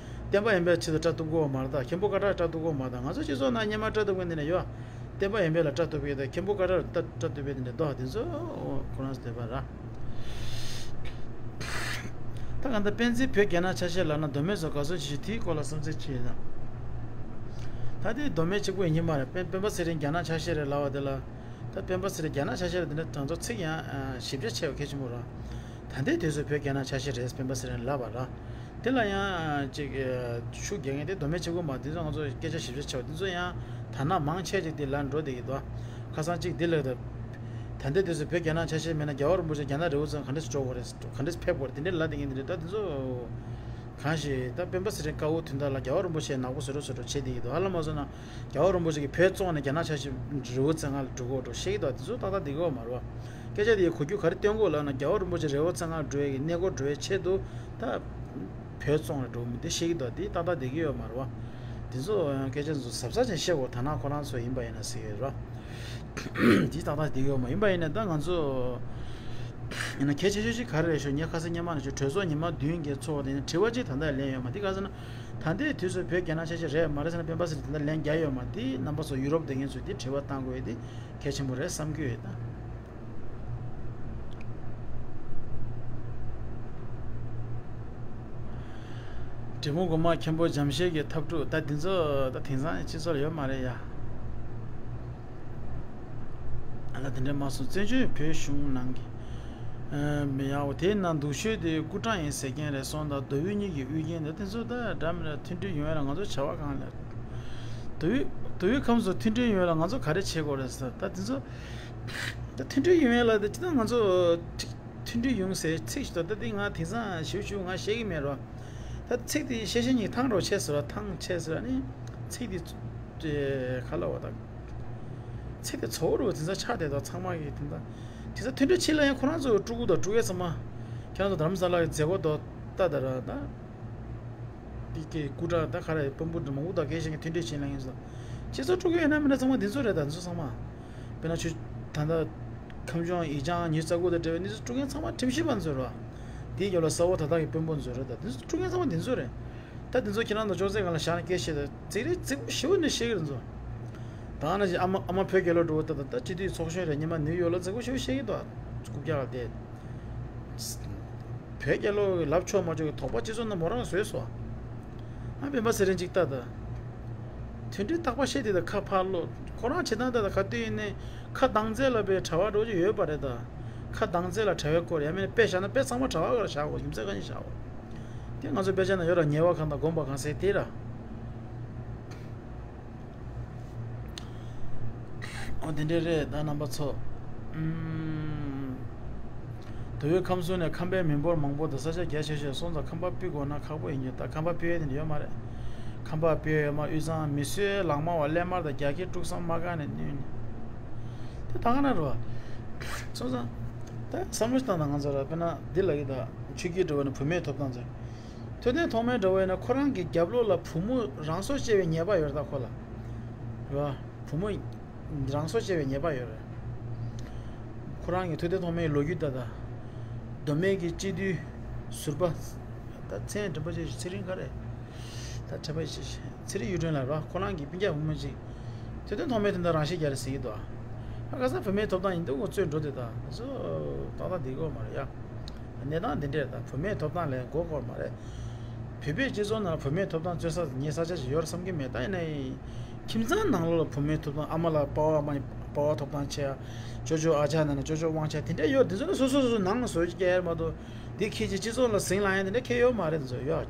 བསྟན་པ་ཡོན་པའི་ཆེད་དུ་སྐྲ་གཏུབ་དགོས་པ་མ་རེད། ད་མཁན་པོ་ཀ་ཏྲར་སྐྲ་གཏུབ་དགོས་པ་མ་རེད། ད་ང་ཚོའི་སྤྱི་ཚོགས་ནང་སྔོན་མ་སྐྲ་གཏུབ་མཁན་འདི་ནས་ཡོད། བསྟན་པ་ཡོན་པའི་ལ་སྐྲ་གཏུབ་མཁན་དང་མཁན་པོ་ཀ་ཏྲར་སྐྲ་སྐྲ་གཏུབ་མཁན་འདི་འདྲ་འདུག་དེ་ཚོ་ཁོ་རང་ཚོ་བསྡད་པ་ར། ད་གང་ལྟར་སྤེན་ཚེ་བོད་རྒྱ་ནག་ཆ་ཤས་ལབ་ན་མདོ་སྨད་ཚོ་དགའ་བསུ་ཞུ་ཞུ། དེའི་སྐོར་ལ་བསམ་ཚུལ་ཅིག་ཡོད་ན། ད་དེ་མདོ་སྨད་གཅིག་པུ་ཡིན་གྱི་མ་རེད། སྤེན་སྤེན་པ་ཚེ་རིང་རྒྱ་ནག་ཆ་ཤས་རེད་ལབ་པ་དེ་ལ། ད་སྤེན་པ་ཚེ་རིང་རྒྱ་ནག་ཆ་ཤས་རེད། དེ་འདྲ་དང་ཚོ་ཚིག་ཡང་ཞིབ་ཆ་ཆེ་བ་གལ་ཆེན་པོ་རེད། ད་ལྟའི་དུས་སུ་བོད་རྒྱ་ནག་ཆ་ཤས་རེད་སྤེན་པ་ཚེ་རིང་ལབ་པ་ར། དེ་ལ་ཡང་ཅིག་ཤུགས་རྒྱག་མཁན་དེ་མདོ་སྨད་གཅིག་པུ་མ། དེ་ཚོ་ང་ཚོ་སྐད་ཆ་ཞིབ་ཆ་ཆེ་བ་དེ་ཚོ་ཡང་ད་ནང་མང་ཆེ་ཅིག་དེ་ལ་འགྲོ་བསྡད་ཀྱི་འདུག་ཁ་སང་ཅིག་དེ་ལ་ད་ད་ལྟའི་དུས་སུ་བོད་རྒྱ་ནག་ཆ་ཤས་མེད་ན་རྒྱལ་བ་རིན་པོ་ཆེ་རྒྱ་ནག་རི་བོ་རྩེ་གང་འདྲས་སུ་འགྲོ་དགོས་རེད། གང་འདྲས་སུ་ཕེབས་དགོས་རེད། དེ་འདྲས་ལབ་བསྡད་མཁན་དེ་འདྲས། ད་དེ་ཚོ་གང་ཞིག་ད་སྤེན་པ་ཚེ་རིང་དཀའ་བ་དོན་དག་ལ་རྒྱལ་བ་རིན་པོ་ཆེ་ནག་པོ་བཟོ་འདྲ་བཟོ་འདྲ་བྱེད་བསྡད་ཀྱི་འདུག་ཧ་ལམ་མ་སོང་ན་རྒྱལ་བ་རིན་པོ་ཆེ་གིས་བོད་བཙོང་ནས་རྒྱ་ནག་ཆ་ཤས་རི་བོ་རྩེ་ལྔ་ལ་འགྲོ་དགོས་འགྲོ་བཤད་ཀྱི་འདུག་དེ་ཚོ་ཏག་ཏག་བསྡད་ཀྱི་ཡོད་མ་རེད་པ། སྐད་ཆ་དེ་གོ་རྒྱུ་ག་རེ་སྟོན་དགོས་ལབ་ན། རྒྱལ་བ་རིན་པོ་ཆེ་རི་བོ་རྩེ་ལྔ་འགྲོ་ཡ་གི་གནས་སྐོར་འགྲོ་ཡའི་ཆེད་དུ་ད་བོད་བཙོང་ནས་འགྲོ་མི་དེ་བཤད་ཀྱི་འདུག་དེ་ཏག་ཏག་བསྡད་ཀྱི་ཡོད་མ་རེད་པ། དེ་ཚོ་སྐད་ཆ་ཚོ་གཟབ་གཟབ་ཅན་བཤད་དགོས། ད་ནང་ཁོ་རང་ཚོ་ཡིན་པ་ཡིན་ན་ཟེར་གྱི་ཡོད་རེད་པ། དེ་ཏག་ཏག་བསྡད་ཀྱི་ཡོད་མ་ཡིན་པ་ཡིན་ན། ད་ང་ཚོ་ཡིན་ན་གལ་ཆེ་ཤོས་ཤིག་ག་རེ་རེད་ཤོད། ངས་ཁ་སང་སྔོན་མ་ནས་ཞུ། གྲོས་ཚོགས་ཉི་མ་བདུན་གྱི་ཚོགས་དེ་ནས་དྲི་བ་གཅིག་ད་ལྟ་ལན་ཡོད་མ་རེད། ག་ཟེར་ན་ད་ལྟའི་དུས་སུ་བོད་རྒྱ་ནག་ཆ་ཤས་རེད་མ་རེད་ཟེར་ན་སྤེན་པ་ཚེ་རིང་ད་ལྟ་ལན་རྒྱག་ཡོད་མ་རེད། དེ་རྣམ་པ་ཚོ་ཡུ་རོབ་བསྡད་མཁན་ཚོས་དེ་དྲི་བ་བཏང་དགོས་ཡ་དེ་གལ་ཆེན་པོ་རེད་བསམ་གྱི་ཡོད། ད་འབྲི་མོ་སྒོ་མ་མཁན་པོ་འཇམ་བཞད་ཀྱི་འཐབ་འཁྲུག་ད་འདི་ཚོ་ད་དེང་སང་སྤྱི་ཚོགས་ལ་ཡོད་མ་རེད་ཡ། ཨ་ལ་དེ་འདྲ་མ་སོང་། བཙན་བྱོལ་བོད་གཞུང་ནང་གི་མི་ཡག་པོ་དེའི་ནང་སྡུག་ཤོས་དེ་སྐུ་དྲག་ཡིན་ཟེར་མཁན་རེད་སོང་། ད་མདོ་དབུས་གཉིས་ཀྱི་ཨུ་རྒྱན་དེ་དེ་ཚོ་ད་འདྲ་མི་འདྲ་མཐུན་སྒྲིལ་ཡོང་ཡ་ལ་ང་ཚོ་བྱ་བ་གང་ལས། མདོ་དབུས་མདོ་དབུས་ཁམས་སུ་མཐུན་སྒྲིལ་ཡོང་ཡ་ལ་ང་ཚོ་ག་རེ་བྱེད་དགོས་རེད་ཟེར། ད་དེ་ཚོ་ད་མཐུན་སྒྲིལ་ཡོང་ཡ་ལ་དེ་ཅི་ད་ང་ཚོ་མཐུན་སྒྲིལ་ཡོང་ཟེར་ཚིག་ཞིག་ད་ལྟ་འདི་ང་དེང་སང་ཞིབ་ཞིབ་ང་བཤད་ཀྱི་མེད་རོ། ད་ཚིག་དེ་བཤད་བཤད་ཉིད་ཐང་རོ་ཆེ་ཟེར་བ་ཐང་ཆེ་ཟེར་བ་ནི་ཚིག་དེ་ཁ་ལ་བ་དང་། ཚིག་དེ་ཚོ་རུ་དེང་སང་ཆགས་བསྡད་དོ་ཚང་མ་གི་དེང་སང་། དེང་སང་མཐུན་སྒྲིལ་ཆེ་ལ་ཡང་ཁོ་རང་ཚོ་སྤྲུལ་སྐུ་དང་སྤྲུལ་སྐུ་ཚང་མ་ཁྱེད་རང་ཚོ་རྡ་རམ་ས་ལ་གི་མཛད་སྒོ་དོ་ལྟ་ད་ར་ད། དེ་གའི་སྐུ་དྲག་ད་ག་རེ་དཔོན་པོ་འདྲ་མང་པོ་དང་སྐད་ཆ་གི་མཐུན་སྒྲིལ་བྱེད་ལ་ཡིན་སོ། སྤྱི་ཚོགས་དཀྲུག་མཁན་ཡིན་ན་མིན་ན་ཚང་མ་འདི་ཚོ་རེད། ད་འདི་ཚོ་ཚང་མ། དཔེར་ན་ཆུ་ད་ལྟ་ཁམས་ལྗོངས་ཡིག་བྱང་ཉི་ཤུ་རྩ་དགུ་དང་འབྲེལ་བའི་གནས་ཚུལ་དཀྲུག་མཁན་ཚང་མ་ཁྲིམས་ཞིབ་པ་ཚོ་རེད། དེའི་རྒྱབ་ལ་ས་འོག་ད་ལྟ་གི་དཔོན་པོ་ཚོ་རེད། ད་འདི་ཚོ་དཀྲུག་མཁན་ཚང་མ་འདི་ཚོ་རེད། ད་འདི་ཚོ་ཁྱེད་རང་དང་ཅོག་ཙེ་སྒང་ལ་བཞག་ནས་སྐད་བཤད་ད་ཚིག་རེ་ཚིག་པོ་ཞེ་པོ་ནས་བཤད་གི་རེད་ཚོ། ད་ནང་བཞིན་ཨ་མ་ཨ་མ་བོད་རྒྱལ་ལོ་འགྲོ་བ་ད་ད་ད་སྤྱི་འཐུས་ཚོགས་གཞོན་རེད། ཉི་མ་ནིའུ་ཡོག་ལ་ཚིག་པོ་ཞེ་པོ་བཤད་གི་འདུག་རྐུབ་བཀྱག་ལ་བསྡད། བོད་རྒྱལ་ལོ་ལབ་ཆོག་མ་ཆོག་གི་དོགས་པ་སྤྱི་ཚོགས་ནང་མོ་རང་བཟོས་སོང་། ཨ་སྤེན་པ་ཚེ་རིང་གཅིག་ལྟ་ད། མཐུན་སྒྲིལ་རྟག་པར་བཤད་དེ་ད་ཁ་ཕར་སློག་ཁོ་རང་བྱེད་སྟངས་ད་ད་ག་དུས་ཡིན་ནའི་ཁ་གདངས་ཚད་ལ་པའི་གྲྭ་བ་འགྲོ་རྒྱུ་ཡོད་པ་རེད་ད། ཁ་གདངས་ཚད་ལ་གྲྭ་བའི་སྐོར་ཡང་མིན་ན་དཔེ་བཞག་ན་དཔེ་ཚང་མ་གྲྭ་བ་ག་ལ་བཞག་གོ་རྒྱུ་མཚན་ག་ནས་བཞག་གོ། དེ་ང་ཚོ་དཔེ་ཆ་ན་ཡོད་ར་ཉེས་པ་གང་དང་སྒོམ་པ་གང་ཟེར་དེ་ར། ཨོ་དེ་འདྲས་རེད་ད་རྣམ་པ་ཚོ། ཨུམ། དེ་བས་ཁམས་གསུམ་ནས་ཁམས་པའི་མི་འབོར་མང་པོ་དང་ས་ཆ་རྒྱ་ཆེ་ཤོས་སོང་ཙང་ཁམས་པ་སྤུས་དགོས་ན་ཁག་པོ་ཡིན་རྒྱུ། ད་ཁམས་པ་སྤུས་ཡས་དེ་འདྲ་ཡོད་མ་རེད། ཁམས་པ་སྤུས་ཡས་ཡོད་མ་དབུས་གཙང་མི་གསོད་ལག་དམར་བ་ཀླད་དམར་དང་རྒྱ་སྐྱེད་དཀྲུག་གསུམ་དམག་སྒར་ནས་བསྣུན། དེ་ད་ག་ན་རེད་བ། སོང་ཙང་། ད་བསམ་བློ་ཞིག་བཏང་དང་ང་ཚོ་ར་དཔེར་ན་འདི་ལ་གི་ད་ཆོས་བརྒྱུད་འབྲེལ་བ་ནས་བུད་མེད་ཐོབ་ཐང་ཚོ། ཐོས་དོན་ཐོགས་མེད་འདྲ་བོ་ཡིན་ན་ཁོ་རང་གི་རྒྱབ་ལོགས་ལ་བུ་མོ་རང་སྲོག་བཅད་པའི་ཉེས་པ་ཡོད་རེད་ད་ཁོ་ལ། རེད་བ། བུ་མོ་རང་སྲོག་བཅད་པའི་ཉེས་པ་ཡོད་རེད། ཁོ་རང་གི་ཐོས་དོན་ཐོགས་མེད་ལོ་རྒྱུས་ད་ད། མདོ་སྨད་ཀྱི་སྤྱི་འཐུས་ཟུར་པ། ད་མཚན་འགྲིག་པ་ཅིག་ཚེ་རིང་ག་རེད། ད་ ཁྲེན་པ་ཚེ་རིང་གཡུ་སྒྲོན་ལགས་རེད་བ། ཁོ་རང་གི་སྤུན་ཀྱག་བུ་མོ་ཅིག་དུས་སྟོན་ཐོག་མའི་དོན་དག་རང་ཤེས་རྒྱག་རེད་ཟེར་གྱི་འདུག་ཨ་ཁ་སང་བུད་མེད་ཐོབ་ཐང་ཡིན་འདུག་ཁོ་རྩོད་འགྲོ་དེ་དང་དེ་ཚོ་ཏག་ཏག་བསྡད་ཀྱི་ཡོད་མ་རེད་ཡ། གནས་སྟངས་འདི་འདྲས་དང་བུད་མེད་ཐོབ་ཐང་ལས་མགོ་འཁོར་མ་རེད། བོད་པའི་སྤྱི་ཚོགས་ནང་བུད་མེད་ཐོབ་ཐང་རྩོད་ས་ཉེ་ས་ཆ་ཞིག་ཡོད་རེད་བསམ་གྱི་མེད། ད་ཡིན་ནའི་ཁྱིམ་ཚང་ནང་ལོགས་ལ་བུད་མེད་ཐོབ་ཐང་ཨ་མ་ལགས་པ་ཕ་མ་པ་ཕ་ཐོབ་ཐང་ཆེ་ཡ། ཅོ་ཅོ་ཨ་ཅག་ནང་ན་ཅོ་ཅོ་དབང་ཆ་དེ་འདྲས་ཡོད། དེ་ཚོ་ནི་སོ་སོ་སོ་སོ་ནང་ལ་བཟོ་རྒྱུ་སྐལ་མ་གཏོགས་འདི་ཁྱེད་ཀྱི་སྤྱི་ཚོགས་ལ་ཟིང་ལངས་ཡ་དེ་འདྲས་ཁེལ་ཡོད་མ་རེད། དེ་ཚོ་ཡོད།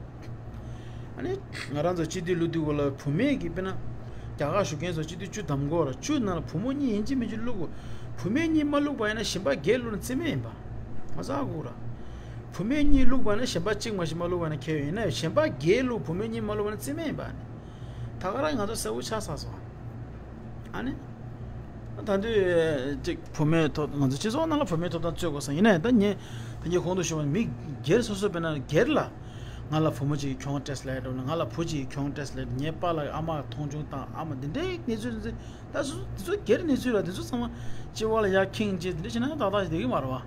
ཨ་ནི་ང་རང་ཚོ་སྤྱི་འཐུས་བླུག་དུས་སྐོར་ལ་བུད་མེད་ཀྱི་དཔེར་ན་རྒྱ་གར་བཞུགས་མཁན་ཚོ་སྤྱི་འཐུས་བཅུ་བདམས་དགོས་ར། བཅུ་ནང་ལ་བུ་མོ་གཉིས་ཡིན་གཅིག་མིན་གཅིག་བླུག་དགོས། བུད་མེད་གཉིས་མ་བླུག་པ་ཡིན་ན་གཞན་པ་བརྒྱད་བླུག་ན་རྩིས་མེད་ཡིན་པ། ང་ཚོ་ཧ་གོ་ར། བུད་མེད་གཉིས་བླུག་པ་ན་གཞན་པ་གཅིག་མ་གཞན་པ་བླུག་པ་ན་ཁྱེད་ཡིན་ན་གཞན་པ་བརྒྱད་བླུག་བུད་མེད་གཉིས་མ་བླུག་པ་ན་རྩིས་མེད་ཡིན་པ་ནི། ད་ག་རང་ང་ཚོ་གསལ་པོ་ཆགས་ཚར་སོང་། ཨ་ནི། ད་དུས་ཅིག་བུད་མེད་ཐོབ་ང་ཚོ་སྤྱི་ཚོགས་ནང་ལ་བུད་མེད་ཐོབ་ཐང་རྩོད་དགོས་སོང་། ཡིན་ནའི་ད་ངས་ད་ངས་གོང་དུ་ཞུས་པ་མི་སྒེར་སོ་སོ་དཔེར་ན་སྒེར་ལ་ང་ལ་བུ་མོ་གཅིག་གྱོང་སྤྲད་སླེབས་འགྲོ་ན། ང་ལ་བུ་གཅིག་གྱོང་སྤྲད་སླེབས། ངའི་པཱ་ལགས་ཨ་མ་མཐོང་ཆུང་བཏང་། ཨ་མ་འདི་འདྲའི་གནས་ཚུལ་འདི་ད་སུ་འདི་ཚོ་སྒེར་གནས་ཚུལ་ལ་འདི་ཚོ་ཚང་མ་སྤྱི་བ་ལ་ཡར་ཁེངས་བྱས་འདི་འདྲ་བྱས་ན་ཏག་ཏག་ཞིག་བསྡད་ཀྱི་མ་རེད་བ།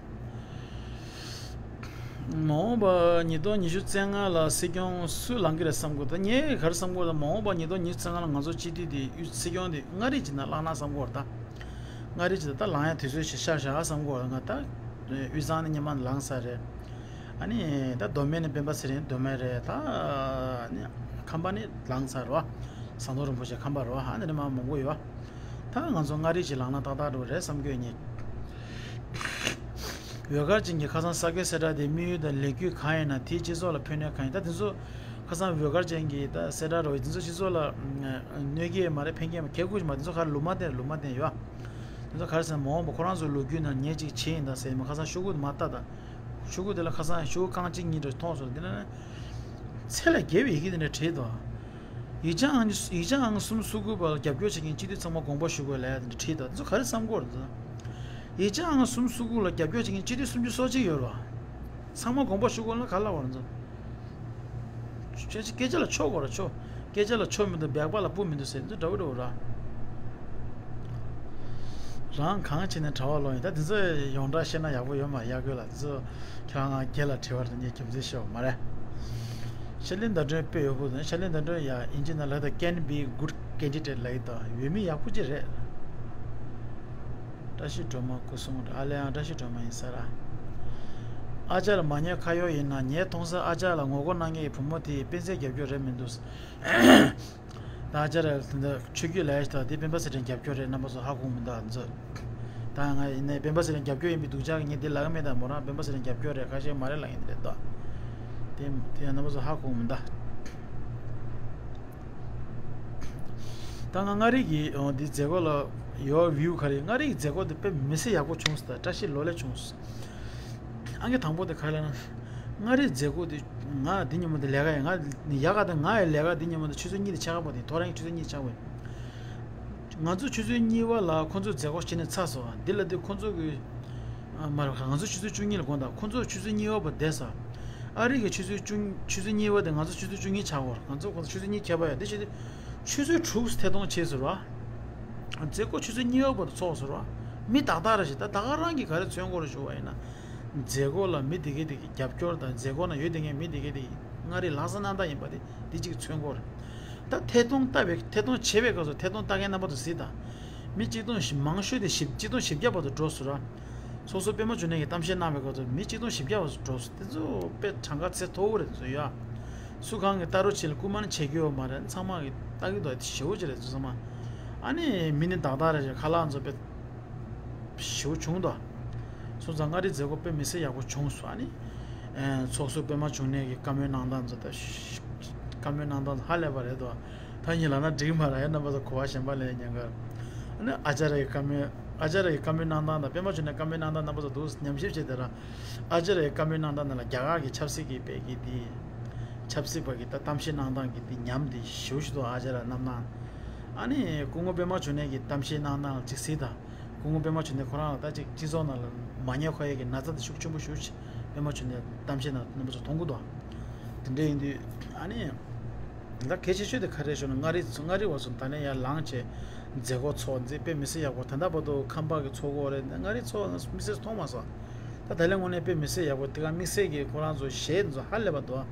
མ་འོངས་པ་ཉིས་སྟོང་ཉི་ཤུ་རྩ་ལྔ་ལ་སྲིད་སྐྱོང་སུ་ལངས་ཀྱི་རེད་བསམ་གི་འདུག་ད་ངས་ག་རེ་བསམ་གི་འདུག་མ་འོངས་པ་ཉིས་སྟོང་ཉི་ཤུ་རྩ་ལྔ་ལ་ང་ཚོ་སྤྱི་འཐུས་དེ་དབུས་སྲིད་སྐྱོང་དེ་མངའ་རིས་ཀྱི་ནང་བླངས་ན་བསམ་གི་འདུག་ད་མངའ་རིས་ཀྱི་ད་ལངས་ཡ་དུས་ཚོད་ཞིག་ཤར་བཞག་བསམ་གི་འདུག་ང་ད་དབུས་གཙང་ནས་སྔོན་མ་ལངས་ཚར་རེད། ཨ་ནི་ད་མདོ་སྨད་ནས་སྤེན་པ་ཚེ་རིང་མདོ་སྨད་རེད། ད་ཨ་ནི་ཁམས་པ་ནས་ལངས་ཚར་རེད་བ། ཟམ་གདོང་རིན་པོ་ཆེ་ཁམས་པ་རེད་བ། ཨ་ནི་མང་པོ་ཡོད་བ། ད་ང་ཚོ་མངའ་རིས་ཀྱི་ལངས་ན་ཏག་ཏག་འགྲོ་རེད་བསམ་གྱི་ཡོད་ངས། བོད་སྒར་ཅན་གྱི་ཁ་སང་གསར་འགོད་གསལ་བསྒྲགས་དེ་དམིགས་ཡུལ་དང་ལས་འགུལ་གང་ཡིན་ན་དེའི་སྤྱི་ཚོགས་ལ་ཕན་གནོད་གང་ཡིན། ད་དེ་ཚོ་ཁ་སང་བོད་སྒར་ཅན་གྱི་ད་གསལ་བསྒྲགས་རོ་དེ་ཚོ་སྤྱི་ཚོགས་ལ་གནོད་ཀྱི་ཡོད་མ་རེད། ཕན་གྱི་ཡོད་མ་རེད། གལ་ཁུར་གྱི་མ་དེ་ཚོ་ག་རེ་ལུང་མ་བསྟན་ལུང་མ་བསྟན་ཡོད། དེ་ཚོ་ག་རེ་ཟེར་ན་མ་འོངས་པ་ཁོ་རང་ཚོའི་ལོ་རྒྱུས་ནང་ངས་ཅིག་བྱས་ཡིན་ད་ཟེར་མ་ཁ་སང་ཤོག་གུ་མ་ལྟ་ད། ཤོག་གུ་དེ་ལ་ཁ་སང་ཤོག་གུ་རྐང་གཅིག་གཉིས་འདྲ་མཐོང་སོང་། དེ་ན་ཚད་ལས་བརྒལ་བའི་ཡི་གེ་དེ་འདྲ་བྲིས་འདུག་ཡིག་ཆ་ཨང་ཡིག་ཆ་ཨང་གསུམ་སོ་དགུ་པ་ལ་རྒྱབ་སྐྱོར་བྱེད་མཁན་སྤྱི་འཐུས་ཚང་མ་དགོངས་པ་ཞུ་དགོས་ལབ་ཡ་དེ་འདྲ་བྲིས་འདུག་འདི་ཚོ་ག་རེ་བསམ་གྱི་ཡོད་རེད་འདུག་ཡིག་ཆ་ཨང་གསུམ་སོ་དགུ་ལ་རྒྱབ་སྐྱོར་བྱེད་མཁན་སྤྱི་འཐུས་སུམ་ཅུ་སོ་གཅིག་ཡོད་རེད་བ། ཚང་མ་དགོངས་པ་ཞུ་དགོས་ལ་ག་ལ་བར་འདུག་ཁྱོད་ཀྱི་སྐད་ཆ་ལ་ཆོ་དགོས་ར་ཆོ། སྐད་ཆ་ལ་ཆོ་མི་འདུག་བེག་པ་ལ་སྤུ་མི་འདུག་ཟེར་འདི་འདྲ་བོ་འདྲ་བོ་ར། རང་གང་བྱས་ནས་གྲྭ་བ་ལོག་ཡིན། ད་འདི་ཚོ་ཡོངས་གྲགས་བཤད་ན་ཡག་པོ་ཡོད་མ་རེད། ཡག་གོ་ལ་འདི་ཚོ་ཁྱེད་རང་ང་སྒེར་ལ་དྲི་བ་རེད། ངས་རྒྱུ་མཚན་ཤེས་པ་མ་རེད། ཤར་གླིང་ཟླ་སྒྲོན་དཔེ་ཡག་པོ་འདུག་ཤར་གླིང་ཟླ་སྒྲོན་ཡ་ཨིན་ཇི་ནང་ལབ་ད་can be good candidate ལབ་ཡི་ད་ཡོད་མི་ཡག་པོ་ཅིག་རེད། བཀྲ་ཤིས་སྒྲོལ་མ་སྐུ་གསུང་ཨ་ལེ་ཡང་བཀྲ་ཤིས་སྒྲོལ་མ་ཡིན་ས་ར། ཨ་ཅག་ལ་མ་ཉེས་ཁ་གཡོག་ཡིན་ན་ངས་མཐོང་ས་ཨ་ཅག་ལ་ངོ་རྒོལ་གནང་མཁན་གྱི་བུ་མོ་དེ་སྤེན་ཚེ་རྒྱབ་སྐྱོར་རེད་མི་འདུག་ད་ཨ་ཅག་ལ་དེ་འདྲ་ཆོས་བརྒྱུད་ལ་ཡ་ཞིག་ད་དེ་སྤེན་པ་ཚེ་རིང་རྒྱབ་སྐྱོར་རེད་རྣམ་པ་ཚོ་ཧ་གོ་མི་འདུག་ཨ་ཚོ། ད་ང་ཡིན་ནའི་སྤེན་པ་ཚེ་རིང་རྒྱབ་སྐྱོར་ཡིན་པའི་སྡུག་ཅག་གི་ངས་འདི་ལབ་ཀྱི་མེད། ད་མོ་རང་སྤེན་པ་ཚེ་རིང་རྒྱབ་སྐྱོར་རེད་ཁ་ཤས་མ་རེད་ལབ་ཡིན་འདི་རེད་ད། དེ་དེ་ཡང་རྣམ་པ་ཚོ་ཧ་གོ་མི་འདུག་ད་ང་མངའ་རིས་ཀྱི་འོ་འདི་མཛད་སྒོ་ལ་ཡོད་བིའུ་ག་རེ། མངའ་རིས་ཀྱི་མཛད་སྒོ་འདི་དཔེ་མི་སྲིད་ཡག་པོ་བྱུང་སོང་། ད་བཀྲ་ཤིས་ལོ་ལེགས་བྱུང་སོང་། ཨང་ཀི་དང་པོ་དེ་ག་རེ་ལབ་ན། མངའ་རིས་མཛད་སྒོ་དེ་ང་འདི་ཉིན་མོ་འདི་ལས་ཀ་ཡིན། ང་ཡག་ག་དང་ང་ཡི་ལས་ཀ་འདི་ཉིན་མོ་འདི་ཆུ་ཚོད་གཉིས་དེ་ཆགས་པ་དེ་ཐོ་རངས་ཆུ་ཚོད་གཉིས་ཆགས་པ་ཡིན། ང་ཚོ་ཆུ་ཚོད་གཉིས་པ་ལ་ཁོ་ཚོས་མཛད་སྒོ་བྱས་ནས་ཚར་སོང་། འདི་ལ་འདི་ཁོ་ཚོ་གི་ཨ་མ་རེད། ང་ཚོ་ཆུ་ཚོད་བཅུ་གཉིས་ལ་དགོངས་དག་ཁོ་ཚོ་ཆུ་ཚོད་གཉིས་པ་བསྡད་ས། ཨ་རི་གི་ཆུ་ཚོད་བཅུ་ཆུ་ཚོད་གཉིས་པ་དེ་ང་ཚོ་ཆུ་ཚོད་བཅུ་གཉིས་ཆགས་ཡོད་རེད། ང་ཚོ་ཁོ་ཚོ་ཆུ་ཚོད་གཉིས་ཁྱད་པར་ཡོད། དེ་བྱས་ཏེ་ཆུ་ཚོད་དྲུག་ཐད་གཏོང་བྱས་ཟེར་བ། མཛད་སྒོ་ཆུ་ཚོད་གཉིས་པ་བར་དུ་ཚོགས་ཟེར་བ། མི་ཏག་ཏག་རེད་ཞེས་ད་ད་ག་རང་གིས་ག་རེ་མཚོན་གྱི་རེད་ཞུ་བ་ཡིན་ན། མཛད་སྒོ་ལ་མི་དེ་གས་དེ་གས་རྒྱབ་སྐྱོར་དང་མཛད་སྒོ་ན་ཡོད་དེ་ངས་མི་དེ་གས་དེ་གས་མངའ་རིས་ལྷག་བསམ་རྣམ་དག་ཡིན་པ་དེ་འདི་གཅིག་མཚོན་གྱི་རེད། ད་ཐད་གཏོང་ལྟ་བའི་ཐད་གཏོང་བྱེད་པའི་སྐབས་སུ་ཐད་གཏོང་ལྟ་མཁན་རྣམ་པ་ཚོ་གཟིགས་དང་། མི་གཅིག་སྟོང་བཞི་མང་ཤོས་དེ་བཞི་གཅིག་སྟོང་བཞི་བརྒྱ་བར་དུ་འགྲོ་སོང་ར། སོ་སོ་པད་མ་འབྱུང་གནས་ཀྱིས་གཏམ་བཤད་གནང་བའི་སྐབས་སུ་མི་གཅིག་སྟོང་བཞི་བརྒྱ་བར་དུ་འགྲོ་སོང་། དེ་ཚོ་དཔེ་གྲངས་ཀ་ཚད་མཐོ་བོ་རེད་དེ་ཚོ་ཡ། སུ་གང་གིས་ལྟ་རོགས་བྱེད་ལ་སྐུལ་མ་ནི་བྱེད་ཀྱི་ཡོད་མ་རེད། ཚང་མ་གིས་ལྟ་གི་འདུག་དེ་ཞེ་པོ་ཅིག་རེད་ཚོ་ཚང་མ། ཨ་ནི་མི་ནི་དག་དག་རེད་ཞེས་ཁ་ལག་ཚོ་དཔེ་ཞེ་པོ་བྱུང་འདུག་སོང་ཙང་མངའ་རིས་མཛད་སྒོ་དཔེ་མི་སྲིད་ཡག་པོ་བྱུང་སོང་། ཨ་ནི་ཚོགས་ཟུར་པད་མ་འབྱུང་གནས་ཀྱི་བཀའ་མོལ་གནང་སྟངས་ཚོ་ད་བཀའ་མོལ་གནང་སྟངས་ཚོ་ཧ་ལས་པ་རེད་འདུག་ད་ཡིན་ལབ་ན་འགྲིག་མ་རེད། རྣམ་པ་ཚོ་གོ་བ་གཞན་པ་ལེན་ཉན་གར། ཨ་ནི་ཨ་ཅར་ཡའི་བཀའ་མོལ་ཨ་ཅར་ཡའི་བཀའ་མོལ་གནང་སྟངས་དང་པད་མ་འབྱུང་གནས་བཀའ་མོལ་གནང་སྟངས་རྣམ་པ་ཚོ་འདུག་ཉམས་ཞིབ་བྱས་དེ་ར། ཨ་ཅར་ཡའི་བཀའ་མོལ་གནང་སྟངས་ནང་ལ་རྒྱ་གར་གྱི་ཆབ་སྲིད་ཀྱི་དཔེ་གི་དེ། ཆབ་སྲིད་པ་གི་ད་གཏམ་བཤད་གནང་སྟངས་ཀྱི་དེ་ཉམས་དེ་ཞེ་པོ་ཞིག་འདུག་ཨ་ཅར་ཡ་རྣམ་སྣང་། ཨ་ནི་སྐུ་ངོ་པད་མ་འབྱུང་གནས་ཀྱི་གཏམ་བཤད་གནང་སྟངས་ཅིག་གཟིགས་དང་། སྐུ་ངོ་པད་མ་འབྱུང་གནས་ཁོ་རང་ལ་ད་ཅིག་སྤྱི་ཚོགས་ནང་ལ་མ་ཉེས་ཁ་གཡོག་གི་ན་ཚ་དེ་ཤུགས་ཆེན་པོ་ཞེ་པོ་ཅིག་པད་མ་འབྱུང་གནས་གཏམ་བཤད་ནང་རྣམ་པ་ཚོ་མཐོང་གི་འདུག་དེ་འདྲ་ཡིན་དུས་ཨ་ནི། ད་གལ་ཆེ་ཤོས་དེ་ག་རེ་ཞུ་ན་མངའ་རིས་མངའ་རིས་བ་ཚོ་ད་ནས་ཡར་ལངས་བྱས་མཛད་སྒོ་ཚོགས་མཛད་དཔེ་མི་སྲིད་ཡག་པོ། ད་ལྟ་བར་དུ་ཁམས་པ་གི་ཚོགས་སྒོ་རེད། མངའ་རིས་ཚོགས་མི་སྲིད་མཐོང་མ་སོང་། ད་ད་ལན་དངོས་གནས་དཔེ་མི་སྲིད་ཡག་པོ། དེ་ག་དམིགས་བསལ་གྱི་ཁོ་རང་ཚོ་གཞས་ཚོ་ཧ་ལས་པ་འདུག་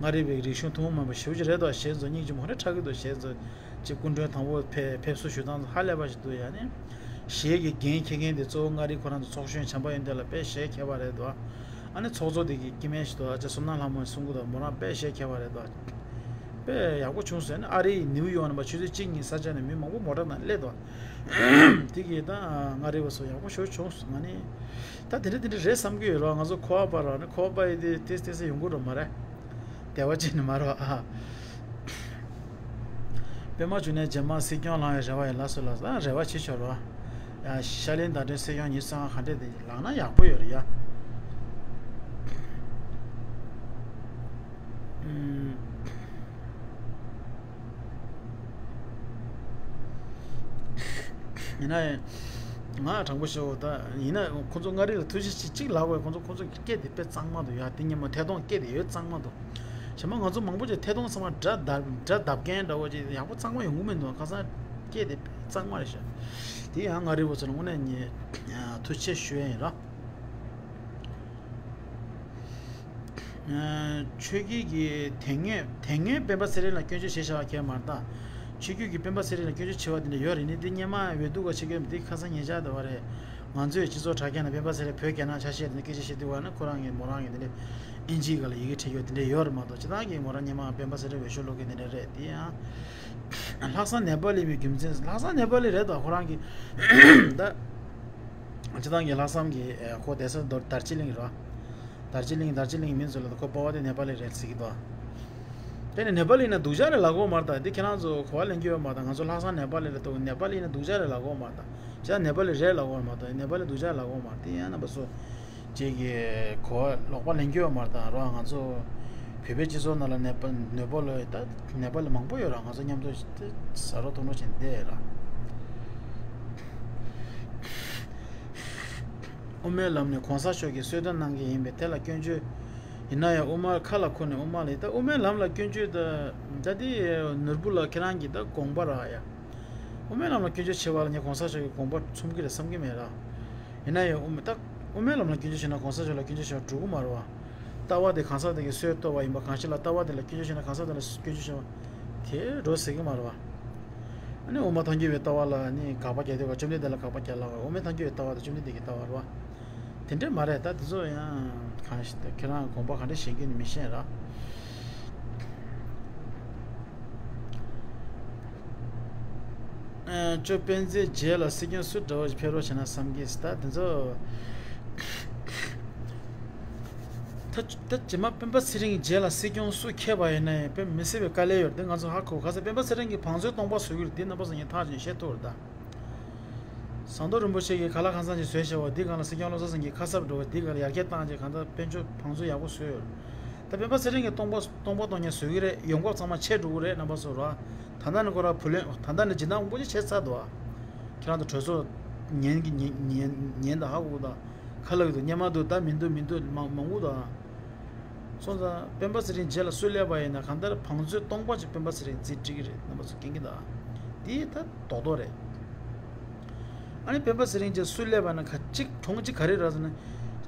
མངའ་རིས་པའི་རིག་གཞུང་ཐུན་མོང་མ་ཡིན་པ་ཞེ་པོ་ཅིག་རེད་དོ། ཞེས་ཚོ་སྙིང་རྗེ་མོ་རེ་ཁྲག་གི་འདུག། ཞེས་ཚོ་ཅིག་སྐུ་མགྲོན་དང་པོ་ཕེབས་ཕེབས་བསུ་ཞུ་སྟངས་ཚོ་ཧ་ལས་པ་ཞིག་འདུག། ཡ་ནི་གཞས་ཀྱི་འགན་འཁྱེར་མཁན་དེ་གཙོ་བོ་མངའ་རིས་ཁོ་རང་ཚོ་ཚོགས་གཞོན་བྱམས་པ་ཡོན་ཏན་ལགས་དཔེ་གཞས་མཁས་པ་རེད་དོ། ཨ་ནི་ཚོགས་གཙོ་དེ་གི་སྐྱེ་དམན་ཞིག་འདུག། ཨ་ཅག་བསོད་ནམས་ལྷ་མོ་གསུང་གི་འདུག། མོ་རང་དཔེ་གཞས་མཁས་པ་རེད་དོ། དཔེ་ཡག་པོ་བྱུང་སོང་། ཨ་ནི་ཨ་རིའི་ནིའུ་ཡོག་ནང་པ་ཆུ་ཚོད་གཅིག་གཉིས་ས་ཆ་ནས་མི་མང་པོ་མོ་ཊ་ནང་སླེབས་འདུག། དེ་གིས་ད་མངའ་རིས་པ་ཚོ་ཡག་པོ་ཞེ་པོ་བྱུང་སོང་། ང་ནི་ད་དེ་འདྲ་དེ་འདྲ་རེད་བསམ་གྱི་ཡོད་རེད། ང་ཚོ་ཁོ་པ་ར་ནི་ཁོ་པ་ཡི་དེ་དེ་དེ་སེ་ཡོང་གི་རེད་མ་རེད། དེ་བ་ཅིག་ནི་མ་རེད་ཨ། པད་མ་འབྱུང་གནས་རྗེས་མ་སྲིད་སྐྱོང་ལངས་པའི་རེ་བ་ཡིན། ལགས་སོ་ལགས་སོ། ཨ་རེ་བ་བྱེད་ཆོག་རོགས། ཡ་ཤར་གླིང་ཟླ་སྒྲོན་སྲིད་སྐྱོང་ཉི་ཤུ་རྩ་ལྔ་ག་འདྲས་དེ་ལངས་ན་ཡག་པོ་ཡོད་རེད་ཡ། ཨུམ། ཡིན་ན་ཡང་ང་དྲང་པོ་ཞུ་ད། ཡིན་ན་ཁོ་ཚོ་མངའ་རིས་ལ་ཐུགས་རྗེ་ཆེ་གཅིག་ལབ་དགོས། ཁོ་ཚོ་ཁོ་ཚོ་གི་སྐད་དེ་དཔེ་གཙང་མ་འདུག་ཡ། དེ་ཉིན་མོ་ཐད་གཏོང་སྐད་དེ་ཡོད་གཙང་མ་འདུག། བྱས་མ་ང་ཚོ་མང་པོ་ཅིག་ཐད་གཏོང་ཚང་མ་སྒྲ་བརྡབ་སྒྲ་བརྡབ་མཁན་འདྲ་བོ་ཅིག་ཡག་པོ་གཙང་མ་ཡོང་གི་མི་འདུག། ཁ་སང་སྐད་དེ་དཔེ་གཙང་མ་རེད་ཤག། དེ་ཡང་མངའ་རིས་པ་ཚོ་ལ་དངོས་གནས་ངས་ཐུགས་རྗེ་ཆེ་ཞུ་ཡ་ཡིན་ར། ཆོས་བརྒྱུད་ཀྱི་དེ་སྔོན་དེ་སྔོན་སྤེན་པ་ཚེ་རིང་ལ་སྐྱོན་བརྗོད་བྱས་བཞག་པ་གས་མ་རེད་ད། ཆོས་བརྒྱུད་ཀྱི་སྤེན་པ་ཚེ་རིང་ལ་སྐྱོན་བརྗོད་བྱས་པ་དེ་འདྲ་ཡོད་རེད། ནི་འདི་སྔོན་མ་འོས་བསྡུ་ག་བྱེད་ཀྱི་ཡོད་མི་འདི་ཁ་སང་ཉེ་ཆར་དུ་བ་རེད། ང་ཚོའི་སྤྱི་ཚོགས་དྲ་རྒྱ་ནང་སྤེན་པ་ཚེ་རིང་བོད་རྒྱ་ནག་ཆ་ཤས་དེ་འདྲ་སྐད་ཆ་བཤད་དུས་བ་ན་ཁོ་རང་གིས་མོ་རང་གིས་དེ་འདྲ་ཨིན་ཇིའི་སྒང་ལ་ཡི་གེ་བྲིས་ཡོད་དེ་འདྲ་ཡོད་རེད་མ་གཏོགས། སྤྱིར་བཏང་གིས་མོ་རང་སྔོན་མ་སྤེན་པ་ཚེ་རིང་འོས་ཤོག་སློག་མཁན་དེ་འདྲ་རེད། དེ་ཡང་ལྷག་བསམ་ནེ་པ་ལི་བའི་རྒྱུ་མཚན། ལྷག་བསམ་ནེ་པ་ལི་རེད་ད། ཁོ་རང་གིས་ད། སྤྱིར་བཏང་གི་ལྷག་བསམ་གྱི་ཨེ་ཁོ་བསྡད་ས་དོ་དར་ཅི་གླིང་རེད། དར་ཅི་གླིང་དར་ཅི་གླིང་མིང་ཚོ་ལ་ཁོ་པ་ཕ་དེ་ནེ་པ་ལི་རེད་ཟེར་གྱི་འདུག། དེ་ནི་ནེ་པ་ལི་ཡིན་ན་སྡུག་ཅག་རེད་ལབ་དགོས་མ་རེད་ད། འདི་ཁྱེད་རང་ཚོ་གོ་བ་ལེན་རྒྱུ་ཡོད་མ་རེད་ད། ང་ཚོ་ལྷག་བསམ་ནེ་པ་ལི་རེད་དོ། ནེ་པ་ལི་ཡིན་ན་སྡུག་ཅག་རེད་ལབ་དགོས་མ་རེད་ད། ཅག་ནེ་པ་ལི་རེད་ལབ་དགོས་མ་རེད་ད། ནེ་པ་ལི་སྡུག་ཅག་ལབ་དགོས་མ་རེད། དེ་ཡང་རྣམ་པ་ཚོ་ཅིག་གི་གོ་བ་ལོག་པ་ལེན་རྒྱུ་ཡོད་མ་རེད་ད། རོགས་ང་ཚོ་བོད་པའི་སྤྱི་ཚོགས་ནང་ལ་ནེ་པ་ནེ་པ་ལི་ད་ནེ་པ་ལི་མང་པོ་ཡོད་ར། ང་ཚོ་མཉམ་དུ་ཟ་རོགས་འཐུང་རོགས་བྱས་བསྡད་ཡོད་ར། དབུ་མའི་ལམ་ནས་གོང་ས་མཆོག་གིས་གསོལ་སྟོན་གནང་མཁན་ཡིན་པས་དེ་ལ་སྐྱོན་བརྗོད། ཡིན་ན་ཡང་དབུ་མར་ཁ་ལ་འཁུར་ནས་དབུ་མ་ལ་ད་དབུ་མའི་ལམ་ལ་སྐྱོན་བརྗོད་ད་ད་དེ་ནོར་བུ་ལགས་ཁྱེད་རང་གི་ད་དགོངས་པ་ར་ཡ། དབུ་མའི་ལམ་ལ་སྐྱོན་བརྗོད་བྱེད་པ་ལ་ངས་གོང་ས་མཆོག་གི་དགོངས་པ་མཚུངས་ཀྱི་རེད་བསམ་གྱི་མེད་ར། ཡིན་ན་ཡང་དབུ་མ་ད་དབུ་མའི་ལམ་ལ་སྐྱོན་བརྗོད་བྱས་ན་གོང་ས་མཆོག་ལ་སྐྱོན་བརྗོད་བྱས་ན་འགྲོ་གི་མ་རེད་བ། ལྟ་བ་དེ་གང་ཟག་དེ་གི་སྲོལ་གཏོད་པ་ཡིན་པ་གང་ཞིག་ལ་ལྟ་བ་དེ་ལ་སྐྱོན་བརྗོད་བྱས་ན་གང་ཟག་དེ་ལ་སྐྱོན་བརྗོད་བྱས་པ་དེ་འགྲོ་ཟེར་གི་མ་རེད་བ། ཨ་ནི་དབུ་མ་ཐལ་འགྱུར་བའི་ལྟ་བ་ལ་ནི་དགག་པ་རྒྱག་དུས་བ་བཅོམ་ལྡན་འདས་ལ་དགག་པ་རྒྱག་ལ་བ། དབུ་མའི་ཐལ་འགྱུར་བའི་ལྟ་བ་དང་བཅོམ་ལྡན་འདས་ཀྱི་ལྟ་བ་རེད་བ། དེ་འདྲས་མ་རེད་ད། དེ་ཚོ་ཡང་གང་ཞིག་ད་ཁྱེད་རང་དགོངས་པ་ག་འདྲས་བཞེས་རྒྱུ་ནི་མི་ཤེས་ར། ཨ་ཅོ་སྤེན་ཚེའི་རྗེས་ལ་སྲིད་སྐྱོང་སུ་འདྲ་བོ་ཞིག་ཕེབས་རོགས་བྱས་ན་བསམ་གྱི་ད་དེ་ཚོ། ད་ད་རྗེས་མ་སྤེན་པ་ཚེ་རིང་གི་རྗེས་ལ་སྲིད་སྐྱོང་སུ་ཁེབས་པ་ཡིན་ན་ཡང་དཔེ་མི་སྲིད་པའི་དཀའ་ལས་ཡོད་རེད། དེ་ང་ཚོ་ཧ་གོ། ག་ས་སྤེན་པ་ཚེ་རིང་གིས་བང་མཛོད་སྟོང་པ་བཟོ་གི་རེད། དེ་རྣམ་པ་ཚོ་ངས་ཐག་ཆོད་བཤད་ཐུབ་རེད་ད། ཟམ་གདོང་རིན་པོ་ཆེ་གིས་ག་ལ་གང་ཟག་ཅིག་བཟོས་བཞག་པ་འདི་སྒང་ལ་སྲིད་སྐྱོང་བློ་བཟང་སེང་གེ་ཁ་གསབ་འགྲོ་བ་འདི་སྒང་ལ་ཡར་རྒྱས་བཏང་རྗེས་གང་ལྟར་དཔལ་འབྱོར་བང་མཛོད་ཡག་པོ་བཟོས་ཡོད། ད་སྤེན་པ་ཚེ་རིང་གིས་སྟོང་པ་སྟོང་པ་སྟོང་ཉག་བཟོ་གི་རེད། ཡོང་འབབ་ཚང་མ་ཆད་འགྲོ་གི་རེད་རྣམ་པ་ཚོ་ར། ད་ལྟ་ནི་ཁོ་ར་བུ་ལོན་ད་ལྟ་ནི་སྦྱིན་བདག་མང་པོ་ཅིག་ཆད་ཚར་འདུག་ཨ། ཁྱེད་རང་ཚོ་གྲོས་ཚོགས་ཉན་གི་ཉན་ཉན་ཉན་ད་ཧ་གོ་གི་ད། ཁ་ལག་གི་འདུག་སྙན་མ་འདུག་ད་མི་འདུག་མི་འདུག་མང་མང་པོ་འདུག་ཨ། སོང་ཙང་སྤེན་པ་ཚེ་རིང་རྗེས་ལ་སུ་སླེབས་པ་ཡིན་ན་གང་ལྟར་བང་མཛོད་སྟོང་པ་ཅིག་སྤེན་པ་ཚེ་རིང་རྩིས་སྤྲད་ཀྱི་རེད་རྣམ་པ་ཚོ་མཁྱེན་གྱི་གདའ། འདི་ད་རྡོག་རྡོག་རེད། ཨ་ནི་སྤེན་པ་ཚེ་རིང་རྗེས་སུ་སླེབས་པ་ན་ག་གཅིག་གྲོང་གཅིག་ག་རེ་རག་ཟེར་ན།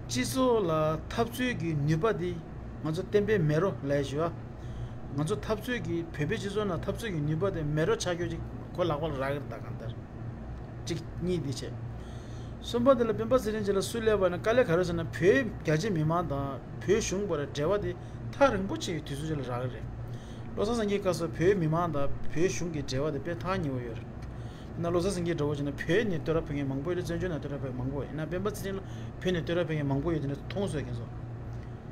སྤྱི་ཚོགས་ལ་འཐབ་རྩོད་ཀྱི་ནུས་པ་འདི་ང་ཚོ་བསྟན་པའི་མེ་རོ་ལས་ཞུ་བ། ང་ཚོ་འཐབ་རྩོད་ཀྱི་བོད་པའི་སྤྱི་ཚོགས་ནང་འཐབ་རྩོད་ཀྱི་ནུས་པ་དེ་མེ་རོ་ཆགས་རྒྱུ་ཅིག་ཁོ་ལག་པ་ལ་རག་གི་རེད་ད་གང་ལྟར། གཅིག་གཉིས་འདི་བྱས། གསུམ་པ་དེ་ལ་སྤེན་པ་ཚེ་རིང་རྗེས་ལ་སུ་སླེབས་པ་ན་དཀའ་ལས་ག་རེ་ཟེར་ན་བོད་རྒྱ་ཆེ་མི་མང་དང་བོད་གཞུང་བར་འབྲེལ་བ་དེ་ཐག་རིང་པོ་ཆེ་བའི་དུས་ཚོད་ཅིག་ལ་རག་གི་རེད། བློ་བཟང་སེང་གེའི་སྐབས་སུ་བོད་མི་མང་དང་བོད་གཞུང་གི་འབྲེལ་བ་དེ་དཔེ་ཐག་ཉེ་བོ་ཡོད་རེད། ཡིན་ན་བློ་བཟང་སེང་གེ་འདྲ་བོ་བྱས་ན་བོད་ནས་བསྟོད་ར་ཕུལ་མཁན་མང་པོ་ཡོད་རེད། བཙན་བྱོལ་ནང་བསྟོད་ར་ཕུལ་མཁན་མང་པོ་ཡོད། ཡིན་ན་སྤེན་པ་ཚེ་རིང་ལ་བོད་ནས་བསྟོད་ར་ཕུལ་མཁན་མང་པོ་ཡོད་དེ་འདྲ་མཐོང་སོང་ཁྱེད་ཚོ།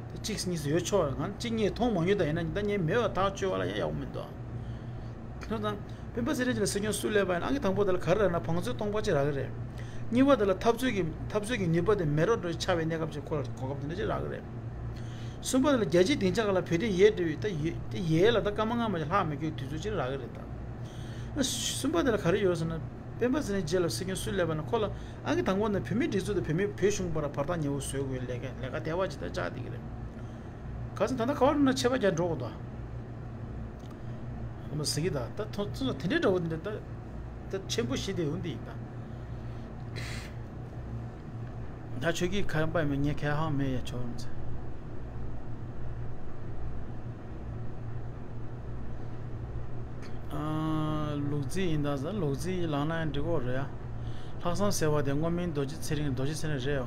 ད་གཅིག་གཉིས་སུ་ཡོད་ཆོག་ར། ང་གཅིག་གཉིས་མཐོང་མ་མྱོང་། ད་ཡིན་ན་ད་ངས་མེད་པ་ཐག་གཅོད་པ་ལ་ཡང་ཡག་པོ་མི་འདུག་ཨ། ཐོས་དང་། སྤེན་པ་ཚེ་རིང་ལ་སྲིད་སྐྱོང་སུ་སླེབས་པ་ཡིན་ན་ཨང་ཀི་དང་པོ་དེ་ལ་ག་རེ་རག་ན་བང་མཛོད་སྟོང་པ་ཅིག་རག་གི་རེད། གཉིས་པ་དེ་ལ་འཐབ་རྩོད་ཀྱི་འཐབ་རྩོད་ཀྱི་ནུས་པ་དེ་མེ་རོ་འདྲ་ཆགས་པའི་གནས་སྐབས་ཅིག་ཁོ་ལ་གོ་སྐབས་དེ་འདྲ་ཅིག་རག་གི་རེད། གསུམ་པ་དེ་ལ་རྒྱལ་སྤྱིའི་སྡིངས་ཆ་ཁག་ལ་བོད་དོན་ཡལ་འགྲོ་བའི་ད་ཡལ་ད་ཡལ་ལ་ད་སྐར་མ་ལྔ་མ་ཅིག་ལྷག་མི་དགོས་དུས་ཚོད་ཅིག་རག་གི་རེད་ད། གསུམ་པ་དེ་ལ་ག་རེ་ཡོད་ཟེར་ན། སྤེན་པ་ཚེ་རིང་རྗེས་ལ་སྲིད་སྐྱོང་སུ་སླེབས་པ་ན་ཁོ་ལ་ཨང་ཀི་དང་པོ་ནས་བོད་མིའི་སྒྲིག་འཛུགས་དང་བོད་མི་བོད་གཞུང་བར་བར་ཐག་ཉེ་བོ་བཟོ་དགོས་ལས་ཀ་ལས་ཀ་དལ་བ་ཅིག་ད་ཆགས་བསྡད་ཀྱི་རེད། ག་ཚོད་ད་ལྟ་ག་བ་རུ་ན་ཆད་པ་རྒྱག་འགྲོ་གི་འདུག་ཨ། ཨ་མ་ཟེར་གྱི་ད་ད་ཐོ་ཚོ་དེ་འདྲའི་འདྲ་བོ་འདི་འདྲ་ད་ད་ཆེན་པོ་ཞིག་དེ་ཡོང་འདི་ཡིན་ད། ད་ཆོས་ཀྱི་ཁ་པ་མི་ངས་ཁས་ཧང་མེད་ཡ་ཆོག་ཟེར། ལུག་རྫི་ཡིན་ད་ཟེར། ལུག་རྫི་ལབ་ན་ཡང་འགྲིག་གི་རེད་ཡ། ལྷག་བསམ་ཟེར་བ་དེ་སྔོན་མིང་རྡོ་རྗེ་ཚེ་རིང་། རྡོ་རྗེ་ཚེ་རིང་རེད་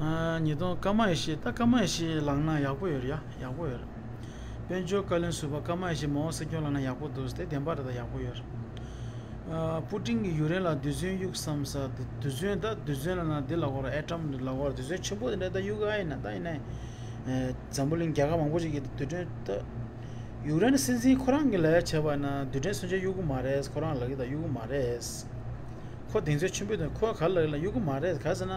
ཨང་། ཉིས་སྟོང་། ཀརྨ་ཡེ་ཤེས། ད་ཀརྨ་ཡེ་ཤེས་ལབ་ན་ཡག་པོ་ཡོད་རེད་ཡ། ཡག་པོ་ཡོད་རེད། དཔལ་འབྱོར་བཀའ་བློན་ཟུར་པ་ཀརྨ་ཡེ་ཤེས་མ་འོངས་སྲིད་སྐྱོང་ལབ་ན་ཡག་པོ་འདུག་དེ་བདེན་པ་རེད། ད་ཡག་པོ་ཡོད་རེད། ཨ། པུ་ཏིན་གྱིས་ཡུཀ་རེན་ལ་རྡུལ་ཚོན་གཡུག་བསམ་ས། རྡུལ་ཚོན། ད་རྡུལ་ཚོན་ལབ་ན་འདི་ལབ་དགོས་རེད། ཨེ་ཊམ་ལབ་དགོས་རེད། རྡུལ་ཚོན་ཆེན་པོ་དེ་འདྲ་ད་གཡུག་ག་ཡིན་ན། ད་ཡིན་ནའི་འཛམ་བུ་གླིང་རྒྱལ་ཁབ་མང་པོ་ཞིག་གིས་རྡུལ་ཕྲན་ད། ཡུཀ་རེན་སྲིད་འཛིན་ཁོ་རང་གིས་ལབ་ཡ་བྱས་པ་ན་རྡུལ་ཕྲན་མཚོན་ཆ་གཡུག་གི་མ་རེད། ཁོ་རང་ལབ་ཀྱི་ད་གཡུག་གི་མ་རེད། ཁོ་གདེང་ཚོད་ཆེན་པོ་དང་། ཁོ་ག་ལ་ལ་གཡུག་གི་མ་རེད། ག་ཟེར་ན།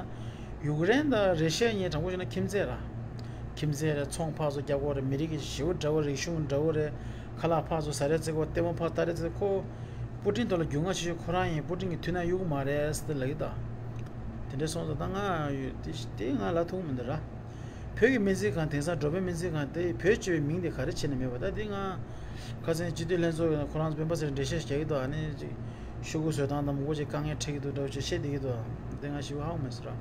ཡུཀ་རེན་དང་རེ་ཤ་གཉིས་དྲང་པོ་བཤད་ན་ཁྱིམ་མཚེས་ར། ཁྱིམ་མཚེས་རེད། ཚོང་ཕར་ཚུར་རྒྱག་གི་ཡོད་རེད། མི་རིགས་ཀྱི་ཞེ་པོ་འདྲ་བོ་རེད། གཞུང་འདྲ་བོ་རེད། ཁ་ལག་ཕར་ཚུར་ཟ་རེས་རྩེ་གི་ཡོད། ལྟད་མོ་ཕར་ལྟ་རེས་རྩེ། ཁོ་པུ་ཏིན་ཐོག་ལ་རྒྱུས་མངའ་ཆེ་ཤོས་ཁོ་རང་ཡིན། པུ་ཏིན་གྱིས་མཐུན་ན་གཡུག་གི་མ་རེད་ཟེར་ལབ་ཀྱི་ད། དེ་འདྲ་སོང་ཙང་ད་ང་ཡོད་དེ་དེ་ང་ལབ་ཐུབ་ཀྱི་མི་འདུག་ར། བོད་ཀྱི་སྨན་རྩིས་ཁང་། དེང་སང་འགྲོ་ཕན་སྨན་རྩིས་ཁང་དེ་བོད་སྤྱི་པའི་མིང་དེ་ག་རེ་བྱས་ནས་མེད་པ། ད་འདི་ང་ཁ་སང་སྤྱི་འཐུས་ལྷན་ཚོགས་ཁོ་རང་ཚོ་སྤེན་པ་ཚེ་རིང་འགྲེལ་བཤད་རྒྱག་གི་འདུག་ཨ་ནི་ཅིག་ཤོག་གུ་བཟོ་སྟངས་དང་མང་པོ་ཅིག་དཀའ་ངལ་འཕྲད་ཀྱི་འདུག་འདྲ་བོ་ཅིག་བཤད་བསྡད་ཀྱི་འདུག་དེ་ང་ཞེ་པོ་ཧ་གོ་མེད་ཟེར་ར།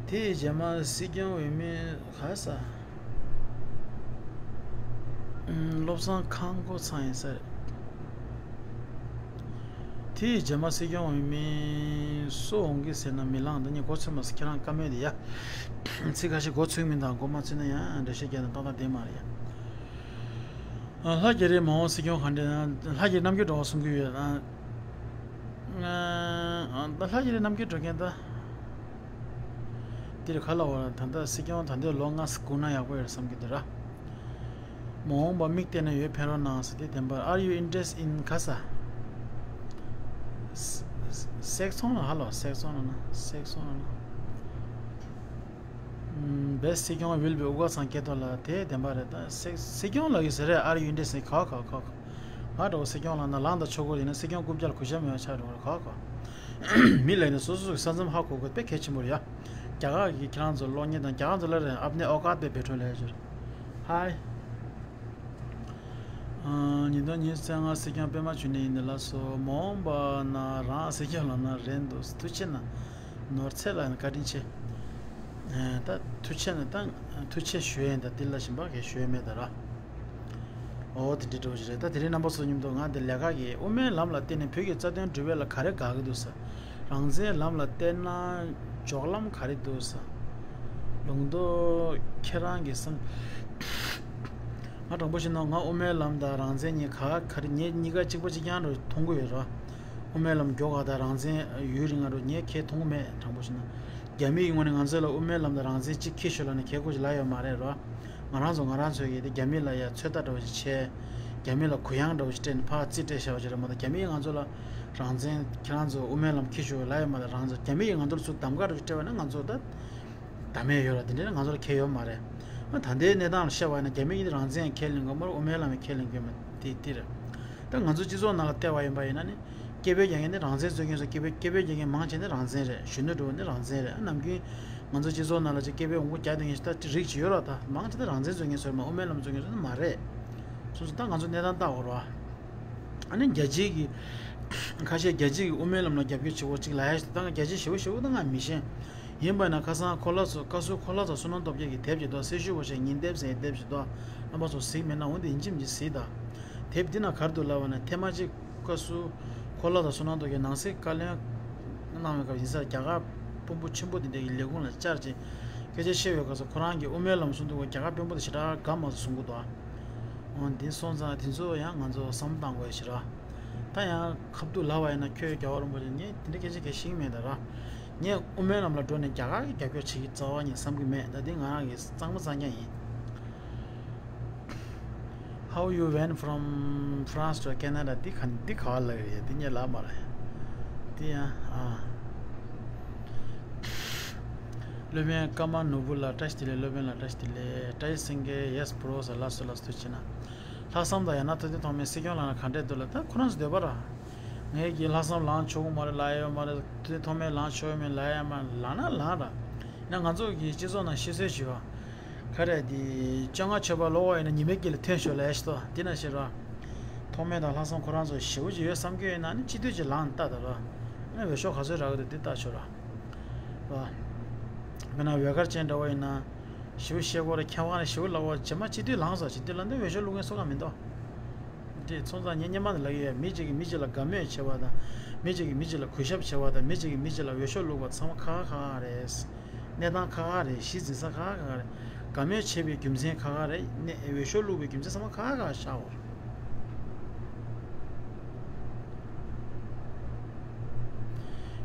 དེའི་རྗེས་མ་སྲིད་སྐྱོང་འོས་མི་ག་ས། ཨུམ། བློ་བཟང་ཁང་ཁོ་ཚང་ཡིན་ས་རེད། དེའི་རྗེས་མ་སྲིད་སྐྱོང་འོས་མི་སུ་འོང་གི་ཟེར་ན་མི་ལངས། འདི་གཉིས་མགོ་ཚོས་མ་སོང་། ཁྱེད་རང་བཀའ་མོལ་དེ་ཡ། ཚིག་ཁ་ཤས་མགོ་ཚོས་མིན་དང་མགོ་མ་ཚོས་ན་ཡང་འགྲེལ་བཤད་རྒྱག་ན་ཏག་ཏག་བསྡད་མ་རེད་ཡ། ཨ། ལྷ་རྒྱ་རི་མ་འོངས་སྲིད་སྐྱོང་ག་འདྲ། ལྷ་རྒྱ་རི་རྣམ་རྒྱལ་སྒྲོལ་དཀར་གསུང་གི་ཡོད། ཨ། ཨ། ད་ལྷ་རྒྱ་རི་རྣམ་རྒྱལ་སྒྲོལ་དཀར་ད། འདིར་ག་ལ་བ། ད་ལྟ་སྲིད་སྐྱོང་ད་ལྟའི་ལོ་ལྔ་སྒུག་ན་ཡག་པོ་ཡོད་བསམ་གྱི་འདུག་ར། མ་འོངས་པ་མིག་བལྟས་ན་ཡོད། ཕན་རོགས་གནང་ཟེར་དེ་བདེན་པར། Are you interested in ཁ་ས། སེག་སོང་ལ་ཧ་ལོ། སེག་སོང་ལ་ན། སེག་སོང་ལ་ན། ཨུམ། Best སྲིད་སྐྱོང་will be ཨུ་ག་ཚང་སྐལ་རྡོར་ལགས། དེ་བདེན་པ་རེད། ད་སྲིད་སྲིད་སྐྱོང་ལགས་ཀྱིས་ཟེར་རེད། Are you interested ཁ་ཁ་ཁ་ཁ། ང་འདྲ་བོ་སྲིད་སྐྱོང་ལགས་ན་ལངས་དང་ཆོག་གི་ཡིན་ན་སྲིད་སྐྱོང་རྐུབ་བཀྱག་གུས་ཞབས་མེད་པ་ཆགས་འགྲོ་གི་རེད། ཁ་ཁ། མི་ལ་ཡིན་ན་སོ་སོ་སོ་གི་ས་མཚམས་ཧ་གོ་དགོས་དཔེ་གལ་ཆེན་པོ་རེད་ཡ། རྒྱ་གར་གྱིས་ཁྱེད་རང་ཚོ་གློག་བརྙན་དང་། རྒྱ་གར་ཚོ་ལ་རེད། अपने औकात पे बैठो ལབ་ཡ་ཅིག་རེད། ཧའི། ཨ། ཉིས་སྟོང་ཉི་ཤུ་རྩ་ལྔ་སྲིད་སྐྱོང་པད་མ་འབྱུང་གནས་ཡིན་འདི་ལ་སོ། མ་འོངས་པ་ན་རང་སྲིད་སྐྱོང་ལ་ན་རན་འདུག་ཐུགས་ཆེ་གནང་། ནོར་འཚེ་ལ་ཡང་བཀའ་དྲིན་ཆེ། ཨ། ད་ཐུགས་ཆེ་ན་ད་ཐུགས་ཆེ་ཞུ་ཡིན། ད་འདི་ལ་གཞན་པ་གས་ཞུ་ཡ་མེད་ད་ར། ཨོ་དེ་འདྲའི་འགྲོ་གི་རེད། ད་དེ་རིང་རྣམ་པ་ཚོ་མཉམ་དུ་ང་འདི་ལས་ཀ་གི་དབུ་མའི་ལམ་ལ་བརྟེན་ནས་བོད་ཀྱི་རྩ་དོན་སྒྲུབ་ཡ་ལ་ག་རེ་དགའ་གི་འདུག་ཟེར། རང་བཙན་ལམ་ལ་བརྟེན་ན་འཇོག་ལམ་ག་རེ་འདུག་ཟེར། ལུང་རྟོགས་ཁྱེད་རང་གི་བསམ། ང་དྲང་པོ་བཤད་ན་ང་དབུ་མའི་ལམ་དང་རང་བཙན་གཉིས་ག་ག་རེ། ངེད་གཉིས་ཀ་གཅིག་པ་གཅིག་རྐྱང་རུ་མཐོང་གི་ཡོད་ར། དབུ་མའི་ལམ་མགྱོགས་ག་དང་རང་བཙན་ཡུན་རིང་ང་རུ་ངས་ཁས་མཐོང་གི་མེད། དྲང་པོ་བཤད་ན། རྒྱ་མི་ཡི་ངོས་ནས་ང་ཚོ་ལ་དབུ་མའི་ལམ་དང་རང་བཙན་གཅིག་འཁྱེར་ཤོག་ལབ་ན་འཁྱེར་དགོས་ཅིག་ལབ་ཡོད་མ་རེད་རོ། ང་རང་ཚོ་ང་རང་ཚོའི་གི་དེ་རྒྱ་མི་ལ་ཡ་ཚོད་ལྟ་འདྲ་བོ་ཞིག་བྱས། རྒྱ་མི་ལ་གུ་ཡངས་འདྲ་བོ་ཞིག་སྤྲད་ནས་ཕར་རྩིས་སྤྲད་བཞག་པ་ཞིག་རེད་མ་གཏོགས། རྒྱ་མི་ཡིས་ང་ཚོ་ལ་རང་བཙན་ཁྱེད་རང་ཚོ་དབུ་མའི་ལམ་འཁྱེར་ཤོག་ལབ་ཡོད་མ་རེད། རང་ཚོ་རྒྱ་མི་ཡིས་ང་ཚོ་ལ་ཚུར་གདམ་ག་འདྲ་བོ་ཞིག་སྤྲད་པ་ན་ང་ཚོ་ད་ད་མེད་ཡོད་ར། དེ་འདྲ་ང་ཚོ་ལ་ཁྱེར་ཡོད་མ་རེད། ཨ། ད་ལྟའི་གནས་སྟངས་ལ་བཤད་པ་ཡིན་ན་རྒྱ་མི་ཡིས་རང་བཙན་ཁས་ལེན་གྱི་མ་རེད། དབུ་མའི་ལམ་ཡང་ཁས་ལེན་གྱི་མ་དེ་དེ་རེད། ད་ང་ཚོ་སྤྱི་ཚོགས་ནང་ལ་བལྟས་པ་ཡིན་པ་ཡིན་ན་ནི། སྐད་འབོད་རྒྱག་མཁན་ནི་རང་བཙན་རྩོད་མཁན་ཚོ། སྐད་འབོད་སྐད་འབོད་རྒྱག་མཁན་མང་ཆེ་ནི་རང་བཙན་རེད། གཞོན་ནུ་འགྲོ་བ་ནི་རང་བཙན་རེད། ཨ། ནམ་རྒྱུན་ང་ཚོ་སྤྱི་ཚོགས་ནང་ལ་ཅིག་སྐད་འབོད་འོང་སྒོ་རྒྱག་བསྡད་མཁན་ཞིག་ད་ཅིག་རིགས་ཅིག་ཡོད་ར། ད་མང་ཆེ་ནི་རང་བཙན་རྩོད་མཁན་ཚོ་རེད་མ་གཏོགས་དབུ་མའི་ལམ་རྩོད་མཁན་ཚོ་ནི་མ་རེད། སོང་ཙང་ད་ང་ཚོ་གནས་སྟངས་བལྟ་དགོས་ར། ཨ་ནི་རྒྱལ་སྤྱིའི་གི་ཁ་ཤས་རྒྱལ་སྤྱིའི་གི་དབུ་མའི་ལམ་ལ་རྒྱབ་སྐྱོར་བྱེད་དགོས་ཅིག་ལབ་ཡ་ཞིག་ད་ང་རྒྱལ་སྤྱི་ཞེ་པོ་ཞེ་པོ་ད་ང་མི་ཤེས། ཡིན་པ་ན་ཁ་སང་ཁོ་ལ་ཚོ་བཀའ་ཟུར་ཁོ་ལ་ཚོ་བསོད་ནམས་སྟོབས་རྒྱལ་གྱི་དེབ་ཅིག་འདུག་སེར་ཤུལ་བ་ཞིག་ཉིན་དེབ་ཟེར་དེབ་ཅིག་འདུག་རྣམ་པ་ཚོ་གཟིགས་མེད་ན་འོ་འདི་ཡིན་གཅིག་མིན་གཅིག་གཟིགས་དང་། དེབ་འདི་ན་ག་རེ་འདུག་ལབ་པ་ན་ཐེངས་མ་གཅིག་བཀའ་ཟུར་ཁོ་ལ་དང་བསོད་ནམས་སྟོབས་རྒྱལ་ནང་སྲིད་བཀའ་བློན་གནང་བའི་སྐབས་ཡིན་ས། རྒྱ་གར་དཔོན་པོ་ཆེན་པོ་དེ་འདྲ་གི་ལས་ཁུངས་ལ་བཅར་ཅིང་སྐད་ཆ་བཤད་པའི་སྐབས་སུ་ཁོ་རང་གིས་དབུ་མའི་ལམ་གསུང་འདུག་ག་རྒྱ་གར་དཔོན་པོ་དེ་ཞེ་དྲག་དགའ་མ་སོང་གསུང་གི་འདུག་འོ་འདི་སོང་ཙང་དེ་ཚོ་ཡང་ང་ཚོ་བསམ་བློ་བཏང་དགོས་ཡ་ཞིག་ར། ད་ཡང་ཁ་ཐུག་ལབ་པ་ཡིན་ན་ཁྱོད་རྒྱལ་བ་རིན་པོ་ཆེ་ངས་དེ་འདྲ་སྐད་ཆ་གང་ཡང་བཤད་ཀྱི་མེད་ད་ར། ངས་དབུ་མའི་ལམ་ལ་འགྲོ་ནས་རྒྱ་གར་གྱི་རྒྱབ་སྐྱོར་བྱེད་ཀྱི་རྩ་བ་ནས་བསམ་གྱི་མེད། ད་འདི་ང་རང་གི་གཙང་མ་གཙང་རྐྱང་ཡིན། How you went from France to Canada? འདི་ག་འདི་ག་བ་ལབ་ཡོད་ཡ། འདི་ངས་ལབ་མ་རེད། འདི་ཡང་ཨ། སློབ་དཔོན་ཀརྨ་ནོར་བུ་ལགས་བཀྲ་ཤིས་བདེ་ལེགས། སློབ་དཔོན་ལགས་བཀྲ་ཤིས་བདེ་ལེགས། བཀྲ་ཤིས་སེང་གེ། Yes bro ཟེར། ལགས་སོ་ལགས་སོ། ཐུགས་རྗེ་ཆེ་གནང་། ལྷག་བསམ་དང་ཡང་ན་ཐུབ་བསྟན་ཐོགས་མེད་སྲིད་སྐྱོང་ལངས་ན་ག་འདྲས་འདུག་ལབ། ད་ཁོ་རང་ཚོ་འདོད་པ་ར། ངས་ཀྱིས་ལྷག་བསམ་ལངས་ཆོག་གི་མ་རེད་ལབ་ཡོད་མ་རེད། ཐུབ་བསྟན་ཐོགས་མེད་ལངས་ཆོག་གི་མིན་ལབ་ཡོད་མ་རེད། ལངས་ན་ལངས་ར། ཡིན་ན་ང་ཚོ་གི་སྤྱི་ཚོགས་ནང་བཤད་སྲོལ་ཞིག་ཡོད། ག་རེ་དེ་བཅོ་ལྔ་མཆོད་པ་ཀློག་པ་ཡིན་ན་ཉི་མའི་དཀྱིལ་ལ་ཐོན་ཤོག་ལབ་ཡ་ཞིག་འདུག་འདི་ན་ཞིག་ར། ཐོགས་མེད་དང་ལྷག་བསམ་ཁོ་རང་ཚོ་ཞེ་པོ་ཅིག་ཡོད་བསམ་གྱི་ཡོད་ན་ནི་སྤྱི་འཐུས་ཅིག་ལངས་ལྟ་ད་ར། ཨ་ནི་འོས་ཤོག་ག་ཚོད་རག་གི་འདུག་འདི་ལྟ་ཆོག་ར། ར། དཔེར་ན་འོས་སྒར་ཅན་འདྲ་བོ་ཡིན་ན། ཞེ་པོ་བཤད་དགོས་རེད། མཁས་དབང་རེད། ཞེ་པོ་ལབ་དགོས་རེད། རྗེས་མ་སྤྱི་འཐུས་ལངས་སོང་། སྤྱི་འཐུས་ལངས་དུས་འོས་ཤོག་བླུག་མཁན་སུ་གང་མི་འདུག་དེ་སོང་ཙང་ངས་སྔོན་མ་ནས་ལབ་ཀྱི་ཡོད། མི་གཅིག་གིས་མི་གཅིག་ལ་དགའ་མོས་བྱེད་པ་དང་། མི་གཅིག་གིས་མི་གཅིག་ལ་གུས་ཞབས་བྱེད་པ་དང་། མི་གཅིག་གིས་མི་གཅིག་ལ་འོས་ཤོག་བླུགས་པ་ཚང་མ་ཁག་ཁག་རེད། གནས་སྟངས་ཁག་ཁག་རེད། གཞི་འཛིན་ས་ཁག་ཁག་རེད། དགའ་མོས་བྱེད་པའི་རྒྱུ་མཚན་ཁག་ཁག་རེད། གནས་འོས་ཤོག་བླུགས་པའི་རྒྱུ་མཚན་ཚང་མ་ཁག་ཁག་ཤར་བ་རེད།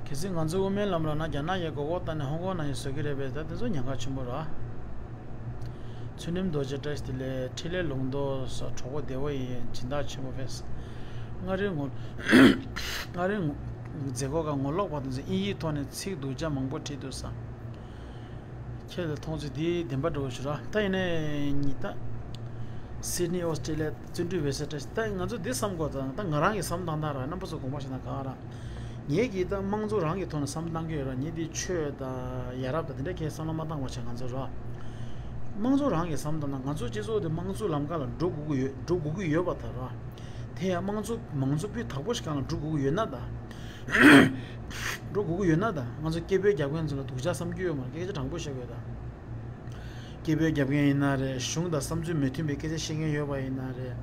གལ་སྲིད་ང་ཚོ་དབུ་མའི་ལམ་ལ་ན་རྒྱ་ནག་གིས་མགོ་སྐོར་བཏང་ནས་ཧོང་ཀོང་ནང་ཡང་བཟོ་གི་རེད་པས། ད་དེ་ཚོ་ཉེན་ཁ་ཆེན་པོ་རེད། ཚུལ་ཁྲིམས་རྡོ་རྗེ་བཀྲ་ཤིས་བདེ་ལེགས། འཕྲིན་ལས་ལུང་རྟོགས་སོགས་གྲོགས་པོ་བདེ་བོ་ཡིན། སྦྱིན་བདག་ཆེན་པོ་ཕེབས། མངའ་རིས་ངོ་མངའ་རིས་ངོ་མཛད་སྒོ་ཁག་ངོ་ལོག་པ་དེ་ཚོས་དབྱིན་ཡིག་ཐོག་ནས་ཚིག་སྡུག་ཅག་མང་པོ་བྲིས་འདུག་ས། ཁྱེད་ལ་མཐོང་ཚུལ་འདི་བདེན་པ་འདྲ་བོ་ཞིག་རེད། ད་ཡིན་ནའི་ཉི་ད་སིད་ནི་ཨོ་སི་ཀྲི་ལི་ཡ་བརྩོན་འགྲུས་འོད་ཟེར་བཀྲ་ཤིས། ད་ང་ཚོ་འདི་བསམ་དགོས། ད་ད་ང་རང་གི་བསམ་སྟངས་དང་ར་རྣམ་པ་ཚོ་དགོངས་པ་བཞེས་ན་ག་ར། ངེད་ཀྱིས་ད་དམངས་གཙོ་རང་གི་ཐོག་ནས་བསམ་བློ་བཏང་གི་ཡོད་ར། ངེད་འདི་ཆོས་དང་ཡ་རབས་དང་དེ་འདྲ་ཁའི་བསམ་བློ་མ་བཏང་བ་བྱས་ང་ཚོ་ར། དམངས་གཙོ་རང་གི་བསམ་བློ་བཏང་ན་ང་ཚོ་སྤྱི་ཚོགས་འདི་དམངས་གཙོ་ལམ་ཁ་ལ་འགྲོ་དགོས་ཀྱི་ཡོད། འགྲོ་དགོས་ཀྱི་ཡོད་པ་ད་ར། དེ་ཡང་དམངས་གཙོ་མང་གཙོ་སྤུས་དག་པོ་ཞིག་སྒང་ལ་འགྲོ་དགོས་ཀྱི་ཡོད་ན་ད། འགྲོ་དགོས་ཀྱི་ཡོད་ན་ད། ང་ཚོ་སྐད་འབོད་རྒྱབ་མཁན་ཚོ་ལ་སྡུག་ཅག་བསམ་རྒྱུ་ཡོད་མ་རེད། སྐད་ཆ་དྲང་པོ་བཤད་དགོས་ད། སྐད་འབོད་རྒྱབ་མཁན་ཡིན་ན་རེད། གཞུང་དང་བསམ་ཚུལ་མོས་མཐུན་པའི་སྐད་ཆ་བཤད་མཁན་ཡོད་པ་ཡིན་ན་རེད།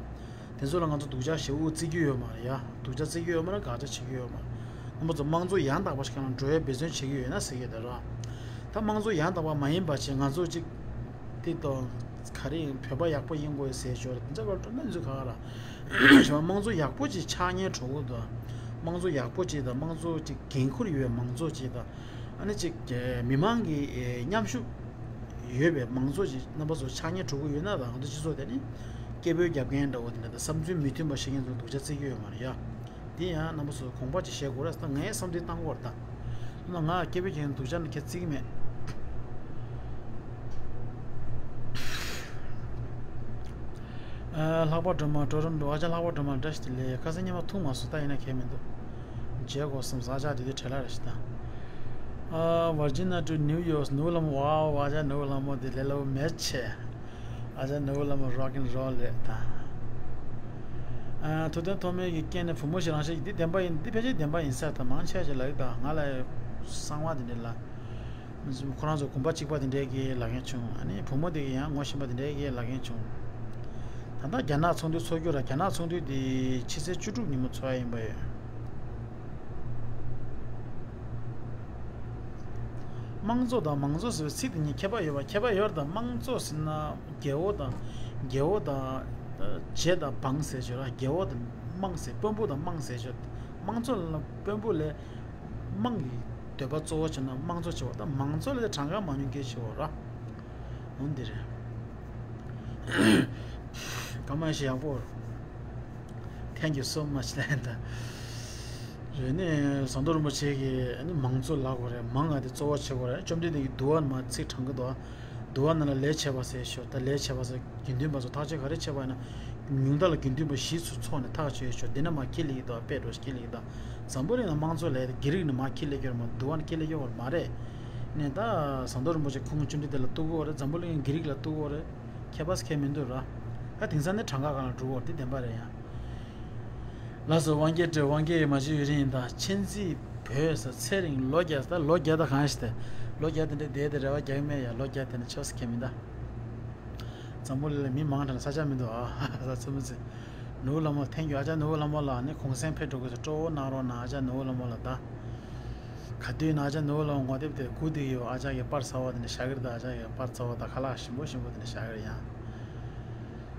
དེ་ཚོ་ལ་ང་ཚོ་སྡུག་ཅག་ཞེ་པོ་བརྩི་རྒྱུ་ཡོད་མ་རེད་ཡ། སྡུག་ཅག་བརྩི་རྒྱུ་ཡོད་མ་རེད། དགག་བྱ་བྱེད་རྒྱུ་ཡོད་མ་རེད། རྣམ་པ་ཚོ་དམངས་གཙོ་ཡང་དག་པ་ཞིག་སྒང་ལ་འགྲོ་བའི་འབད་བརྩོན་བྱེད་ཀྱི་ཡོད་ན་ཟེར་གྱི་ཡོད་ད་ར། ད་དམངས་གཙོ་ཡང་དག་པ་མ་ཡིན་པ་བྱས་ང་ཚོ་གཅིག་དེ་དང་ག་རེ་ཡིན། བོད་པ་ཡག་པོ་ཡིན་དགོས་ཟེར་ཞོར་དེ་འདྲ་བར་དུ་ན་འཛུལ་ག་ར། དམངས་གཙོ་ཡག་པོ་ཅིག་ཆགས་ཉེན་འགྲོ་གི་འདུག་དམངས་གཙོ་ཡག་པོ་ཅིག་དང་དམངས་གཙོ་ཅིག་འགན་ཁུར་ཡོད་པའི་མང་གཙོ་ཅིག་དང་། ཨ་ནི་ཅིག་མི་མང་གི་མཉམ་ཞུགས་ཡོད་པའི་མང་གཙོ་ཅིག་རྣམ་པ་ཚོ་ཆགས་ཉེན་འགྲོ་གི་ཡོད་ན་ད། ང་ཚོ་སྤྱི་ཚོགས་དེ་ནི་སྐད་འབོད་རྒྱབ་མཁན་འདྲ་བོ་དེ་འདྲ་དང་། བསམ་ཚུལ་མི་མཐུན་པ་བཤད་མཁན་ཚོ་སྡུག་ཅག་བརྩི་གི་ཡོད་མ་རེད་ཡ། དེ་ཡང་རྣམ་པ་ཚོ་དགོངས་པ་ཅིག་བཞེས་དགོས་རེད། ད་ངའི་བསམ་ཚུལ་བཏང་དགོས་རེད་ད། ང་སྐད་འབོད་ཀྱི་སྡུག་ཅག་ནི་ཁྱེད་བརྩི་གི་མེད། ཨ། ལྷག་པ་སྒྲོལ་མ་ཀྲོ་རོན་ཀྲོ། ཨ་ཅག་ལྷག་པ་སྒྲོལ་མ་བཀྲ་ཤིས་བདེ་ལེགས། ཁ་སང་ཉི་མ་ཐུག་མ་སོང་། ད་ཡིན་ན་ཁྱད་མི་འདུག་མཇལ་དགོས་བསམ་སོང་། ཨ་ཅག་དེ་དུས་བྲེལ་ལ་རེ་ཞིག་ད། ཨ། Virginia to New York ནོར་བུ་ལྷ་མོ། ཝའོ། ཨ་ཅག་ནོར་བུ་ལྷ་མོ་དེ་ལས་སླ་པོ་མེད་ཆེ། ཨ་ཅག་ནོར་བུ་ལྷ་མོ་rock and roll རེད་ད། ཨ། ཐུབ་བསྟན་ཐོགས་མེད་ཀྱི་སྐད་ནས་བུ་མོ་ཞིག་རང་ཤེས་ཀྱི་འདི་བདེན་པ་ཡིན། འདི་ཕལ་ཆེར་བདེན་པ་ཡིན་ས་ད། མང་ཆེ་ཞིག་ལབ་ཀྱི་ད། ང་ལ་གསང་བ་དེ་འདྲ་ལ། ཁོ་རང་ཚོ་གོམ་པ་གཅིག་པ་དེ་འདྲས་ཀྱི་ལབ་མཁན་བྱུང་། ཨ་ནི་བུ་མོ་དེ་གི་ཡང་ངོ་ཤེས་པ་དེ་འདྲས་ཀྱི་ལབ་མཁན་བྱུང་། ད་ལྟ་རྒྱ་ནག་ཚོགས་འདུ་ཚོགས་རྒྱུ་ར། རྒྱ་ནག་ཚོགས་འདུ་དེ་ཕྱི་ཚེས་བཅུ་དྲུག་ཉིན་མོ་ཚོགས་ཡ་ཡིན་པ་ཡོད། དམངས་གཙོ་དང་མང་གཙོ་ཟེར་བའི་ཚིག་དེ་གཉིས་ཁྱད་པར་ཡོད་པ། ཁྱད་པར་ཡོད་རེད་ད། དམངས་གཙོ་ཟེར་ན་རྒྱལ་པོ་དང་། རྒྱལ་པོ་དང་རྗེ་དང་འབངས་ཟེར་ཆོག་ར། རྒྱལ་པོ་དང་དམངས་ཟེར། དཔོན་པོ་དང་དམངས་ཟེར་ཆོག་དམངས་གཙོ་ལ་དཔོན་པོ་ལས། དམངས་ཀྱི་འདོད་པ་གཙོ་བོ་བྱས་ན་དམངས་གཙོ་བྱེད་པ་དང་། མང་གཙོ་ལས་གྲངས་ཀ་མང་ཉུང་གལ་ཆེ་བ་ར། འོ་འདི་རེད། སྐར་མ་ཞིག་ཡག་པོ། Thank you so much ལན་ད། རེད་ནི་ཟམ་གདོང་རིན་པོ་ཆེ་གིས་ནི་མང་གཙོ་ལབ་དགོས་རེད། མང་ང་དེ་གཙོ་བོ་བྱེད་དགོས་རེད། བཅོམ་ལྡན་འདས་ཀྱིས་འདུལ་བ་ནང་ཚིག་དྲངས་ཀྱི་འདུག་འདུལ་བ་ནང་ལ་ལས་བྱེད་པ་ཟེར་ཞོར་ད་ལས་བྱེད་པ་ཟེར། དགེ་འདུན་པ་ཚོ་ཐག་གཅོད་ག་རེ་བྱེད་པ་ཡིན་ན། ཉུང་མཐའ་ལ་དགེ་འདུན་པ་བཞི་ཚོ་ཚོགས་ནས་ཐག་གཅོད་ཡོད་ཆོག་འདི་ན་མ་ཁྱི་ལེགས་ཀྱི་འདུག་དཔེ་འགྲོ་ཁྱི་ལེགས་ཀྱི་འདུག་འཛམ་བུ་གླིང་ལ་དམངས་གཙོ་ལས་དགེ་རིགས་ནས་མ་ཁྱི་ལེགས་ཀྱི་ཡོད་མ། འདུལ་བ་ནས་ཁྱི་ལེགས་ཀྱི་ཡོད་མ་རེད། ནས་ད་ཟམ་གདོང་རིན་པོ་ཆེ་ཁོང་བཅོམ་ལྡན་འདས་ལ་གཏུག་གི་ཡོད་རེད། འཛམ་བུ་གླིང་དགེ་རིགས་ལ་གཏུག་གི་ཡོད་རེད། ཁྱད་པར་ཁྱད་མི་འདུག་ར། ད་དེང་སང་ནི་གྲངས་ཀ་སྒང་ལ་འགྲོ་གི་ཡོད་རེད། འདི་བདེན་པ་རེད་ཡ། ལགས་སོ། དབང་རྒྱལ་བཀྲ། དབང་རྒྱལ་མ་བྱེད་ཡུན་རིང་ཡིན་ད། མཁྱེན་བརྩེ་བོད་ས་ཚེ་རིང་ལོ་བརྒྱ། ད་ལོ་བརྒྱ་ད་གང་ཞིག་དེ། ལོ་བརྒྱ་དེ་འདྲ་བསྡད་དེ་རེ་བ་རྒྱག་གི་མེད་ཡ། ལོ་བརྒྱ་དེ་ནི་ཆོག་ས་ཁྱད་མི་འདུག་འཛམ་བུ་གླིང་ལ་མི་མང་དྲགས་ན་ས་ཆ་མི་འདུག་ཨ། ས་ཚོད་མི་ཚེ། ནོར་བུ་ལྷ་མོ་ཐེངས་རྒྱུ། ཨ་ཅག་ནོར་བུ་ལྷ་མོ་ལགས་ནི་གུང་སེང་ཕེབས་འགྲོ་དགོས་སོ། སྤྲོ་བོ་གནང་རོགས་གནང་། ཨ་ཅག་ནོར་བུ་ལྷ་མོ་ལགས་ད། ག་དུས་ན་ཨ་ཅག་ནོར་བུ་ལྷ་མོ་ངོ་དེབ་དེ་སྒུག་བསྡད་ཀྱི་ཡོད། ཨ་ཅག་གི་པར་ཚ་བ་དེ་འདྲ་བཞག་གི་རེད་ད། ཨ་ཅག་གི་པར་ཚ་བ་ད་ཁ་ལག་ཞིམ་པོ་ཞིམ་པོ་དེ་འདྲ་བཞག་གི་རེད་ཡ།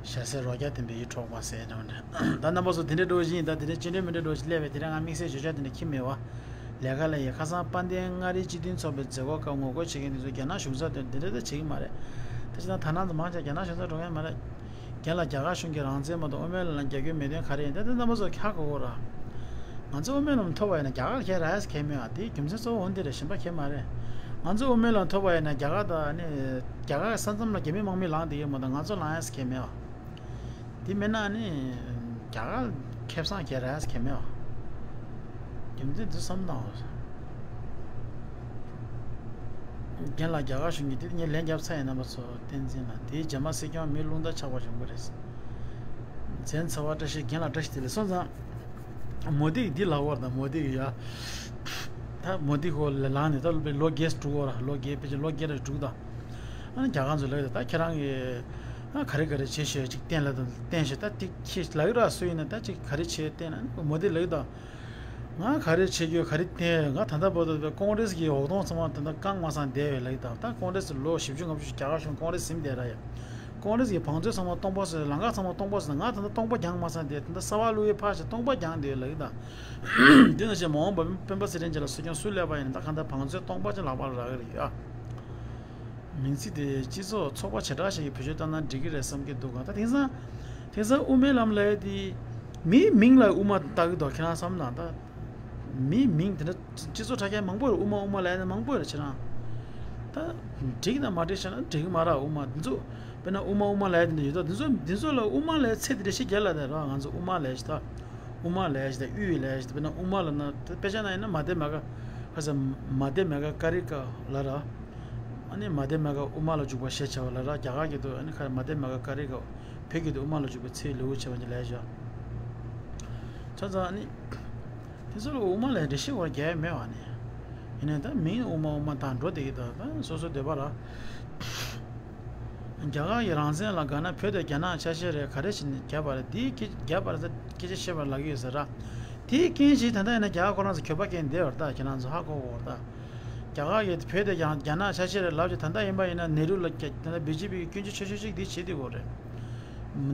ཞྭ་སེར་རོ་བརྒྱ་ལྡན་པའི་ཡིད་འཕྲོག་པ་ཟེར་འདྲ་བ་འདྲ། ད་རྣམ་པ་ཚོ་དེ་འདྲའི་འགྲོ་བཞིན་ད། དེ་འདྲའི་སྤྱི་འགྲོས་མི་འདྲ་འགྲོ་ཞིག་སླེབས་པས། དེ་རིང་ང་དམིགས་བསལ་བརྗོད་བྱ་དེ་འདྲ་ཁྱི་མེད་བ། ལས་ཀ་ལ་ཡི་ཁ་སང་དཔལ་ལྡན་མངའ་རིས་སྤྱི་མཐུན་ཚོགས་པའི་མཛད་སྒོ་སྐབས་ངོ་རྒོལ་བྱེད་མཁན་དེ་ཚོ་རྒྱ་ནག་གཞུང་ཚབ་དེ་འདི་འདྲ་ད་བྱེད་ཀྱི་མ་རེད། ད་ཅི་ན་ད་ནང་དུ་མང་ཆེ་རྒྱ་ནག་གཞུང་ཚབ་འགྲོ་མཁན་མ་རེད། རྒན་ལགས། རྒྱ་གར་གཞུང་གིས་རང་བཙན་མ་གཏོགས་དབུ་མའི་ལམ་རྒྱག་རྒྱུ་མེད་དོན་ག་རེ་ཡིན། ད་དེ་རྣམ་པ་ཚོ་ཁག་གོ་གོ་ར། ང་ཚོ་དབུ་མའི་ལམ་ཐོབ་པ་ཡིན་ན་རྒྱ་གར་ཁྱེད་རང་ཡས་ཁྱེད་མེད་ཨ། དེའི་རྒྱུ་མཚན་གཙོ་བོ་འོན་དེ་རེད། གཞན་པ་ཁྱེད་མ་རེད། ང་ཚོ་དབུ་མའི་ལམ་ཐོབ་པ་ཡིན་ན་རྒྱ་གར་དང་ནི་རྒྱ་གར་ས་མཚམས་ལ་རྒྱ་མི་དམག་མི་ལངས་བསྡད་ཡོད་མ་གཏོགས་ང་ཚོ་ལངས་ཡས་ཁྱེད་མེད་ཨ། དེ་མེད་ན་ནི་རྒྱ་གར་ཁེ་བཟང་ཁྱེད་རང་ཡས་ཁྱེད་མེད་ཨ། རྒྱུ་མཚན་དེ་བསམ་དང་། རྒན་ལགས། རྒྱ་གར་གཞུང་གིས་དེ་ངས་ལན་བརྒྱབ་ཚར་ཡིན། རྣམ་པ་ཚོ་བསྟན་འཛིན་ལགས། དེའི་རྗེས་མ་སྲིད་སྐྱོང་མི་རླུང་རྟ་ཆག་པ་བྱུང་གི་རེད། མཚན་ཚ་བ་བཀྲ་ཤིས། རྒན་ལགས་བཀྲ་ཤིས་བདེ་ལེགས། སོང་ཙང་མོ་དི་གིས་འདི་ལབ་པ་རེད་ད། མོ་དི་གིས་ཡ། ད་མོ་དི་ཁོ་ལ་ལངས་ནས་ད་ལོ་བརྒྱད་དྲུག་པ་ར། ལོ་བརྒྱད་ཕལ་ཆེར་ལོ་བརྒྱད་ར་དྲུག་ད། ཨ་ནི་རྒྱ་གར་ཚོ་ལབ་ཀྱི་འདུག་ད་ཁྱེད་རང་གིས་ཨ་ག་རེ་ག་རེ་བྱེད་ཤེས་ཅིག་བསྟན་ལབ་དང་བསྟན་ཤེས། ད་ཏིག་ཁྱེད་ལབ་ཀྱི་ར། སུ་ཡིན་ན་ད་ཅིག་ག་རེ་བྱེད་བསྟན་ན་མོ་དེ་ལབ་ཀྱི་འདུག་ང་ག་རེ་བྱེད་རྒྱུ་ག་རེ་བསྟན། ང་ད་ལྟ་བར་དུ་ཀོང་རེས་ཀྱི་འོག་གདོང་ཚང་མ་ད་ལྟ་བཀང་མ་སང་བསྡད་པའི་ལབ་ཀྱི་འདུག་ད་ཀོང་རེས་ལོ་བཞི་བཅུ་ལྔ་བཅུ་རྒྱ་གར་གཞུང་ཀོང་རེས་ཟིན་བསྡད་ར་ཡ། ཀོང་རེས་ཀྱི་བང་མཛོད་ཚང་མ་སྟོང་པ་བཟོས། ལམ་ཁ་ཚང་མ་སྟོང་པ་བཟོས། ང་ད་ལྟ་སྟོང་པ་རྒྱང་མ་སང་བསྡད། ད་ལྟ་གསར་པ་བླུགས་ཡས་ཕར་བཞག་སྟོང་པ་རྒྱང་བསྡད་ལབ་ཀྱི་འདུག་འདི་ན་བྱས་མ་འོངས་པ་སྤེན་པ་ཚེ་རིང་རྗེ་ལ་སུ་ཀྱང་སུ་སླེབས་པ་ཡིན་ན་ད་གང་ལྟར་བང་མཛོད་སྟོང་པ་ཅིག་ལག་པར་རག་གི་རེད་ཡ། མིང་ཚིག་དེ་སྤྱི་ཚོགས་ཚོགས་པ་བྱེ་བྲག་ཞིག་གིས་བེད་སྤྱོད་བཏང་ན་འགྲིག་གི་རེད་བསམ་གྱི་འདུག་ག་ད་དེང་སང་དེང་སང་དབུ་མའི་ལམ་ལབ་ཡ་དེ་མིའི་མིང་ལ་དབུ་མ་བཏགས་ཀྱི་འདུག་ཁྱེད་རང་བསམ་དང་ད། མིའི་མིང་དེ་འདྲ་སྤྱི་ཚོགས་དྲ་རྒྱ་མང་པོ་རེད། དབུ་མ་དབུ་མ་ལབ་ཡ་དེ་མང་པོ་རེད། ཁྱེད་རང་ད་འགྲིག་དང་མ་འགྲིག་བཤད་ན་འགྲིག་གི་མ་རེད། དབུ་མ་འདི་ཚོ་དཔེར་ན་དབུ་མ་དབུ་མ་ལབ་ཡ་དེ་འདྲ་ཡོད་ད། འདི་ཚོ་འདི་ཚོ་ལ་དབུ་མ་ལབ་ཡ་ཚིག་དེ་འདྲ་ཞིག་རྒྱག་ལ་དེ་ར། ང་ཚོ་དབུ་མ་ལབ་ཡ་ཞིག་ད། དབུ་མ་ལབ་ཡ་ཞིག་དང་དབུས་ལབ་ཡ་ཞིག་དང་། དཔེར་ན་དབུ་མ་ལབ་ན་དཔེ་ཆ་ནང་ཡིན་ན་མ་དེ་མ་ག་ཁ་ས་མ་དེ་མ་ག་ཀ་རི་ཀ་ལ་ར། ཨ་ནི་མ་དེ་མ་ག་དབུ་མ་ལ་འཇུག་པ་ཞེས་བྱ་བ་ལ་ར། རྒྱ་གར་སྐད་དུ་ཨ་ནི་ཁ་མ་དེ་མ་ག་ཀ་རི་ཀ། བོད་སྐད་དུ་དབུ་མ་ལ་འཇུག་པའི་ཚིག་ལེའུ་བྱས་པ་ཉིད་ལ་བཞག་ཆ་ཚང་ཨ་ནི་དེ་ཚོ་ལ་དབུ་མ་ལ་འགྲེལ་བཤད་བར་རྒྱག་ཡ་མེད་པ་ནི། ཡིན་ནའི་ད་མིང་དབུ་མ་དབུ་མ་དང་འགྲོ་བསྡད་ཀྱི་འདུག་ད་སོ་སོ་འདོད་པ་ར། རྒྱ་གར་གྱི་རང་བཙན་ལ་དགའ་ན་བོད་དང་རྒྱ་ནག་ཆ་ཤས་རེད། ག་རེ་བྱས་ནས་རྒྱབ་པ་རེད། དེའི་སྐད་རྒྱབ་པ་རེད། ད་སྐད་ཆ་བཤད་པར་ལབ་ཀྱི་ཡོད་ཟེར་ར། དེའི་རྐྱེན་གྱིས་ད་ལྟ་ཡིན་ན་རྒྱ་གར་ཁོ་རང་ཚོ་གྱོད་པ་རྐྱེན་བསྡད་ཡོད་རེད། ད་ཁྱེད་རང་ཚོ་ཧ་གོ་གོ་རེད། ད་རྒྱ་གར་གྱི་བོད་དང་རྒྱ་རྒྱ་ནག་ཆ་ཤས་རེད་ལབ་ཀྱི། ད་ལྟ་ཡིན་པ་ཡིན་ན་ནེ་རུ་ལ་རྒྱ་ད་ལྟ་བི་ཇེ་པི་གི་སྐྱོན་བརྗོད་ཆེ་ཤོས་གཅིག་འདི་བྱེད་བསྡད་ཡོད་རེད།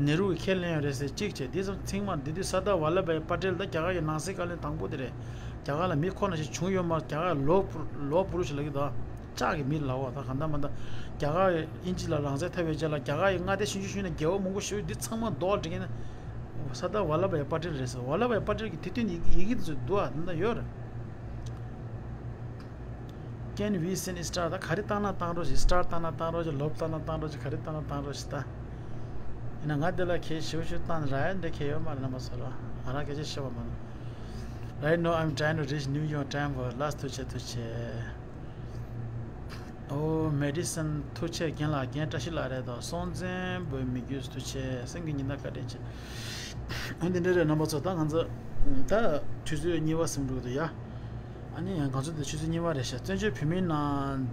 ནེ་རུ་གིས་ཁས་ལེན་ཡོད་རེད་ཟེར་གཅིག་བྱས། འདི་ཙམ་ཚང་མ་འདི་དུས་སར་ད་ཝལ་ལ་བྷའི་པ་ཏེལ་ད་རྒྱ་གར་གྱི་ནང་སྲིད་བཀའ་བློན་དང་པོ་དེ་རེད། རྒྱ་གར་ལ་མི་ཁོ་ན་ཞིག་བྱུང་ཡོད་མ་རེད། རྒྱ་གར་ལོ་ཕུ་ལོ་ཕུ་རུ་ཞིག་ལབ་ཀྱི་འདུག་ལྕགས་ཀྱི་མི་ལབ་པ་ད་གང་ལྟར་མ་ད་རྒྱ་གར་དབྱིན་ཇི་ལ་རང་བཙན་ཐོབ་པའི་རྗེས་ལ་རྒྱ་གར་ཡི་མངའ་སྡེ་ཆུང་ཆུང་ཆུང་ནས་རྒྱལ་པོ་མང་པོ་ཞིག་འདི་ཚང་མ་རྡོག་སྒྲིལ་མཁན་ས་ད་ཝལ་ལ་བྷའི་པ་ཏེལ་རེད་ཟེར། ཝལ་ལ་བྷའི་པ་ཏེལ་གྱི་དེ་དོན་ཡི་ཡི་གེ་དེ་ཚོ་འདུག་ཨ། ད་ཡོད་རེད། Can we send star? ད་ག་རེ་བཏང་ན་བཏང་རོགས་བྱེད། སི་ཊར་བཏང་ན་བཏང་རོགས་བྱེད། ལོབ་བཏང་ན་བཏང་རོགས་བྱེད། ག་རེ་བཏང་ན་བཏང་རོགས་བྱེད། ད་ཡིན་ན་ང་འདི་ལ་ཁྱེད་ཞེ་པོ་ཞིག་བཏང་ར་ཡ་འདི་ཁྱེད་ཡོད་མ་རེད། རྣམ་པ་ཚོ་ལ་ང་རང་སྐད་ཆ་བཤད་པ་མ་རེད། Right now I'm trying to reach New York time for last two check two check. ཨོ་མེ་ཌི་སན་ཐུགས་རྗེ་ཆེ། རྒན་ལགས། རྒན་བཀྲ་ཤིས་ལགས་རེད་དོ། སྲོང་བཙན་པོའི་མི་རྒྱུད་ཐུགས་རྗེ་ཆེ། སེམས་ཀྱི་ཉི་ཟླ་བཀའ་དྲིན་ཆེ། ཨ་འདི་འདྲ་རེད། རྣམ་པ་ཚོ་ད་ང་ཚོ་ད་ཆུ་ཚོད་གཉིས་པ་ཟིན་འགྲོ་གི་འདུག་ཡ། ཨ་ནི་ང་ཚོ་འདི་ཆུ་ཚོད་གཉིས་པ་རེད་ཤག་བཙན་བྱོལ་བོད་མིའི་ནང་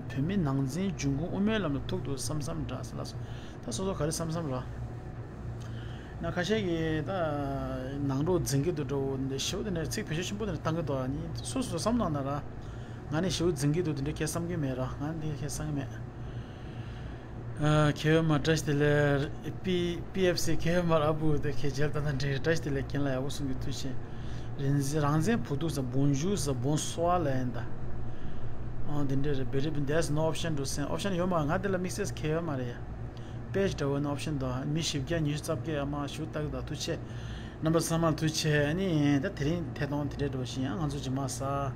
བོད་མིའི་ནང་འཛིང་འབྱུང་ཁུངས་དབུ་མའི་ལམ་ལ་ཐུག་འདུག་བསམ་བསམ་འདྲ་ཟེར་ལ་སོ། ད་སོ་སོ་ག་རེ་བསམ་བསམ་ར། ན་ཁ་ཤས་ཀྱིས་ད་ནང་འགྲོ་འཛིང་གི་འདུག་འགྲོ་འདི་ཞེ་པོ་དེ་ནས་ཚིག་བེད་སྤྱོད་ཆེན་པོ་དེ་ནས་བཏང་གི་འདུག་ཨ་ནི་སོ་སོ་བསམ་བློ་བཏང་ན་ར། ང་ནི་ཞེ་པོ་འཛིང་གི་འདུག་དེ་འདྲ་ཁྱེད་བསམ་གི་མེད་ར། ང་འདི་ཁྱེད་བསམ་གི་མེད། ཨ་ཁེ་ཝེ་མ་བཀྲ་ཤིས་བདེ་ལེགས། པི་པི་ཨེཕ་སི་ཁེ་ཝེ་མ་ཨ་བུ་དེ་ཁེ་མཇལ་ད་ན་འགྲིག་བཀྲ་ཤིས་བདེ་ལེགས། རྒན་ལགས་ཡག་པོ་གསུང་གི་ཐུགས་རྗེ་ཆེ། རང་བཙན་བུ་ཐུག་ཟེར། Bonjour ཟེར། Bonsoir ལབ་ཡིན་ད། ཨང་དེ་འདྲས་རེད། Very bad, there's no option to send. ཨོབ་ཤན་ཡོད་མ་རེད། ང་དེ་ལ་དམིགས་བསལ་ཁེ་ཝེ་མ་རེད་ཡ། པེ་ཇི་འདྲ་བོ་ནི་ཨོབ་ཤན་དང་མི་བཞི་བརྒྱ་ཉི་ཤུ་རྩ་བརྒྱད་ཨ་མ་ཞུ་ལྟ་གི་ད། ཐུགས་རྗེ་ཆེ། རྣམ་པ་ཚང་མ་ཐུགས་རྗེ་ཆེ། ཨ་ནི་ད་དེ་རིང་ཐད་གཏོང་དེ་འདྲས་འགྲོ་བཞིན་ཡང་ང་ཚོ་རྗེས་མ་གཟའ་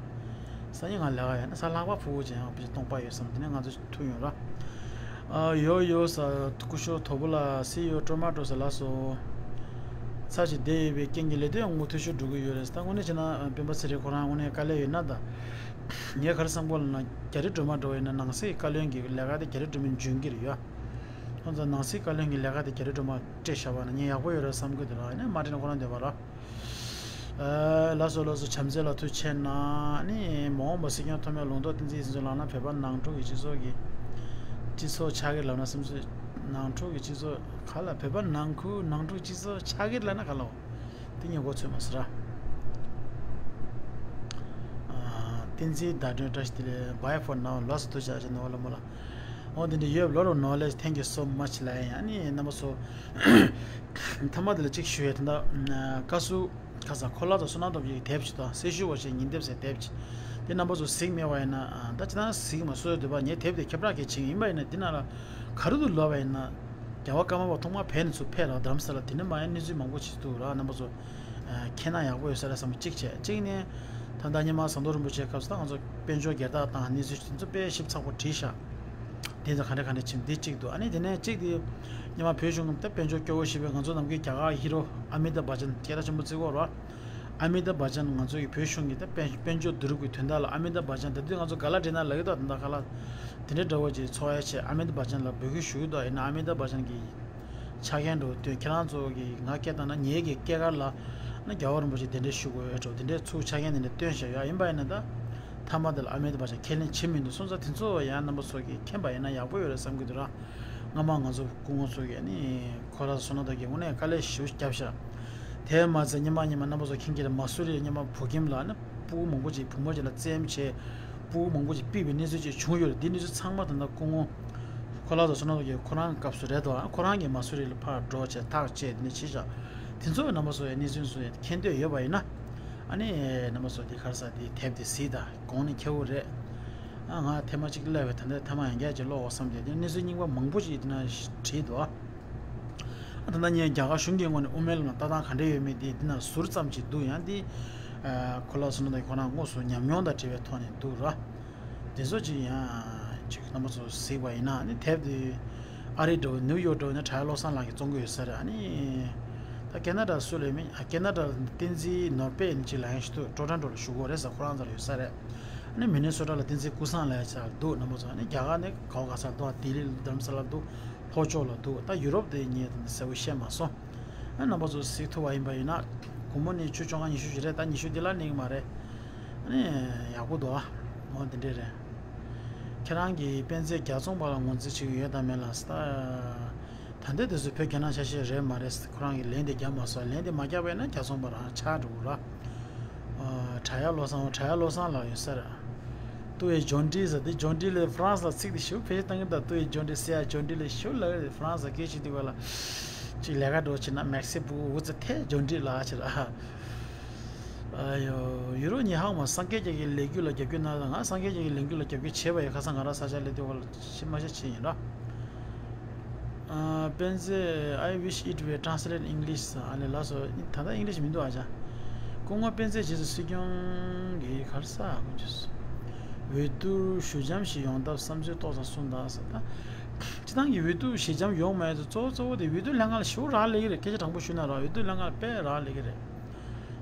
གཟའ་ཉི་མ་ལས་ཀ་ཡོད་ན་གཟའ་ལྷག་པ་ཕུར་བུ་ཅན་ཡང་བི་སྟོང་པ་ཡོད་བསམ། དེ་ནས་ང་ཚོ་ཐུག་ཡོང་ར། ཨ་ཡོ་ཡོ་ས་སྐུ་ཞབས་དོ་པོ་ལ་སི་ཡོ་ཊོ་མ་ཊོ་ས་ལ་སོ། ཚར་གཅིག་བསྡད་ཡོད་པའི་རྐྱེན་གྱིས་ལས་དོན་ཡང་མུ་མཐུད་ཤོས་འགྲོ་གི་ཡོད་རེད། ད་དངོས་གནས་བྱས་ན་སྤེན་པ་ཚེ་རིང་ཁོ་རང་དངོས་གནས་དཀའ་ལས་ཡོད་ན་ད། ངས་ག་རེ་བསམ་གོ་ལབ་ན་རྒྱ་རི་སྒྲོལ་མ་འདྲ་བོ་ཡིན་ན་ནང་སྲིད་བཀའ་བློན་གྱི་ལས་ཀ་དེ་རྒྱ་རི་སྒྲོལ་མས་འཇོན་གྱི་རེད་ཡ། ཁོང་ཚོ་ནང་སྲིད་བཀའ་བློན་གྱི་ལས་ཀ་དེ་རྒྱ་རི་སྒྲོལ་མ་སྤྲད་བཞག་པ་ན་ངས་ཡག་པོ་ཡོད་རེད་བསམ་གི་འདུག་ར། ཡིན་ན་མ་སྤྲད་ན་ཁོ་རང་འདོད་པ་ར། ཨ་ལགས་སོ་ལགས་སོ། བྱམས་བརྩེ་ལ་ཐུགས་རྗེ་ཆེ་གནང་། ཨ་ནི་མ་འོངས་པ་སྲིད་སྐྱོང་ཐོག་མའི་ལུང་རྟོགས་བསྟན་འཛིན་ཡིན་ཚུལ་ལབ་ན་བོད་པ་ནང་འཁྲུག་གི་སྤྱི་ཚོགས་ཀྱི་སྤྱི་ཚོགས་ཆགས་ཀྱི་ལབ་ན་སེམས་ཚོད་ནང་འཁྲུག་གི་སྤྱི་ཚོགས་ག་ལ་བོད་པ་ནང་ཁུལ་ནང་འཁྲུག་སྤྱི་ཚོགས་ཆགས་ཀྱི་ལབ་ན་ག་ལ་འོ། དེ་ངས་མགོ་ཚོད་མ་ཟེར་ར། ཨ་བསྟན་འཛིན་ཟླ་སྒྲོན་བཀྲ་ཤིས་བདེ་ལེགས། Bye for now. ལགས་སོ་ཐུགས་རྗེ་ཆེ་ནོ་ལ་མོ་ལ། འོ་དེ་འདྲ་ཡོད། Lot of knowledge, thank you so much ལབ་ཡ། ཨ་ནི་རྣམ་པ་ཚོ་མཐའ་མ་དེ་ལ་གཅིག་ཞུ་ཡ། དེ་འདྲ་བཀའ་ཟུར་ཁ་ས་འཁོར་ལག་དང་བསོད་ནམས་སྟོབས་རྒྱལ་གྱི་དེབ་ཅིག་དང་སེ་ཤུལ་བ་ཞེས་ཉིན་དེབ་ཟེར་དེབ་ཅིག་དེ་རྣམ་པ་ཚོ་གཟིགས་མེད་པ་ཡིན་ན་ཨ་ད་ཅི་ད་གཟིགས་མ་སོ་སོའི་འདོད་པ། ངས་དེབ་དེ་ཁྱབ་བསྒྲགས་གལ་ཆེན་ཡིན་པ་ཡིན་ན་འདི་ནང་ལ་ག་རེ་འདུག་ལབ་པ་ཡིན་ན། རྒྱལ་བ་ཀརྨ་པ་ཐོག་མར་བོད་ནས་ཚུར་ཕེབས་ར་རྡ་རམ་ས་ལ། དེ་ནས་མར་ཡང་གནས་ཚུལ་མང་པོ་ཅིག་འདུག་ར། རྣམ་པ་ཚོ་མཁྱེན་ན་ཡག་པོ་ཡོད་ས་རེད་བསམ་པ་གཅིག་བྱས། གཅིག་ནས་ད་ལྟ་སྔོན་མ་ཟམ་གདོང་རིན་པོ་ཆེའི་སྐབས་སུ་ད་ང་ཚོ་དཔལ་འབྱོར་སྒེར་བདག་དང་གནས་ཚུལ་དེ་ཚོ་དཔེ་ཞིབ་ཚགས་པོ་བྲིས་ཤག་དེ་ཚོ་ག་འདྲ་ག་འདྲ་ཕྱིན་འདི་གཅིག་འདུག་ཨ་ནི་དེ་ནས་གཅིག་དེ་སྔོན་མ་བོད་གཞུང་གི་ད་དཔལ་འབྱོར་སྐྱོ་བོ་ཞེས་པའི་ང་ཚོ་ནམ་རྒྱུན་རྒྱ་གར་ཧི་རོ་ཨ་མི་ཏཱབ་བྷ་ཅན་སྐད་གྲགས་ཆེན་པོ་བརྩི་གི་ཡོད་རེད་བ། ཨ་མི་ཏཱབ་བྷ་ཅན་ང་ཚོ་ཡི་བོད་གཞུང་གི་ད་དཔལ་དཔལ་འབྱོར་བསྡུ་རུབ་ཀྱི་དོན་དག་ལ་ཨ་མི་ཏཱབ་བྷ་ཅན་ད་དུས་ང་ཚོ་ག་ལ་འདྲེ་ན་ལབ་ཀྱི་འདུག་ད་ལྟ་ག་ལ་དེ་འདྲའི་འདྲ་བོ་ཅིག་ཚོགས་ཡ་ཆེད་ཨ་མི་ཏཱབ་བྷ་ཅན་ལ་འབོད་སྐུལ་ཞུ་གི་འདུག་ཡིན་ན་ཨ་མི་ཏཱབ་བྷ་ཅན་གྱི་ཆ་རྐྱེན་འགྲོ་དོན་ཁྱེད་རང་ཚོ་གི་ང་སྐད་བཏང་ན་ངེད་ཀྱི་སྐྱེས་སྐར་ལ་ན་རྒྱལ་བ་རིན་པོ་ཆེ་གདན་འདྲེན་ཞུ་དགོས་ཡོད་འགྲོ། དེ་འདྲའི་ཚུར་ཆ་རྐྱེན་དེ་འདྲ་བཏོན་བཞག་ཡོད། ཡིན་པ་ཡིན་ན་ད་ མཐའ་མ་དེ་ལ་ཨ་མེད་པ་ཆ་ཁས་ལེན་བྱེད་མི་འདུག་སོང་ཙང་། དེ་ཚོ་ཡང་རྣམ་པ་ཚོ་གིས་མཁྱེན་པ་ཡིན་ན་ཡག་པོ་ཡོད་རེད་བསམ་གྱི་འདུག་ར། སྔ་མ་ང་ཚོ་སྐུ་ངོ་ཚོ་གིས་ནི་ཁོ་ལ་བསོད་ནམས་དར་རྒྱས་དངོས་གནས་དཀའ་ལས་ཞེ་པོ་བརྒྱབ་ཤག་དེ་མ་ཚད་སྔོན་མ་སྔོན་མ་རྣམ་པ་ཚོ་མཁྱེན་གྱི་རེད། མ་སུ་རི་སྔོན་མ་བོད་ཁྱིམ་ལ་ནི་སྤུ་གུ་མང་པོ་ཅིག་བུ་མོ་ཅིག་ལ་བཙན་བྱས་སྤུ་གུ་མང་པོ་ཅིག་ཕུད་པའི་གནས་ཚུལ་ཅིག་བྱུང་ཡོད་རེད། འདི་གནས་ཚུལ་ཚང་མ་ད་ལྟ་སྐུ་ངོ་ཁོ་ལགས་དང་བསོད་ནམས་དར་རྒྱས་ཁོ་རང་སྐབས་སུ་རེད་དོ། ཁོ་རང་གིས་མ་སུ་རི་ལ་ཕར་འགྲོ་བྱས་ཐག་བཅད་ནས་བྱས་ཤག་དེ་ཚོ་རྣམ་པ་ཚོ་ཡང་གནས་ཚུལ་ཚོ་ཡང་མཁྱེན་འདོད་ཡོད་པ་ཡིན་ན། ཨ་ནི་རྣམ་པ་ཚོ་འདི་ག་རེ་ཟེར། འདི་དེབ་འདི་གཟིགས་དང་། གོང་ནས་ཁྱེར་དགོས་རེད། ཨ་ང་ཐེངས་མ་གཅིག་སླེབས་པའི་ད་ལྟ་ཐེངས་མ་ཡང་བསྐྱར་ཅིག་ཀློག་དགོས་བསམ་གྱི། དེ་གནས་ཚུལ་རྙིང་པ་མང་པོ་ཅིག་འདི་ན་བྲིས་འདུག་ཨ་ད་ལྟ་ངས་རྒྱ་གར་གཞུང་གི་ངོས་ནས་དབུ་མའི་ལམ་ལ་ལྟ་སྟངས་ག་འདྲ་ཡོད་མེད་འདི་འདི་ན་ཟུར་ཙམ་ཅིག་འདུག་ཡང་འདི་ཁོ་ལགས་བསོད་ནམས་དར་རྒྱས་ཁོ་རང་དངོས་སུ་ཉམས་མྱོང་དང་འབྲེལ་བའི་ཐོག་ནས་འདུག་ར། དེ་ཚོ་ཅིག་ཡང་ཅིག་རྣམ་པ་ཚོ་གཟིགས་པ་ཡིན་ན། ཨ་ནི་དེབ་འདི་ཨ་རི་འགྲོ་ནིའུ་ཡོག་འགྲོ་ན་གྲྭ་བློ་བཟང་ལགས་ཀྱིས་བཙོང་གི་ཡོད་ས་རེད། ཨ་ནི་ད་ཁེ་ན་ཌ་སུ་ལས་མིན། ཨ་ཁེ་ན་ཌ་བསྟན་འཛིན་ནོར་དཔལ་ཡིན་ཅིག་ལ་ཡང་ཞུ་དུས་ཊོ་རོན་ཊོ་ལ་བཞུགས་ཡོད་རེད་ཟེར། ཁོ་རང་ཚོ་ལ་ཡོད་ས་རེད། ཨ་ནི་མི་ནི་སོ་ཊ་ལ་བསྟན་འཛིན་ཀུན་བཟང་ལ་ཡང་ཅིག་འདུག་རྣམ་པ་ཚོ། ཨ་ནི་རྒྱ་གར་ནི་ག་བ་ག་ས་འདུག་ལྡི་ལི་རྡ་རམ་ས་ལ་འདུག་ལྷོ་ཕྱོགས་ལ་འདུག་ད་ཡུ་རོབ་དེ་ངས་ད་གསལ་པོ་ཤེས་མ་སོང་། ཨ་རྣམ་པ་ཚོ་གཟིགས་ཐུབ་པ་ཡིན་པ་ཡིན་ན། དགོང་མོ་ནས་ཆུ་བཅོ་ལྔ་ཉི་ཤུ་ཞིག་རེད། ད་ཉི་ཤུ་འདི་ལ་གནས་ཀྱི་མ་རེད། ཨ་ནི་ཡག་པོ་འདུག་ཨ། འོ་འདི་འདྲས་རེད། ཁྱེད་རང་གིས་དཔེ་མཛོད་རྒྱ་ཚོང་པ་ལ་ངོས་འཛིན་བྱེད་ཀྱི་ཡོད་དམ་མེད་ལ་ཟེར། ད་ད་ལྟའི་དུས་སུ་བོད་རྒྱ་ནག་ཆ་ཤས་རེད་མ་རེད་ཟེར། ཁོ་རང་གིས་ལན་དེ་བརྒྱབ་མ་སོང་། ལན་དེ་མ་བརྒྱབ་པ་ཡིན་ན་རྒྱ་ཚོང་པ་རང་ཆགས་འགྲོ་གི་ར། ཨ་བྲག་གཡབ་བློ་བཟང་། བྲག་གཡབ་བློ་བཟང་ལགས་ཡོད་ས་རེད། ཏུའེ་ཇོན་ཏི་ཟེར། དེ་ཇོན་ཏི་ལས་ཧྥ་རན་སི་ལ་ཚིག་དེ་ཞེ་པོ་བེད་སྤྱོད་བཏང་གི་འདུག་ཏུའེ་ཇོན་ཏི་ཟེར་ཡ་ཇོན་ཏི་ལས་ཞེ་པོ་ལབ་ཀྱི་རེད། ཧྥ་རན་སི་ལ་སྐད་ཆ་དྲིས་པ་ལ། ཅིག་ལས་ཀ་འགྲོ་བྱེད་ན་merci beaucoup ཟེར། དེ་ཇོན་ཏི་ལགས་ཟེར། ཨ་ཡོ། ཡུ་རོབ་ཉི་ཧོང་མ་སངས་རྒྱས་རྒྱ་མཚོའི་ལོ་རྒྱུས་ལ་རྒྱབ་སྐྱོར་གནང་དང་། ང་སངས་རྒྱས་རྒྱ་མཚོའི་ལོ་རྒྱུས་ལ་རྒྱབ་སྐྱོར་བྱས་པ་ཡིན། ཁ་སང་ང་རང་ས་ཆ་སླེབས་དུས་སྐོར་ལ་ཤི་མ་ཤི་ཕྱིན་ཡིན་ར། ཨ་དཔེ་མཛོད། I wish it were translated English ཟེར། ཨ་ལས་ལགས་སོ། ད་ལྟ་ཨིང་ལིཤ་མི་འདུག་ཨ་ཅག་སྐུ་ངོ་དཔེ་མཛོད། རྗེས་སུ་སྲིད་སྐྱོང་གིས་ག་རེ་ཟེར་གོ་རྒྱུ། འོས་བསྡུ་ཞི་འཇམ་ཞིག་ཡོང་ཐབས་བསམ་ཚུལ་ཏོག་ཙམ་གསུངས་དང་ཟེར། ད་སྤྱིར་བཏང་གི་འོས་བསྡུ་ཞི་འཇམ་ཡོང་མ་ཡོང་དེ་གཙོ་བོ་གཙོ་བོ་དེ་འོས་བསྡུ་ལྷན་ཁང་ལ་ཞེ་པོ་རག་ལས་ཀྱི་རེད། སྐད་ཆ་དྲང་པོ་ཞུས་ན་ར། འོས་བསྡུ་ལྷན་ཁང་ལ་དཔེ་རག་ལས་ཀྱི་རེད།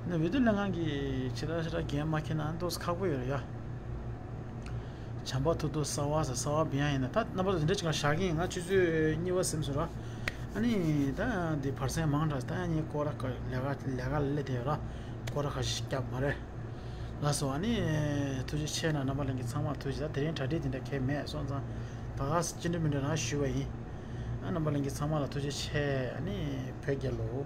ནི་འོས་བསྡུ་ལྷན་ཁང་གིས་ཇི་ལྟར་ཇི་ལྟར་འགན་མ་འཁྱེར་ན་ཏོག་ཙམ་ཁག་པོ་ཡོད་རེད་ཡ། བྱམས་པ་ཐུབ་ཐུབ་གསར་པ་ཟེར། གསར་པ་བི་ཡང་ཡིན་ན། ད་རྣམ་པ་ཚོ་འདི་འདྲ་ཅིག་ལ་བཞག་གི་ཡིན། ང་ཆུ་ཚོད་གཉིས་པ་ཟིན་སོང་ར། ཨ་ནི་ད་འདི་བར་གསེང་མང་དྲགས། ད་ཡང་ངས་སྐོར་ར་ལས་ཀ་ལས་ཀ་སླེབས་བསྡད་ཡོད་ར། སྐོར་ར་ཁ་ཤས་བརྒྱབ་མ་རེད། ལགས་སོ། ཨ་ནི་ཐུགས་རྗེ་ཆེ་གནང་། རྣམ་པ་ལྷན་རྒྱས་ཚང་མར་ཐུགས་རྗེ། ད་དེ་རིང་གྲ་སྒྲིག་དེ་འདྲ་གང་ཡང་མེད་སོང་ཙང་། ད་ག་ཅི་འདྲ་མི་འདྲ་རང་ཞུས་པ་ཡིན། ཨ་རྣམ་པ་ལྷན་རྒྱས་ཚང་མ་ལ་ཐུགས་རྗེ་ཆེ། ཨ་ནི་བོད་རྒྱལ་ལོ།